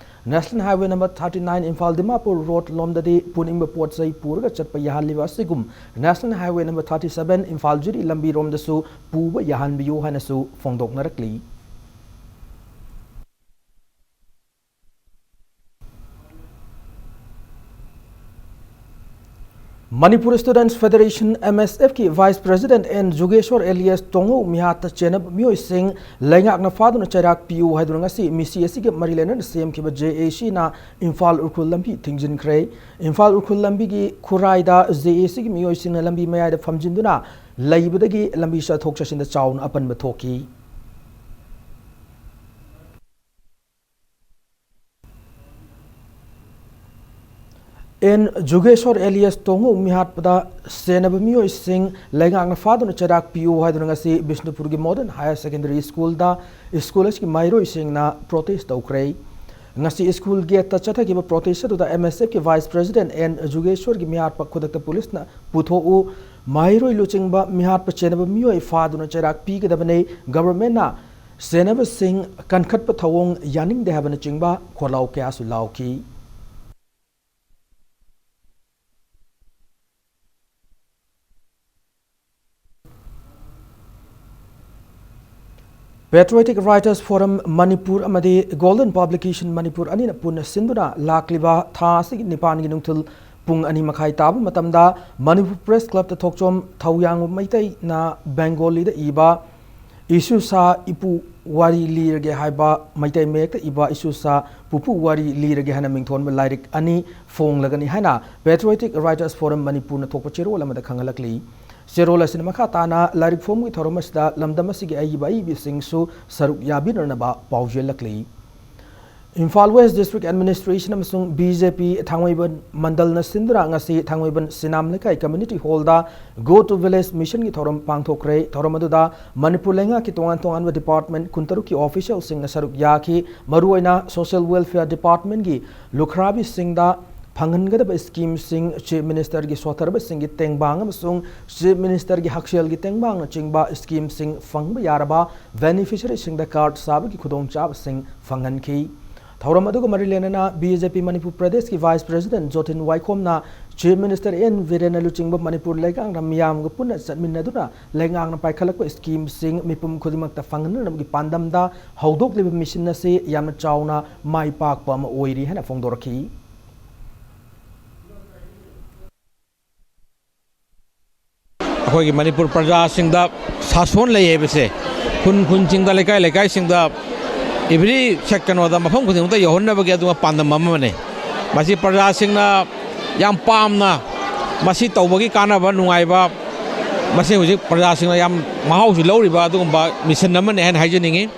National Highway number thirty nine Imphal Dimapur road ꯂꯣꯝꯗꯗꯤ ꯄꯨꯅꯤꯡꯕ ꯄꯣꯠ ꯆꯩ ꯄꯨꯔꯒ ꯆꯠꯄ ꯌꯥꯍꯜꯂꯤꯕ ꯑꯁꯤꯒꯨꯝ National Highway number thirty seven Imphal ꯖꯤꯔꯤ ꯂꯝꯕꯤꯔꯣꯝꯗꯁꯨ ꯄꯨꯕ ꯌꯥꯍꯟꯕꯤꯌꯨ ꯍꯥꯏꯅꯁꯨ ꯐꯣꯡꯗꯣꯛꯅꯔꯛꯂꯤ꯫ Manipur Students Federation, M S Fꯀꯤ Vice President N ꯖꯨꯒꯦꯁ꯭ꯋꯔ alias ꯇꯣꯉꯧ ꯃꯤꯍꯥꯠꯇ ꯆꯦꯟꯅꯕ ꯃꯤꯑꯣꯏꯁꯤꯡ ꯂꯩꯉꯥꯛꯅ ꯐꯥꯗꯨꯅ ꯆꯩꯔꯥꯛ ꯄꯤꯌꯨ ꯍꯥꯏꯗꯨꯅ ꯉꯁꯤ ꯃꯤꯁꯤ ꯑꯁꯤꯒ ꯃꯔꯤ ꯂꯩꯅꯅ ꯁꯦꯝꯈꯤꯕ J A Cꯅ ꯏꯝꯐꯥꯜ ꯎꯈ꯭ꯔꯨꯜ ꯂꯝꯕꯤ ꯊꯤꯡꯖꯤꯟꯈ꯭ꯔꯦ꯫ ꯏꯝꯐꯥꯜ ꯎꯈ꯭ꯔꯨꯜ ꯂꯝꯕꯤꯒꯤ ꯈꯨꯔꯥꯏꯗ J A Cꯒꯤ ꯃꯤꯑꯣꯏꯁꯤꯡꯅ ꯂꯝꯕꯤ ꯃꯌꯥꯏꯗ ꯐꯝꯖꯤꯟꯗꯨꯅ ꯂꯩꯕꯗꯒꯤ ꯂꯝꯕꯤ ꯆꯠꯊꯣꯛ ꯆꯠꯁꯤꯟꯗ ꯆꯥꯎꯅ ꯑꯄꯟꯕ ꯊꯣꯛꯈꯤ꯫ N ꯖꯨꯒꯦꯁ꯭ꯋꯔ alias ꯇꯣꯉꯧ ꯃꯤꯍꯥꯠꯄꯗ ꯆꯦꯟꯅꯕ ꯃꯤꯑꯣꯏꯁꯤꯡ ꯂꯩꯉꯥꯛꯅ ꯐꯥꯗꯨꯅ ꯆꯩꯔꯥꯛ ꯄꯤꯌꯨ ꯍꯥꯏꯗꯨꯅ ꯉꯁꯤ ꯕꯤꯁꯅꯨꯄꯨꯔꯒꯤ Modern Higher Secondary Schoolꯗ school ꯑꯁꯤꯒꯤ ꯃꯍꯩꯔꯣꯏꯁꯤꯡꯅ protest ꯇꯧꯈ꯭ꯔꯦ꯫ ꯉꯁꯤ school gateꯇ ꯆꯠꯊꯈꯤꯕ protest ꯑꯗꯨꯗ M S Fꯀꯤ Vice President N ꯖꯨꯒꯦꯁ꯭ꯋꯔꯒꯤ ꯃꯤꯍꯥꯠꯄ ꯈꯨꯗꯛꯇ policeꯅ ꯄꯨꯊꯣꯛꯎ, ꯃꯍꯩꯔꯣꯏ ꯂꯨꯆꯤꯡꯕ ꯃꯤꯍꯥꯠꯄ ꯆꯦꯟꯅꯕ ꯃꯤꯑꯣꯏ ꯐꯥꯗꯨꯅ ꯆꯩꯔꯥꯛ ꯄꯤꯒꯗꯕꯅꯤ, governmentꯅ ꯁꯦꯟꯅꯕꯁꯤꯡ ꯀꯟꯈꯠꯄ ꯊꯧꯑꯣꯡ ꯌꯥꯅꯤꯡꯗꯦ ꯍꯥꯏꯕꯅꯆꯤꯡꯕ ꯈꯣꯜꯂꯥꯎ ꯀꯌꯥꯁꯨ ꯂꯥꯎꯈꯤ꯫ Patriotic Writers Forum ꯃꯅꯤꯄꯨꯔ ꯑꯃꯗꯤ Golden Publication ꯃꯅꯤꯄꯨꯔ ꯑꯅꯤꯅ ꯄꯨꯟꯅ ꯁꯤꯟꯗꯨꯅ ꯂꯥꯛꯂꯤꯕ ꯊꯥ ꯑꯁꯤꯒꯤ ꯅꯤꯄꯥꯟꯒꯤ ꯅꯨꯡꯊꯤꯜ ꯄꯨꯡ ꯑꯅꯤ ꯃꯈꯥꯏ ꯇꯥꯕ ꯃꯇꯝꯗ ꯃꯅꯤꯄꯨꯔ Press Clubꯇ ꯊꯣꯛꯆꯣꯝ ꯊꯧꯌꯥꯡꯕ ꯃꯩꯇꯩꯅ ꯕꯦꯡꯒꯣꯂꯤꯗ ꯏꯕ ꯏꯁꯨꯁꯥ ꯏꯄꯨ ꯋꯥꯔꯤ ꯂꯤꯔꯒꯦ ꯍꯥꯏꯕ ꯃꯩꯇꯩ ꯃꯌꯦꯛꯇ ꯏꯕ ꯏꯁꯨꯁꯥ ꯄꯨꯄꯨ ꯋꯥꯔꯤ ꯂꯤꯔꯒꯦ ꯍꯥꯏꯅ ꯃꯤꯡꯊꯣꯟꯕ ꯂꯥꯏꯔꯤꯛ ꯑꯅꯤ ꯐꯣꯡꯂꯒꯅꯤ ꯍꯥꯏꯅ Patriotic Writers Forum ꯃꯅꯤꯄꯨꯔꯅ ꯊꯣꯛꯄ ꯆꯦꯔꯣꯜ ꯑꯃꯗ ꯈꯪꯍꯜꯂꯛꯂꯤ꯫ ꯆꯦꯔꯣꯜ ꯑꯁꯤꯅ ꯃꯈꯥ ꯇꯥꯅ ꯂꯥꯏꯔꯤꯛ ꯐꯣꯡꯕꯒꯤ ꯊꯧꯔꯝ ꯑꯁꯤꯗ ꯂꯝꯗꯝ ꯑꯁꯤꯒꯤ ꯑꯏꯕ ꯑꯏꯕꯤꯁꯤꯡꯁꯨ ꯁꯔꯨꯛ ꯌꯥꯕꯤꯔꯅꯕ ꯄꯥꯎꯖꯦꯜꯂꯛꯂꯤ꯫ ꯏꯝꯐꯥꯜ West District Administration ꯑꯃꯁꯨꯡ B J P ꯊꯥꯡꯃꯩꯕꯟ ꯃꯟꯗꯜꯅ ꯁꯤꯟꯗꯨꯅ ꯉꯁꯤ ꯊꯥꯡꯃꯩꯕꯟ ꯁꯤꯅꯥꯝ ꯂꯩꯀꯥꯏ Community Hallꯗ Go to Village Missionꯒꯤ ꯊꯧꯔꯝ ꯄꯥꯡꯊꯣꯛꯈ꯭ꯔꯦ꯫ ꯊꯧꯔꯝ ꯑꯗꯨꯗ ꯃꯅꯤꯄꯨꯔ ꯂꯩꯉꯥꯛꯀꯤ ꯇꯣꯉꯥꯟ ꯇꯣꯉꯥꯟꯕ department ꯀꯨꯟꯇꯔꯨꯛꯀꯤ officialꯁꯤꯡꯅ ꯁꯔꯨꯛ ꯌꯥꯈꯤ꯫ ꯃꯔꯨꯑꯣꯏꯅ Social Welfare Departmentꯀꯤ ꯂꯨꯈ꯭ꯔꯥꯕꯤꯁꯤꯡꯗ ꯐꯪꯍꯟꯒꯗꯕ schemeꯁꯤꯡ, Chief Ministerꯒꯤ ꯁꯣꯠꯊꯔꯕꯁꯤꯡꯒꯤ ꯇꯦꯡꯕꯥꯡ ꯑꯃꯁꯨꯡ Chief Ministerꯒꯤ ꯍꯛꯁꯦꯜꯒꯤ ꯇꯦꯡꯕꯥꯡꯅꯆꯤꯡꯕ schemeꯁꯤꯡ ꯐꯪꯕ ꯌꯥꯔꯕ beneficiaryꯁꯤꯡꯗ card ꯁꯥꯕꯒꯤ ꯈꯨꯗꯣꯡꯆꯥꯕꯁꯤꯡ ꯐꯪꯍꯟꯈꯤ꯫ ꯊꯧꯔꯝ ꯑꯗꯨꯒ ꯃꯔꯤ ꯂꯩꯅꯅ B J P ꯃꯅꯤꯄꯨꯔ ꯄ꯭ꯔꯗꯦꯁꯀꯤ Vice President ꯖꯣꯊꯤꯟ ꯋꯥꯏꯈꯣꯝꯅ Chief Minister N ꯕꯤꯔꯦꯟꯅ ꯂꯨꯆꯤꯡꯕ ꯃꯅꯤꯄꯨꯔ ꯂꯩꯉꯥꯛꯅ ꯃꯤꯌꯥꯝꯒ ꯄꯨꯟꯅ ꯆꯠꯃꯤꯟꯅꯗꯨꯅ ꯂꯩꯉꯥꯛꯅ ꯄꯥꯏꯈꯠꯂꯛꯄ schemeꯁꯤꯡ ꯃꯤꯄꯨꯝ ꯈꯨꯗꯤꯡꯃꯛꯇ ꯐꯪꯍꯟꯅꯅꯕꯒꯤ ꯄꯥꯟꯗꯝꯗ ꯍꯧꯗꯣꯛꯂꯤꯕ mission ꯑꯁꯤ ꯌꯥꯝꯅ ꯆꯥꯎꯅ ꯃꯥꯏ ꯄꯥꯛꯄ ꯑꯃ ꯑꯣꯏꯔꯤ ꯍꯥꯏꯅ ꯐꯣꯡꯗꯣꯔꯛꯈꯤ꯫ ꯑꯩꯈꯣꯏꯒꯤ ꯃꯅꯤꯄꯨꯔ ꯄ꯭ꯔꯖꯥꯁꯤꯡꯗ ꯁꯥꯁꯣꯟ ꯂꯩ ꯍꯥꯏꯕꯁꯦ ꯈꯨꯟ ꯈꯨꯟꯁꯤꯡꯗ, ꯂꯩꯀꯥꯏ ꯂꯩꯀꯥꯏꯁꯤꯡꯗ, every ꯁꯦꯛ-, ꯀꯩꯅꯣꯗ, ꯃꯐꯝ ꯈꯨꯗꯤꯡꯃꯛꯇ ꯌꯧꯍꯟꯅꯕꯒꯤ ꯑꯗꯨꯒ ꯄꯥꯟꯗꯝ ꯑꯃꯅꯤ꯫ ꯃꯁꯤ ꯄ꯭ꯔꯖꯥꯁꯤꯡꯅ ꯌꯥꯝ ꯄꯥꯝꯅ ꯃꯁꯤ ꯇꯧꯕꯒꯤ ꯀꯥꯟꯅꯕ, ꯅꯨꯡꯉꯥꯏꯕ, ꯃꯁꯤ ꯍꯧꯖꯤꯛ ꯄ꯭ꯔꯖꯥꯁꯤꯡꯅ ꯌꯥꯝ ꯃꯍꯥꯎꯁꯨ ꯂꯧꯔꯤꯕ ꯑꯗꯨꯒꯨꯝꯕ mission ꯑꯃꯅꯤ ꯍꯥꯏꯅ ꯍꯥꯏꯖꯅꯤꯡꯉꯤ꯫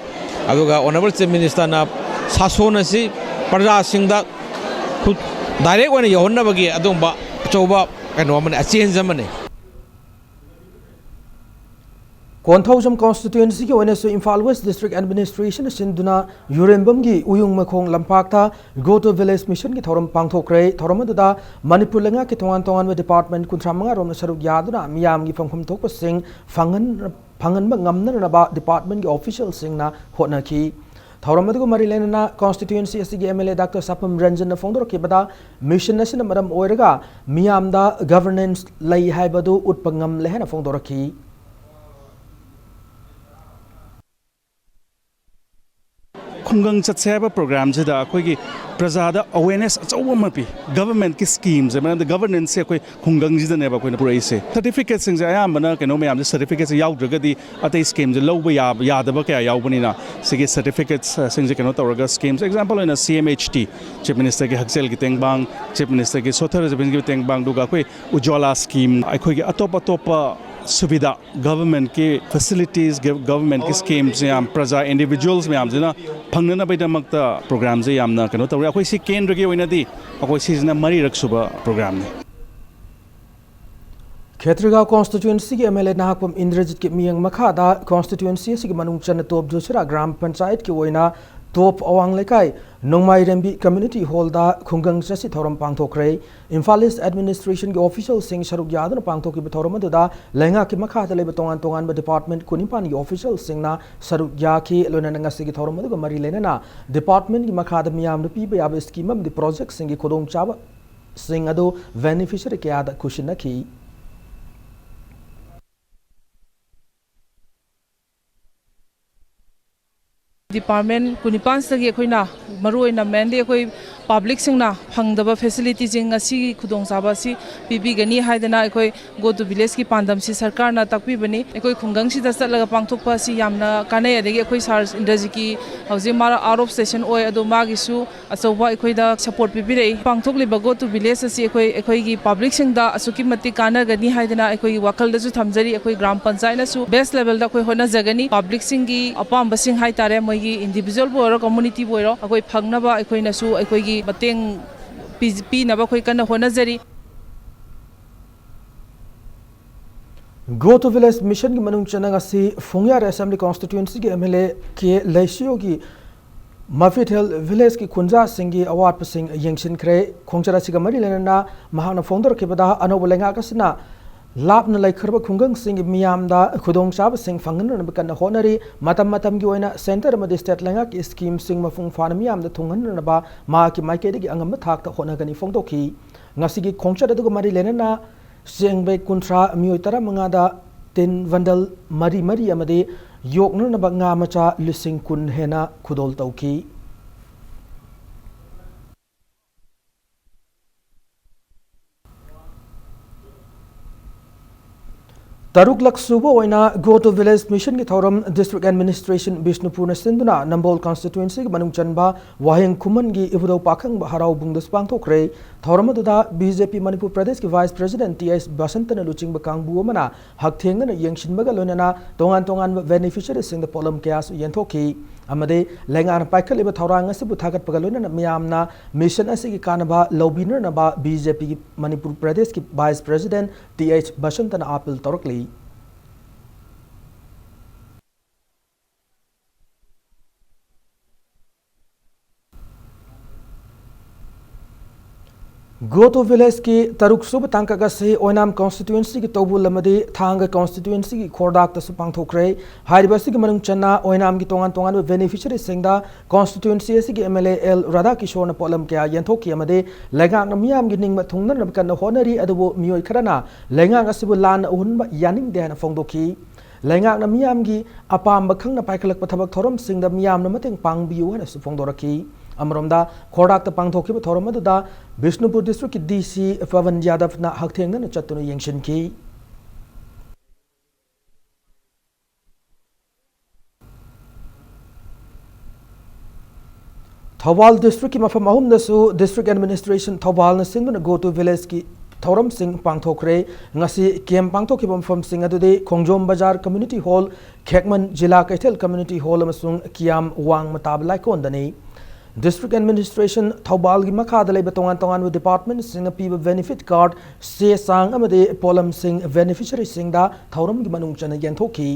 ꯑꯗꯨꯒ Honourable Chief Ministerꯅ ꯁꯥꯁꯣꯟ ꯑꯁꯤ ꯄ꯭ꯔꯖꯥꯁꯤꯡꯗ ꯈꯨ-, direct ꯑꯣꯏꯅ ꯌꯧꯍꯟꯅꯕꯒꯤ ꯑꯗꯨꯒꯨꯝꯕ ꯑꯆꯧꯕ ꯀꯩꯅꯣ ꯑꯃꯅꯤ, ꯑ, change ꯑꯃꯅꯤ꯫ ꯀꯣꯟꯊꯧꯖꯝ ꯀꯣꯟꯁꯇꯤꯇ꯭ꯋꯦꯟꯁꯤꯒꯤ ꯑꯣꯏꯅꯁꯨ ꯏꯝꯐꯥꯜ ꯋꯦꯁ ꯗꯤꯁꯇ꯭ꯔꯤꯛ ꯑꯦꯗꯃꯤꯅꯤꯁꯇ꯭ꯔꯦꯁꯟꯅ ꯁꯤꯟꯗꯨꯅ ꯌꯨꯔꯦꯝꯕꯝꯒꯤ ꯎꯌꯨꯡ ꯃꯈꯣꯡ ꯂꯝꯄꯥꯛꯇ Go to Village Mission ꯒꯤ ꯊꯧꯔꯝ ꯄꯥꯡꯊꯣꯛꯈ꯭ꯔꯦ꯫ ꯊꯧꯔꯝ ꯑꯗꯨꯗ ꯃꯅꯤꯄꯨꯔ ꯂꯩꯉꯥꯛꯀꯤ ꯇꯣꯉꯥꯟ ꯇꯣꯉꯥꯟꯕ ꯗꯤꯄꯥꯔꯠꯃꯦꯟ ꯀꯨꯟꯊ꯭ꯔꯥ ꯃꯉꯥ ꯔꯣꯝꯅ ꯁꯔꯨꯛ ꯌꯥꯗꯨꯅ ꯃꯤꯌꯥꯝꯒꯤ ꯐꯪꯐꯝ ꯊꯣꯛꯄꯁꯤꯡ ꯐꯪꯍꯟ-, ꯐꯪꯍꯟꯕ ꯉꯝꯅꯅꯕ ꯗꯤꯄꯥꯔꯠꯃꯦꯟꯒꯤ ꯑꯣꯐꯤꯁꯤꯌꯦꯜꯁꯤꯡꯅ ꯍꯣꯠꯅꯈꯤ꯫ ꯊꯧꯔꯝ ꯑꯗꯨꯒ ꯃꯔꯤ ꯂꯩꯅꯅ ꯀꯣꯟꯁꯇꯤꯇ꯭ꯋꯦꯟꯁꯤ ꯑꯁꯤꯒꯤ M L A doctor Sapam ꯔꯟꯖꯟꯅ ꯐꯣꯡꯗꯣꯔꯛꯈꯤꯕꯗ, ꯃꯤꯁꯟ ꯑꯁꯤꯅ ꯃꯔꯝ ꯑꯣꯏꯔꯒ ꯃꯤꯌꯥꯝꯗ ꯒꯚꯔꯅꯦꯟꯁ ꯂꯩ ꯍꯥꯏꯕꯗꯨ ꯎꯠꯄ ꯉꯝꯂꯦ ꯍꯥꯏꯅ ꯐꯣꯡꯗꯣꯔꯛꯈꯤ꯫ ꯈꯨꯡꯒꯪ ꯆꯠꯁꯦ ꯍꯥꯏꯕ ꯄ꯭ꯔꯣꯒ꯭ꯔꯥꯝꯁꯤꯗ ꯑꯩꯈꯣꯏꯒꯤ ꯄ꯭ꯔꯖꯥꯗ ꯑꯋꯦꯔꯅꯦꯁ ꯑꯆꯧꯕ ꯑꯃ ꯄꯤ꯫ ꯒꯚꯔꯟꯃꯦꯟꯠꯀꯤ ꯁ꯭ꯀꯤꯝꯁꯦ, ꯃꯔꯝꯗꯤ ꯒꯚꯔꯅꯦꯟꯁꯁꯦ ꯑꯩꯈꯣꯏ ꯈꯨꯡꯒꯪꯁꯤꯗꯅꯦꯕ ꯑꯩꯈꯣꯏꯅ ꯄꯨꯔꯛꯏꯁꯦ꯫ ꯁꯔꯇꯤꯐꯤꯀꯦꯠꯁꯤꯡꯁꯦ ꯑꯌꯥꯝꯕꯅ ꯀꯩꯅꯣ ꯃꯌꯥꯝꯁꯦ, ꯁꯔꯇꯤꯐꯤꯀꯦꯠꯁꯦ ꯌꯥꯎꯗ꯭ꯔꯒꯗꯤ ꯑꯇꯩ ꯁ꯭ꯀꯤꯝꯁꯦ ꯂꯧꯕ ꯌꯥꯕ, ꯌꯥꯗꯕ ꯀꯌꯥ ꯌꯥꯎꯕꯅꯤꯅ, ꯁꯤꯒꯤ ꯁꯔꯇꯤꯐꯤꯀꯦꯠꯁꯤꯡꯁꯦ ꯀꯩꯅꯣ ꯇꯧꯔꯒ, ꯁ꯭ꯀꯤꯝꯁꯦ ꯑꯦꯛꯖꯥꯝꯄꯜ ꯑꯣꯏꯅ ꯁꯤ ꯑꯦꯝ ꯑꯩꯆ ꯇꯤ, ꯆꯤꯐ ꯃꯤꯅꯤꯁꯇꯔꯒꯤ ꯍꯛꯁꯦꯜꯒꯤ ꯇꯦꯡꯕꯥꯡ, ꯆꯤꯐ ꯃꯤꯅꯤꯁꯇꯔꯒꯤ ꯁꯣꯊꯔ ꯆꯤꯕꯟꯒꯤ ꯇꯦꯡꯕꯥꯡ, ꯑꯗꯨꯒ ꯑꯩꯈꯣꯏ ꯎꯖ꯭ꯋꯥꯂꯥ ꯁ꯭ꯀꯤꯝ, ꯑꯩꯈꯣꯏꯒꯤ ꯑꯇꯣꯞ ꯑꯇꯣꯞꯄ ꯁꯨꯕꯤꯗꯥ, ꯒꯚꯔꯟꯃꯦꯟꯠꯀꯤ ꯐꯦꯁꯤꯂꯤꯇꯤꯁ, ꯒꯚ-, ꯒꯚꯔꯟꯃꯦꯟꯠꯀꯤ ꯁ꯭ꯀꯤꯝꯁ ꯃꯌꯥꯝ ꯄ꯭ꯔꯖꯥ, ꯏꯟꯗꯤꯚꯤꯖꯨꯋꯦꯜꯁ ꯃꯌꯥꯝꯁꯤꯅ ꯐꯪꯅꯅꯕꯒꯤꯗꯃꯛꯇ ꯄ꯭ꯔꯣꯒ꯭ꯔꯥꯝꯁꯦ ꯌꯥꯝꯅ ꯀꯩꯅꯣ ꯇꯧꯔꯦ꯫ ꯑꯩꯈꯣꯏ ꯁꯤ ꯀꯦꯟꯗ꯭ꯔꯒꯤ ꯑꯣꯏꯅꯗꯤ ꯑꯩꯈꯣꯏ ꯁꯤꯁꯤꯅ ꯃꯔꯤꯔꯛ ꯁꯨꯕ ꯄ꯭ꯔꯣꯒ꯭ꯔꯥꯝꯅꯤ꯫ ꯈꯦꯇ꯭ꯔꯤꯒꯥꯎ ꯀꯣꯟꯁꯇꯤꯇ꯭ꯋꯦꯟꯁꯤꯒꯤ ꯑꯦꯝ ꯑꯦꯜ ꯑꯦ ꯅꯍꯥꯛꯄꯝ ꯏꯟꯗ꯭ꯔꯖꯤꯠꯀꯤ ꯃꯤꯠꯌꯦꯡ ꯃꯈꯥꯗ ꯀꯣꯟꯁꯇꯤꯇ꯭ꯋꯦꯟꯁꯤ ꯑꯁꯤꯒꯤ ꯃꯅꯨꯡ ꯆꯟꯅ ꯇꯣꯞ ꯖꯨꯁꯤꯔꯥ ꯒ꯭ꯔꯥꯝ ꯄꯟꯆꯥꯌꯠꯀꯤ ꯑꯣꯏꯅ ꯇꯣꯞ ꯑꯋꯥꯡ ꯂꯩꯀꯥꯏ ꯅꯣꯡꯃꯥꯏꯔꯦꯝꯕꯤ ꯀꯝꯃ꯭ꯌꯨꯅꯤꯇꯤ ꯍꯣꯜꯗ ꯈꯨꯡꯒꯪ ꯆꯠꯁꯤ ꯊꯧꯔꯝ ꯄꯥꯡꯊꯣꯛꯈ꯭ꯔꯦ꯫ ꯏꯝꯐꯥꯜ ꯏꯁ ꯑꯦꯗꯃꯤꯅꯤꯁꯇ꯭ꯔꯦꯁꯟꯒꯤ ꯑꯣꯐꯤꯁꯤꯌꯦꯜꯁꯤꯡ ꯁꯔꯨꯛ ꯌꯥꯗꯨꯅ ꯄꯥꯡꯊꯣꯛꯈꯤꯕ ꯊꯧꯔꯝ ꯑꯗꯨꯗ ꯂꯩꯉꯥꯛꯀꯤ ꯃꯈꯥꯗ ꯂꯩꯕ ꯇꯣꯉꯥꯟ ꯇꯣꯉꯥꯟꯕ ꯗꯤꯄꯥꯔꯠꯃꯦꯟꯠ ꯀꯨꯟꯅꯤꯄꯥꯟꯒꯤ ꯑꯣꯐꯤꯁꯤꯌꯦꯜꯁꯤꯡꯅ ꯁꯔꯨꯛ ꯌꯥꯈꯤ꯫ ꯂꯣꯏꯅꯅ ꯉꯁꯤꯒꯤ ꯊꯧꯔꯝ ꯑꯗꯨꯒ ꯃꯔꯤ ꯂꯩꯅꯅ ꯗꯤꯄꯥꯔꯠꯃꯦꯟꯠꯀꯤ ꯃꯈꯥꯗ ꯃꯤꯌꯥꯝꯅ ꯄꯤꯕ ꯌꯥꯕ ꯁ꯭ꯀꯤꯝ ꯑꯃꯗꯤ ꯄ꯭ꯔꯣꯖꯦꯛꯁꯤꯡꯒꯤ ꯈꯨꯗꯣꯡꯆꯥꯕꯁꯤꯡ ꯑꯗꯨ ꯕꯦꯅꯤꯐꯤꯁꯔꯤ ꯀꯌꯥꯗ ꯈꯨꯠꯁꯤꯟꯅꯈꯤ꯫ ꯗꯤꯄꯥꯔꯠꯃꯦꯟ ꯀꯨꯟꯅꯤꯄꯥꯟꯁꯤꯗꯒꯤ ꯑꯩꯈꯣꯏꯅ ꯃꯔꯨꯑꯣꯏꯅ ꯃꯦꯟꯂꯤ ꯑꯩꯈꯣꯏ ꯄꯥꯕ꯭ꯂꯤꯛꯁꯤꯡꯅ ꯐꯪꯗꯕ ꯐꯦꯁꯤꯂꯤꯇꯤꯁꯤꯡ ꯑꯁꯤꯒꯤ ꯈꯨꯗꯣꯡꯆꯥꯕ ꯑꯁꯤ ꯄꯤꯕꯤꯒꯅꯤ ꯍꯥꯏꯗꯅ ꯑꯩꯈꯣꯏ Go to Village ꯀꯤ ꯄꯥꯟꯗꯝꯁꯤ ꯁꯔꯀꯥꯔꯅ ꯇꯥꯛꯄꯤꯕꯅꯤ꯫ ꯑꯩꯈꯣꯏ ꯈꯨꯡꯒꯪꯁꯤꯗ ꯆꯠꯂꯒ ꯄꯥꯡꯊꯣꯛꯄ ꯑꯁꯤ ꯌꯥꯝꯅ ꯀꯥꯟꯅꯩ꯫ ꯑꯗꯒꯤ ꯑꯩꯈꯣꯏ ꯁꯥꯔ ꯏꯟꯗ꯭ꯔꯖꯤꯠꯀꯤ ꯍꯧꯖꯤꯛ ꯃꯥ ꯑꯥꯎꯠ ꯑꯣꯐ ꯁꯦꯁꯟ ꯑꯣꯏ, ꯑꯗꯣ ꯃꯥꯒꯤꯁꯨ ꯑꯆꯧꯕ ꯑꯩꯈꯣꯏꯗ ꯁꯄꯣꯔꯠ ꯄꯤꯕꯤꯔꯛꯏ꯫ ꯄꯥꯡꯊꯣꯛꯂꯤꯕ Go to Village ꯑꯁꯤ ꯑꯩꯈꯣꯏ, ꯑꯩꯈꯣꯏꯒꯤ ꯄꯥꯕ꯭ꯂꯤꯛꯁꯤꯡꯗ ꯑꯁꯨꯛꯀꯤ ꯃꯇꯤꯛ ꯀꯥꯟꯅꯒꯅꯤ ꯍꯥꯏꯗꯅ ꯑꯩꯈꯣꯏꯒꯤ ꯋꯥꯈꯜꯗꯁꯨ ꯊꯝꯖꯔꯤ꯫ ꯑꯩꯈꯣꯏ ꯒ꯭ꯔꯥꯝ ꯄꯟꯆꯥꯌꯠꯅꯁꯨ ꯕꯦꯁ ꯂꯦꯚꯦꯜꯗ ꯑꯩꯈꯣꯏ ꯍꯣꯠꯅꯖꯒꯅꯤ꯫ ꯄꯥꯕ꯭ꯂꯤꯛꯁꯤꯡꯒꯤ ꯑꯄꯥꯝꯕꯁꯤꯡ ꯍꯥꯏꯇꯥꯔꯦ, ꯃꯣꯏꯒꯤ ꯏꯟꯗꯤꯚꯤꯖꯨꯋꯦꯜꯕꯨ ꯑꯣꯏꯔꯣ, ꯀꯝꯃꯨꯅꯤꯇꯤꯕꯨ ꯑꯣꯏꯔꯣ, ꯑꯩꯈꯣꯏ ꯐꯪꯅꯕ ꯑꯩꯈꯣꯏꯅꯁꯨ ꯑꯩꯈꯣꯏꯒꯤ ꯃꯇꯦꯡ ꯄꯤ-, ꯄꯤꯅꯕ ꯑꯩꯈꯣꯏ ꯀꯟꯅ ꯍꯣꯠꯅꯖꯔꯤ꯫ Go to Village Mission ꯒꯤ ꯃꯅꯨꯡ ꯆꯟꯅ ꯉꯁꯤ ꯐꯨꯡꯌꯥꯔ Assembly Constituency ꯒꯤ M L A K ꯂꯩꯁꯤꯌꯣꯒꯤ ꯃꯐꯤꯊꯦꯜ Village ꯀꯤ ꯈꯨꯟꯖꯥꯁꯤꯡꯒꯤ ꯑꯋꯥꯠꯄꯁꯤꯡ ꯌꯦꯡꯁꯤꯟꯈ꯭ꯔꯦ꯫ ꯈꯣꯡꯆꯠ ꯑꯁꯤꯒ ꯃꯔꯤ ꯂꯩꯅꯅ ꯃꯍꯥꯛꯅ ꯐꯣꯡꯗꯣꯔꯛꯈꯤꯕꯗ, ꯑꯅꯧꯕ ꯂꯩꯉꯥꯛ ꯑꯁꯤꯅ ꯂꯥꯞꯅ ꯂꯩꯈ꯭ꯔꯕ ꯈꯨꯡꯒꯪꯁꯤꯡꯒꯤ ꯃꯤꯌꯥꯝꯗ ꯈꯨꯗꯣꯡꯆꯥꯕꯁꯤꯡ ꯐꯪꯍꯟꯅꯅꯕ ꯀꯟꯅ ꯍꯣꯠꯅꯔꯤ꯫ ꯃꯇꯝ ꯃꯇꯝꯒꯤ ꯑꯣꯏꯅ centre ꯑꯃꯗꯤ state ꯂꯩꯉꯥꯛꯀꯤ scheme ꯁꯤꯡ ꯃꯄꯨꯡ ꯐꯥꯅ ꯃꯤꯌꯥꯝꯗ ꯊꯨꯡꯍꯟꯅꯅꯕ ꯃꯍꯥꯛꯀꯤ ꯃꯥꯏꯀꯩꯗꯒꯤ ꯑꯉꯝꯕ ꯊꯥꯛꯇ ꯍꯣꯠꯅꯒꯅꯤ ꯐꯣꯡꯗꯣꯛꯈꯤ꯫ ꯉꯁꯤꯒꯤ ꯈꯣꯡꯆꯠ ꯑꯗꯨꯒ ꯃꯔꯤ ꯂꯩꯅꯅ ꯆꯦꯡꯕꯩ ꯀꯨꯟꯊ꯭ꯔꯥ, ꯃꯤꯑꯣꯏ ꯇꯔꯥꯃꯉꯥꯗ tin vandal ꯃꯔꯤ ꯃꯔꯤ ꯑꯃꯗꯤ ꯌꯣꯛꯅꯅꯕ ꯉꯥ ꯃꯆꯥ ꯂꯤꯁꯤꯡ ꯀꯨꯟ ꯍꯦꯟꯅ ꯈꯨꯗꯣꯜ ꯇꯧꯈꯤ꯫ ꯇꯔꯨꯛꯂꯛ ꯁꯨꯕ ꯑꯣꯏꯅ Go to Village Mission ꯒꯤ ꯊꯧꯔꯝ District Administration ꯕꯤꯁꯅꯨꯄꯨꯔꯅ ꯁꯤꯟꯗꯨꯅ ꯅꯝꯕꯣꯜ constituency ꯒꯤ ꯃꯅꯨꯡ ꯆꯟꯕ ꯋꯥꯍꯦꯡ ꯈꯨꯃꯟꯒꯤ ꯏꯕꯨꯙꯧ ꯄꯥꯈꯪꯕ ꯍꯔꯥꯎꯕꯨꯡꯗꯁꯨ ꯄꯥꯡꯊꯣꯛꯈ꯭ꯔꯦ꯫ ꯊꯧꯔꯝ ꯑꯗꯨꯗ B J P ꯃꯅꯤꯄꯨꯔ ꯄ꯭ꯔꯗꯦꯁꯀꯤ Vice President T H ꯕꯁꯟꯇꯅ ꯂꯨꯆꯤꯡꯕ ꯀꯥꯡꯕꯨ ꯑꯃꯅ ꯍꯛꯊꯦꯡꯅꯅ ꯌꯦꯡꯁꯤꯟꯕꯒ ꯂꯣꯏꯅꯅ ꯇꯣꯉꯥꯟ ꯇꯣꯉꯥꯟꯕ beneficiaries ꯁꯤꯡꯗ ꯄꯣꯠꯂꯝ ꯀꯌꯥꯁꯨ ꯌꯦꯟꯊꯣꯛꯈꯤ꯫ ꯑꯃꯗꯤ ꯂꯩꯉꯥꯛꯅ ꯄꯥꯏꯈꯠꯂꯤꯕ ꯊꯧꯔꯥꯡ ꯑꯁꯤꯕꯨ ꯊꯥꯒꯠꯄꯒ ꯂꯣꯏꯅꯅ ꯃꯤꯌꯥꯝꯅ mission ꯑꯁꯤꯒꯤ ꯀꯥꯟꯅꯕ ꯂꯧꯕꯤꯅꯅꯕ B J P ꯒꯤ ꯃꯅꯤꯄꯨꯔ ꯄ꯭ꯔꯗꯦꯁꯀꯤ Vice President T H ꯕꯁꯟꯇꯅ appeal ꯇꯧꯔꯛꯂꯤ꯫ Go to Village ꯀꯤ ꯇꯔꯨꯛ ꯁꯨꯕ ꯇꯥꯡꯀꯛ ꯑꯁꯤ ꯑꯣꯏꯅꯥꯝ constituency ꯒꯤ ꯇꯧꯕꯨꯜ ꯑꯃꯗꯤ ꯊꯥꯡꯒ constituency ꯒꯤ ꯈꯣꯔꯗꯥꯛꯇꯁꯨ ꯄꯥꯡꯊꯣꯛꯈ꯭ꯔꯦ꯫ ꯍꯥꯏꯔꯤꯕ ꯑꯁꯤꯒꯤ ꯃꯅꯨꯡ ꯆꯟꯅ ꯑꯣꯏꯅꯥꯝꯒꯤ ꯇꯣꯉꯥꯟ ꯇꯣꯉꯥꯟꯕ beneficiaries ꯁꯤꯡꯗ constituency ꯑꯁꯤꯒꯤ M L A L ꯔꯥꯙꯥꯀꯤꯁꯣꯔꯅ ꯄꯣꯠꯂꯝ ꯀꯌꯥ ꯌꯦꯟꯊꯣꯛꯈꯤ ꯑꯃꯗꯤ ꯂꯩꯉꯥꯛꯅ ꯃꯤꯌꯥꯝꯒꯤ ꯅꯤꯡꯕ ꯊꯨꯡꯅꯅꯕ ꯀꯟꯅ ꯍꯣꯠꯅꯔꯤ, ꯑꯗꯨꯕꯨ ꯃꯤꯑꯣꯏ ꯈꯔꯅ ꯂꯩꯉꯥꯛ ꯑꯁꯤꯕꯨ ꯂꯥꯟꯅ ꯎꯍꯟꯕ ꯌꯥꯅꯤꯡꯗꯦ ꯍꯥꯏꯅ ꯐꯣꯡꯗꯣꯛꯈꯤ꯫ ꯂꯩꯉꯥꯛꯅ ꯃꯤꯌꯥꯝꯒꯤ ꯑꯄꯥꯝꯕ ꯈꯪꯅ ꯄꯥꯏꯈꯠꯂꯛꯄ ꯊꯕꯛ ꯊꯧꯔꯝꯁꯤꯡꯗ ꯃꯤꯌꯥꯝꯅ ꯃꯇꯦꯡ ꯄꯥꯡꯕꯤꯌꯨ ꯍꯥꯏꯅꯁꯨ ꯐꯣꯡꯗꯣꯔꯛꯈꯤ꯫ ꯑꯃꯔꯣꯝꯗ, ꯈꯣꯔꯗꯥꯛꯇ ꯄꯥꯡꯊꯣꯛꯈꯤꯕ ꯊꯧꯔꯝ ꯑꯗꯨꯗ ꯕꯤꯁꯅꯨꯄꯨꯔ district ꯀꯤ D C ꯄꯕꯟ ꯌꯥꯗꯕꯅ ꯍꯛꯊꯦꯡꯅꯅ ꯆꯠꯇꯨꯅ ꯌꯦꯡꯁꯤꯟꯈꯤ꯫ ꯊꯧꯕꯥꯜ district ꯀꯤ ꯃꯐꯝ ꯑꯍꯨꯝꯗꯁꯨ District Administration ꯊꯧꯕꯥꯜꯅ ꯁꯤꯟꯗꯨꯅ Go to Village ꯀꯤ ꯊꯧꯔꯝꯁꯤꯡ ꯄꯥꯡꯊꯣꯛꯈ꯭ꯔꯦ꯫ ꯉꯁꯤ camp ꯄꯥꯡꯊꯣꯛꯈꯤꯕ ꯃꯐꯝꯁꯤꯡ ꯑꯗꯨꯗꯤ ꯈꯣꯡꯖꯣꯝ ꯕꯖꯥꯔ Community Hall, ꯈꯦꯛꯃꯟ ꯖꯤꯂꯥ ꯀꯩꯊꯦꯜ Community Hall ꯑꯃꯁꯨꯡ ꯀꯤꯌꯥꯝ ꯋꯥꯡꯃ ꯇꯥꯕ ꯂꯥꯏꯀꯣꯟꯗꯅꯤ꯫ District Administration ꯊꯧꯕꯥꯜꯒꯤ ꯃꯈꯥꯗ ꯂꯩꯕ ꯇꯣꯉꯥꯟ ꯇꯣꯉꯥꯟꯕ departmentꯁꯤꯡꯅ ꯄꯤꯕ benefit card, ꯆꯦ ꯆꯥꯡ ꯑꯃꯗꯤ ꯄꯣꯠꯂꯝꯁꯤꯡ beneficiaryꯁꯤꯡꯗ ꯊꯧꯔꯝꯒꯤ ꯃꯅꯨꯡ ꯆꯟꯅ ꯌꯦꯟꯊꯣꯛꯈꯤ꯫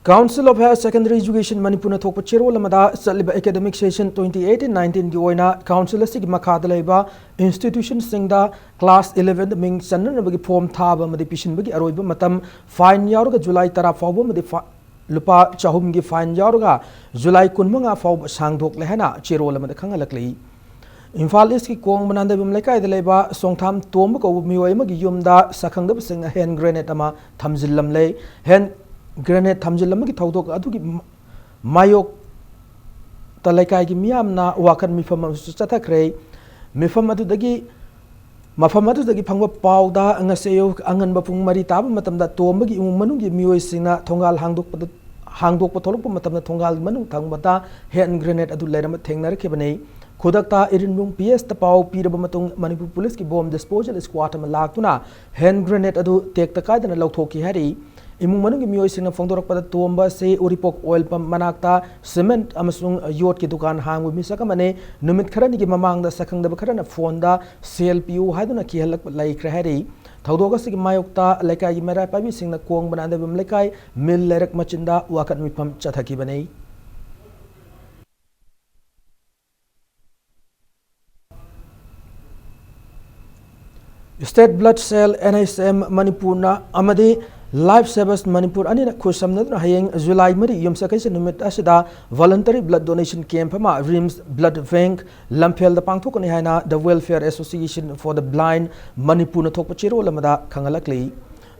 Council of Higher Secondary Education ꯃꯅꯤꯄꯨꯔꯅ ꯊꯣꯛꯄ ꯆꯦꯔꯣꯜ ꯑꯃꯗ, ꯆꯠꯂꯤꯕ academic session twenty eighteen nineteenꯒꯤ ꯑꯣꯏꯅ council ꯑꯁꯤꯒꯤ ꯃꯈꯥꯗ ꯂꯩꯕ institutionꯁꯤꯡꯗ class elevenꯗ ꯃꯤꯡ ꯆꯟꯅꯅꯕꯒꯤ form ꯊꯥꯕ ꯑꯃꯗꯤ ꯄꯤꯁꯤꯟꯕꯒꯤ ꯑꯔꯣꯏꯕ ꯃꯇꯝ fine ꯌꯥꯎꯔꯒ July ꯇꯔꯥ ꯐꯥꯎꯕ ꯑꯃꯗꯤ ꯐ-, ꯂꯨꯄꯥ ꯆꯍꯨꯝꯒꯤ fine ꯌꯥꯎꯔꯒ July ꯀꯨꯟꯃꯉꯥ ꯐꯥꯎꯕ ꯁꯥꯡꯗꯣꯛꯂꯦ ꯍꯥꯏꯅ ꯆꯦꯔꯣꯜ ꯑꯃꯗ ꯈꯪꯍꯜꯂꯛꯂꯤ꯫ ꯏꯝꯐꯥꯜ ꯏꯁꯀꯤ ꯀꯣꯡꯕ ꯅꯥꯟꯗꯩꯕꯝ ꯂꯩꯀꯥꯏꯗ ꯂꯩꯕ ꯁꯣꯡꯊꯥꯝ ꯇꯣꯝꯕ ꯀꯧꯕ ꯃꯤꯑꯣꯏ ꯑꯃꯒꯤ ꯌꯨꯝꯗ ꯁꯛꯈꯪꯗꯕꯁꯤꯡꯅ hand grenade ꯑꯃ ꯊꯝꯖꯤꯜꯂꯝꯂꯦ꯫ Hand grenade ꯊꯝꯖꯤꯜꯂꯝꯕꯒꯤ ꯊꯧꯗꯣꯛ ꯑꯗꯨꯒꯤ ꯃꯥꯌꯣꯛꯇ ꯂꯩꯀꯥꯏꯒꯤ ꯃꯤꯌꯥꯝꯅ ꯋꯥꯀꯠ ꯃꯤꯐꯝ ꯑꯃꯁꯨ ꯆꯠꯊꯈ꯭ꯔꯦ꯫ ꯃꯤꯐꯝ ꯑꯗꯨꯗꯒꯤ, ꯃꯐꯝ ꯑꯗꯨꯗꯒꯤ ꯐꯪꯕ ꯄꯥꯎꯗ ꯉꯁꯤ ꯑꯌꯨꯛ ꯑꯉꯟꯕ ꯄꯨꯡ ꯃꯔꯤ ꯇꯥꯕ ꯃꯇꯝꯗ ꯇꯣꯝꯕꯒꯤ ꯏꯃꯨꯡ ꯃꯅꯨꯡꯒꯤ ꯃꯤꯑꯣꯏꯁꯤꯡꯅ ꯊꯣꯡꯒꯥꯜ ꯍꯥꯡꯗꯣꯛꯄꯗ, ꯍꯥꯡꯗꯣꯛꯄ ꯊꯣꯛꯂꯛꯄ ꯃꯇꯝꯗ ꯊꯣꯡꯒꯥꯜꯒꯤ ꯃꯅꯨꯡ ꯊꯪꯕꯗ hand grenade ꯑꯗꯨ ꯂꯩꯔꯝꯕ ꯊꯦꯡꯅꯔꯛꯈꯤꯕꯅꯤ꯫ ꯈꯨꯗꯛꯇ ꯏꯔꯤꯟꯕꯨꯡ P S ꯇ ꯄꯥꯎ ꯄꯤꯔꯕ ꯃꯇꯨꯡ ꯃꯅꯤꯄꯨꯔ ꯄꯨꯂꯤꯁꯀꯤ bomb disposal squad ꯑꯃ ꯂꯥꯛꯇꯨꯅ hand grenade ꯑꯗꯨ ꯇꯦꯛꯇ ꯀꯥꯏꯗꯅ ꯂꯧꯊꯣꯛꯈꯤ ꯍꯥꯏꯔꯤ꯫ ꯏꯃꯨꯡ ꯃꯅꯨꯡꯒꯤ ꯃꯤꯑꯣꯏꯁꯤꯡꯅ ꯐꯣꯡꯗꯣꯔꯛꯄꯗ ꯇꯣꯝꯕ ꯑꯁꯤ ꯎꯔꯤꯄꯣꯛ oil pump ꯃꯅꯥꯛꯇ cement ꯑꯃꯁꯨꯡ ꯌꯣꯠꯀꯤ ꯗꯨꯀꯥꯟ ꯍꯥꯡꯕ ꯃꯤꯁꯛ ꯑꯃꯅꯤ꯫ ꯅꯨꯃꯤꯠ ꯈꯔꯅꯤꯒꯤ ꯃꯃꯥꯡꯗ ꯁꯛꯈꯪꯗꯕ ꯈꯔꯅ phoneꯗ ꯁꯦꯜ ꯄꯤꯌꯨ ꯍꯥꯏꯗꯨꯅ ꯀꯤꯍꯜꯂꯛꯄ ꯂꯩꯈ꯭ꯔꯦ ꯍꯥꯏꯔꯤ꯫ ꯊꯧꯗꯣꯛ ꯑꯁꯤꯒꯤ ꯃꯥꯌꯣꯛꯇ ꯂꯩꯀꯥꯏꯒꯤ ꯃꯩꯔꯥ ꯄꯥꯏꯕꯤꯁꯤꯡꯅ ꯀꯣꯡꯕ ꯅꯥꯟꯗꯩꯕꯝ ꯂꯩꯀꯥꯏ ꯃꯤꯜ ꯂꯩꯔꯛ ꯃꯆꯤꯟꯗ ꯋꯥꯀꯠ ꯃꯤꯐꯝ ꯆꯠꯊꯈꯤꯕꯅꯤ꯫ State Blood Cell, N H M ꯃꯅꯤꯄꯨꯔꯅ ꯑꯃꯗꯤ Life Savers ꯃꯅꯤꯄꯨꯔ ꯑꯅꯤꯅ ꯈꯨꯠꯁꯝꯅꯗꯨꯅ ꯍꯌꯦꯡ July ꯃꯔꯤ ꯌꯨꯝꯁꯀꯩꯁ ꯅꯨꯃꯤꯠ ꯑꯁꯤꯗ voluntary blood donation camp ꯑꯃ RIMS Blood Bank ꯂꯝꯐꯦꯜꯗ ꯄꯥꯡꯊꯣꯛꯀꯅꯤ ꯍꯥꯏꯅ The Welfare Association for the Blind ꯃꯅꯤꯄꯨꯔꯅ ꯊꯣꯛꯄ ꯆꯦꯔꯣꯜ ꯑꯃꯗ ꯈꯪꯍꯜꯂꯛꯂꯤ꯫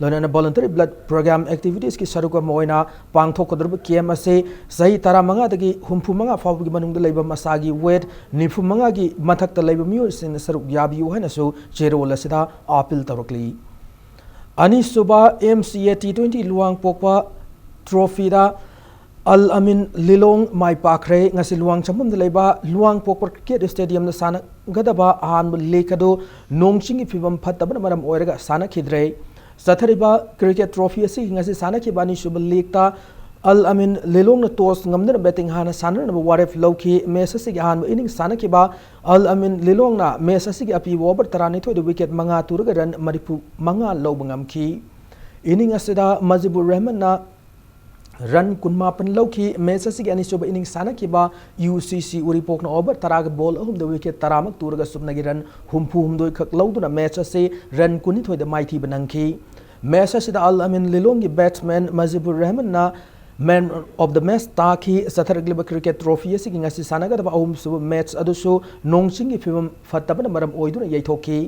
ꯂꯣꯏꯅꯅ voluntary blood program activitiesꯀꯤ ꯁꯔꯨꯛ ꯑꯃ ꯑꯣꯏꯅ ꯄꯥꯡꯊꯣꯛꯀꯗꯧꯔꯤꯕ camp ꯑꯁꯤ ꯆꯍꯤ ꯇꯔꯥꯃꯉꯥꯗꯒꯤ ꯍꯨꯝꯐꯨꯃꯉꯥ ꯐꯥꯎꯕꯒꯤ ꯃꯅꯨꯡꯗ ꯂꯩꯕ ꯃꯁꯥꯒꯤ weight ꯅꯤꯐꯨꯃꯉꯥꯒꯤ ꯃꯊꯛꯇ ꯂꯩꯕ ꯃꯤꯑꯣꯏꯁꯤꯡꯅ ꯁꯔꯨꯛ ꯌꯥꯕꯤꯌꯨ ꯍꯥꯏꯅꯁꯨ ꯆꯦꯔꯣꯜ ꯑꯁꯤꯗ appeal ꯇꯧꯔꯛꯂꯤ꯫ ꯑꯅꯤꯁꯨꯕ M C A T twenty ꯂꯨꯋꯥꯡꯄꯣꯛꯄ trophyꯗ ꯑꯜ ꯑꯃꯤꯟ ꯂꯤꯂꯣꯡ ꯃꯥꯏ ꯄꯥꯛꯈ꯭ꯔꯦ꯫ ꯉꯁꯤ ꯂꯨꯋꯥꯡ ꯆꯪꯐꯝꯗ ꯂꯩꯕ ꯂꯨꯋꯥꯡ ꯄꯣꯛꯄ ꯀ꯭ꯔꯤꯀꯦꯠ ꯁ꯭ꯇꯦꯗꯤꯌꯝꯗ ꯁꯥꯟꯅꯒꯗꯕ ꯑꯍꯥꯟꯕ ꯂꯤꯒ ꯑꯗꯨ ꯅꯣꯡ ꯆꯤꯡꯒꯤ ꯐꯤꯕꯝ ꯐꯠꯇꯕꯅ ꯃꯔꯝ ꯑꯣꯏꯔꯒ ꯁꯥꯟꯅꯈꯤꯗ꯭ꯔꯦ꯫ ꯆꯠꯊꯔꯤꯕ ꯀ꯭ꯔꯤꯀꯦꯠ ꯇ꯭ꯔꯣꯐꯤ ꯑꯁꯤꯒꯤ ꯉꯁꯤ ꯁꯥꯟꯅꯈꯤꯕ ꯑꯅꯤꯁꯨꯕ ꯂꯤꯒꯇ ꯑꯜ ꯑꯃꯤꯟ ꯂꯤꯂꯣꯡꯅ ꯇꯣꯁ ꯉꯝꯗꯨꯅ ꯕꯦꯇꯤꯡ ꯍꯥꯟꯅ ꯁꯥꯟꯅꯅꯕ ꯋꯥꯔꯦꯞ ꯂꯧꯈꯤ꯫ ꯃꯦꯆ ꯑꯁꯤꯒꯤ ꯑꯍꯥꯟꯕ ꯏꯅꯤꯡ ꯁꯥꯟꯅꯈꯤꯕ ꯑꯜ ꯑꯃꯤꯟ ꯂꯤꯂꯣꯡꯅ ꯃꯦꯆ ꯑꯁꯤꯒꯤ ꯑꯄꯤꯕ ꯑꯣꯚꯔ ꯇꯔꯥꯅꯤꯊꯣꯏꯗ ꯋꯤꯀꯦꯠ ꯃꯉꯥ ꯇꯨꯔꯒ ꯔꯟ ꯃꯔꯤꯐꯨ ꯃꯉꯥ ꯂꯧꯕ ꯉꯝꯈꯤ꯫ ꯏꯅꯤꯡ ꯑꯁꯤꯗ ꯃꯖꯤꯕꯨꯔ ꯔꯍꯃꯟꯅ ꯔꯟ ꯀꯨꯟꯃꯥꯄꯟ ꯂꯧꯈꯤ꯫ ꯃꯦꯆ ꯑꯁꯤꯒꯤ ꯑꯅꯤꯁꯨꯕ ꯏꯅꯤꯡ ꯁꯥꯟꯅꯈꯤꯕ ꯌꯨ ꯁꯤ ꯁꯤ ꯎꯔꯤꯄꯣꯛꯅ ꯑꯣꯚꯔ ꯇꯔꯥꯒ ꯕꯣꯜ ꯑꯍꯨꯝꯗ ꯋꯤꯀꯦꯠ ꯇꯔꯥꯃꯛ ꯇꯨꯔꯒ ꯁꯨꯞꯅꯒꯤ ꯔꯟ ꯍꯨꯝꯐꯨ ꯍꯨꯝꯗꯣꯏ ꯈꯛ ꯂꯧꯗꯨꯅ ꯃꯦꯆ ꯑꯁꯤ ꯔꯟ ꯀꯨꯟꯅꯤꯊꯣꯏꯗ ꯃꯥꯏꯊꯤꯕ ꯅꯪꯈꯤ꯫ ꯃꯦꯆ ꯑꯁꯤꯗ ꯑꯜ ꯑꯃꯤꯟ ꯂꯤꯂꯣꯡꯒꯤ ꯕꯦꯠꯁꯃꯦꯟ ꯃꯖꯤꯕꯨꯔ ꯔꯍꯃꯟꯅ ꯃꯦꯟ ꯑꯣꯐ ꯗ ꯃꯦꯆ ꯇꯥꯈꯤ꯫ ꯆꯠꯊꯔꯛꯂꯤꯕ ꯀ꯭ꯔꯤꯀꯦꯠ ꯇ꯭ꯔꯣꯐꯤ ꯑꯁꯤꯒꯤ ꯉꯁꯤ ꯁꯥꯟꯅꯒꯗꯕ ꯑꯍꯨꯝꯁꯨꯕ ꯃꯦꯆ ꯑꯗꯨꯁꯨ ꯅꯣꯡ ꯆꯤꯡꯒꯤ ꯐꯤꯕꯝ ꯐꯠꯇꯕꯅ ꯃꯔꯝ ꯑꯣꯏꯗꯨꯅ ꯌꯩꯊꯣꯛꯈꯤ꯫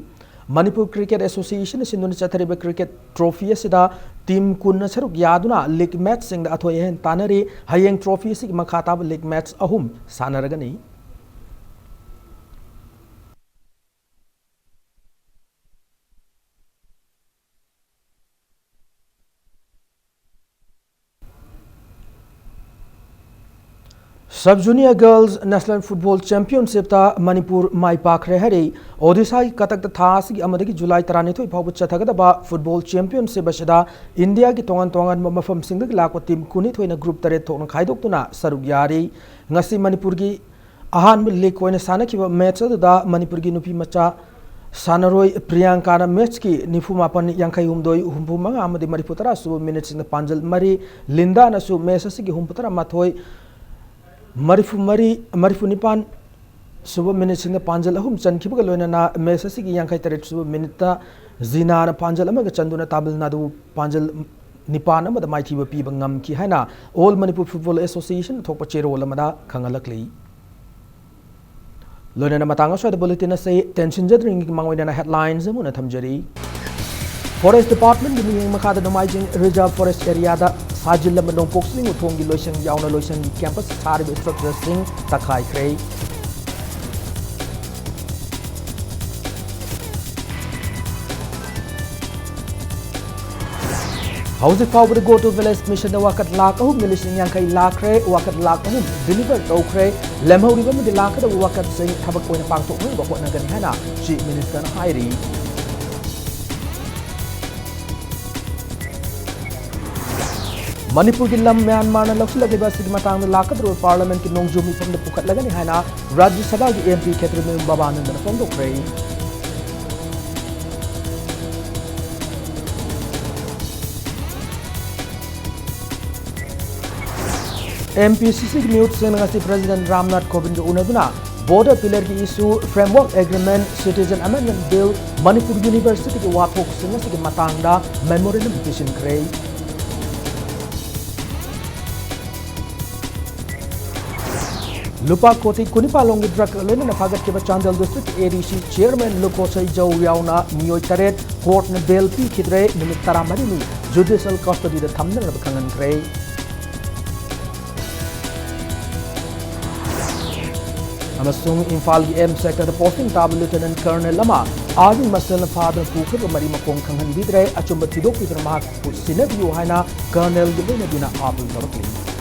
ꯃꯅꯤꯄꯨꯔ ꯀ꯭ꯔꯤꯀꯦꯠ ꯑꯦꯁꯣꯁꯤꯌꯦꯁꯟꯅ ꯁꯤꯟꯗꯨꯅ ꯆꯠꯊꯔꯤꯕ ꯀ꯭ꯔꯤꯀꯦꯠ ꯇ꯭ꯔꯣꯐꯤ ꯑꯁꯤꯗ ꯇꯤꯝ ꯀꯨꯟꯅ ꯁꯔꯨꯛ ꯌꯥꯗꯨꯅ ꯂꯤꯒ ꯃꯦꯆꯁꯤꯡꯗ ꯑꯊꯣꯏ ꯑꯍꯦꯟ ꯇꯥꯟꯅꯔꯤ꯫ ꯍꯌꯦꯡ ꯇ꯭ꯔꯣꯐꯤ ꯑꯁꯤꯒꯤ ꯃꯈꯥ ꯇꯥꯕ ꯂꯤꯒ ꯃꯦꯆ ꯑꯍꯨꯝ ꯁꯥꯟꯅꯔꯒꯅꯤ꯫ Sub junior girls national football ꯆꯦꯝꯄꯤꯌꯟꯁꯤꯞꯇ ꯃꯅꯤꯄꯨꯔ ꯃꯥꯏ ꯄꯥꯛꯈ꯭ꯔꯦ ꯍꯥꯏꯔꯤ꯫ ꯑꯣꯗꯤꯁꯥꯒꯤ ꯀꯇꯛꯇ ꯊꯥ ꯑꯁꯤꯒꯤ ꯑꯃꯗꯒꯤ ꯖꯨꯂꯥꯏ ꯇꯔꯥꯅꯤꯊꯣꯏ ꯐꯥꯎꯕ ꯆꯠꯊꯒꯗꯕ ꯐꯨꯠꯕꯣꯜ ꯆꯦꯝꯄꯤꯌꯟꯁꯤꯞ ꯑꯁꯤꯗ ꯏꯟꯗꯤꯌꯥꯒꯤ ꯇꯣꯉꯥꯟ ꯇꯣꯉꯥꯟꯕ ꯃꯐꯝꯁꯤꯡꯗꯒꯤ ꯂꯥꯛꯄ ꯇꯤꯝ ꯀꯨꯟꯅꯤꯊꯣꯏꯅ ꯒ꯭ꯔꯨꯞ ꯇꯔꯦꯠ ꯊꯣꯛꯅ ꯈꯥꯏꯗꯣꯛꯇꯨꯅ ꯁꯔꯨꯛ ꯌꯥꯔꯤ꯫ ꯉꯁꯤ ꯃꯅꯤꯄꯨꯔꯒꯤ ꯑꯍꯥꯟꯕ ꯂꯤꯒ ꯑꯣꯏꯅ ꯁꯥꯟꯅꯈꯤꯕ ꯃꯦꯆ ꯑꯗꯨꯗ ꯃꯅꯤꯄꯨꯔꯒꯤ ꯅꯨꯄꯤ ꯃꯆꯥ ꯁꯥꯟꯅꯔꯣꯏ ꯄ꯭ꯔꯤꯌꯥꯡꯀꯥꯅ ꯃꯦꯆꯀꯤ ꯅꯤꯐꯨ ꯃꯥꯄꯟ, ꯌꯥꯡꯈꯩ ꯍꯨꯝꯗꯣꯏ, ꯍꯨꯝꯐꯨ ꯃꯉꯥ ꯑꯃꯗꯤ ꯃꯔꯤꯐꯨ ꯇꯔꯥ ꯁꯨꯕ ꯃꯤꯅꯤꯠꯁꯤꯡꯗ ꯄꯥꯟꯖꯜ ꯃꯔꯤ, ꯂꯤꯟꯗꯥꯅꯁꯨ ꯃꯦꯆ ꯑꯁꯤꯒꯤ ꯍꯨꯝꯐꯨ ꯇꯔꯥ ꯃꯥꯊꯣꯏ, ꯃꯔꯤꯐꯨ ꯃꯔꯤ, ꯃꯔꯤꯐꯨ ꯅꯤꯄꯥꯟ ꯁꯨꯕ ꯃꯤꯅꯤꯠꯁꯤꯡꯗ ꯄꯥꯟꯖꯜ ꯑꯍꯨꯝ ꯆꯟꯈꯤꯕꯒ ꯂꯣꯏꯅꯅ ꯃꯦꯆ ꯑꯁꯤꯒꯤ ꯌꯥꯡꯈꯩ ꯇꯔꯦꯠ ꯁꯨꯕ ꯃꯤꯅꯤꯠꯇ ꯖꯤꯅꯥꯅ ꯄꯥꯟꯖꯜ ꯑꯃꯒ ꯆꯟꯗꯨꯅ ꯇꯥꯃꯤꯜ ꯅꯥꯗꯨꯕꯨ ꯄꯥꯟꯖꯜ ꯅꯤꯄꯥꯟ ꯑꯃꯗ ꯃꯥꯏꯊꯤꯕ ꯄꯤꯕ ꯉꯝꯈꯤ ꯍꯥꯏꯅ All Manipur Football Association ꯊꯣꯛꯄ ꯆꯦꯔꯣꯜ ꯑꯃꯗ ꯈꯪꯍꯜꯂꯛꯂꯤ꯫ ꯂꯣꯏꯅꯅ ꯃꯇꯥꯡ ꯑꯁ꯭ꯋꯥꯏꯗ ꯕꯨꯂꯦꯇꯤꯟ ꯑꯁꯤ ꯇꯦꯟꯁꯤꯟꯖꯗ꯭ꯔꯤꯉꯩꯒꯤ ꯃꯥꯡꯑꯣꯏꯅꯅ ꯍꯦꯗꯂꯥꯏꯟꯁ ꯑꯃꯨꯛ ꯍꯟꯅ ꯊꯝꯖꯔꯤ꯫ ꯐꯣꯔꯦꯁ ꯗꯤꯄꯥꯔꯠꯃꯦꯟꯒꯤ ꯃꯤꯠꯌꯦꯡ ꯃꯈꯥꯗ ꯅꯣꯡꯃꯥꯏꯖꯤꯡ ꯔꯤꯖꯥꯔꯚ ꯐꯣꯔꯦꯁ ꯑꯦꯔꯤꯌꯥꯗ ꯁꯥꯖꯤꯜꯂꯝꯕ ꯅꯣꯡꯄꯣꯛ ꯆꯤꯡ ꯎꯊꯣꯡꯒꯤ ꯂꯣꯏꯁꯪ ꯌꯥꯎꯅ ꯂꯣꯏꯁꯪꯒꯤ ꯀꯦꯝꯄꯁ ꯁꯥꯔꯤꯕ ꯏꯁꯇ꯭ꯔꯛꯆꯔꯁꯤꯡ ꯇꯛꯈꯥꯏꯈ꯭ꯔꯦ꯫ ꯍꯧꯖꯤꯛ ꯐꯥꯎꯕꯗ Go to Village Mission ꯗ ꯋꯥꯀꯠ ꯂꯥꯈ ꯑꯍꯨꯝꯒ ꯂꯤꯁꯤꯡ ꯌꯥꯡꯈꯩ ꯂꯥꯛꯈ꯭ꯔꯦ꯫ ꯋꯥꯀꯠ ꯂꯥꯈ ꯑꯍꯨꯝ deliver ꯇꯧꯈ꯭ꯔꯦ꯫ ꯂꯦꯝꯍꯧꯔꯤꯕ ꯑꯃꯗꯤ ꯂꯥꯛꯀꯗꯕ ꯋꯥꯀꯠꯁꯤꯡ ꯊꯕꯛ ꯑꯣꯏꯅ ꯄꯥꯡꯊꯣꯛꯅꯕ ꯍꯣꯠꯅꯒꯅꯤ ꯍꯥꯏꯅ Chief Minister ꯅ ꯍꯥꯏꯔꯤ꯫ ꯃꯅꯤꯄꯨꯔꯒꯤ ꯂꯝ ꯃ꯭ꯌꯥꯟꯃꯥꯔꯅ ꯂꯧꯁꯤꯜꯂꯛꯂꯤꯕ ꯑꯁꯤꯒꯤ ꯃꯇꯥꯡꯗ ꯂꯥꯛꯀꯗꯧꯔꯤꯕ Parliament ꯀꯤ ꯅꯣꯡꯖꯨ ꯃꯤꯐꯝꯗ ꯄꯨꯈꯠꯂꯒꯅꯤ ꯍꯥꯏꯅ ꯔꯥꯖ꯭ꯌ ꯁꯚꯥꯒꯤ MP ꯈꯦꯇ꯭ꯔꯤꯃꯌꯨꯝ ꯕꯕꯥꯅꯟꯗꯅ ꯐꯣꯡꯗꯣꯛꯈ꯭ꯔꯦ꯫ MPCC ꯒꯤ ꯃꯤꯍꯨꯠꯁꯤꯡꯅ ꯉꯁꯤ President ꯔꯥꯝꯅꯥꯊ ꯀꯣꯕꯤꯟꯗ ꯎꯅꯗꯨꯅ Border Pillar ꯒꯤ issue, Framework Agreement, Citizen Amendment Bill, Manipur University ꯒꯤ ꯋꯥꯊꯣꯛꯁꯤꯡ ꯑꯁꯤꯒꯤ ꯃꯇꯥꯡꯗ memorandum ꯄꯤꯁꯤꯟꯈ꯭ꯔꯦ꯫ ꯂꯨꯄꯥ ꯀꯣꯇꯤ ꯀꯨꯟꯅꯤꯄꯥꯜ ꯂꯣꯝꯒꯤ drug ꯂꯣꯏꯅꯅ ꯐꯥꯒꯠꯈꯤꯕ ꯆꯥꯟꯗꯦꯜ District ADC Chairman ꯂꯨꯀꯣꯁꯩ ꯖꯧ ꯌꯥꯎꯅ ꯃꯤꯑꯣꯏ ꯇꯔꯦꯠ court ꯅ bail ꯄꯤꯈꯤꯗ꯭ꯔꯦ꯫ ꯅꯨꯃꯤꯠ ꯇꯔꯥꯃꯔꯤꯅꯤ judicial custody ꯗ ꯊꯝꯅꯅꯕ ꯈꯪꯍꯟꯈ꯭ꯔꯦ꯫ ꯑꯃꯁꯨꯡ ꯏꯝꯐꯥꯜꯒꯤ M Sector ꯗ posting ꯇꯥꯕ Lieutenant Colonel ꯑꯃ army ꯃꯁꯦꯜꯅ ꯐꯥꯗꯨꯅ ꯄꯨꯈ꯭ꯔꯒ ꯃꯔꯤ ꯃꯈꯣꯡ ꯈꯪꯍꯟꯕꯤꯗ꯭ꯔꯦ꯫ ꯑꯆꯨꯝꯕ ꯊꯤꯗꯣꯛꯄꯤꯗꯨꯅ ꯃꯍꯥꯛꯄꯨ ꯁꯤꯟꯅꯕꯤꯌꯨ ꯍꯥꯏꯅ Colonel ꯒꯤ ꯂꯣꯏꯅꯕꯤꯅ appeal ꯇꯧꯔꯛꯂꯤ꯫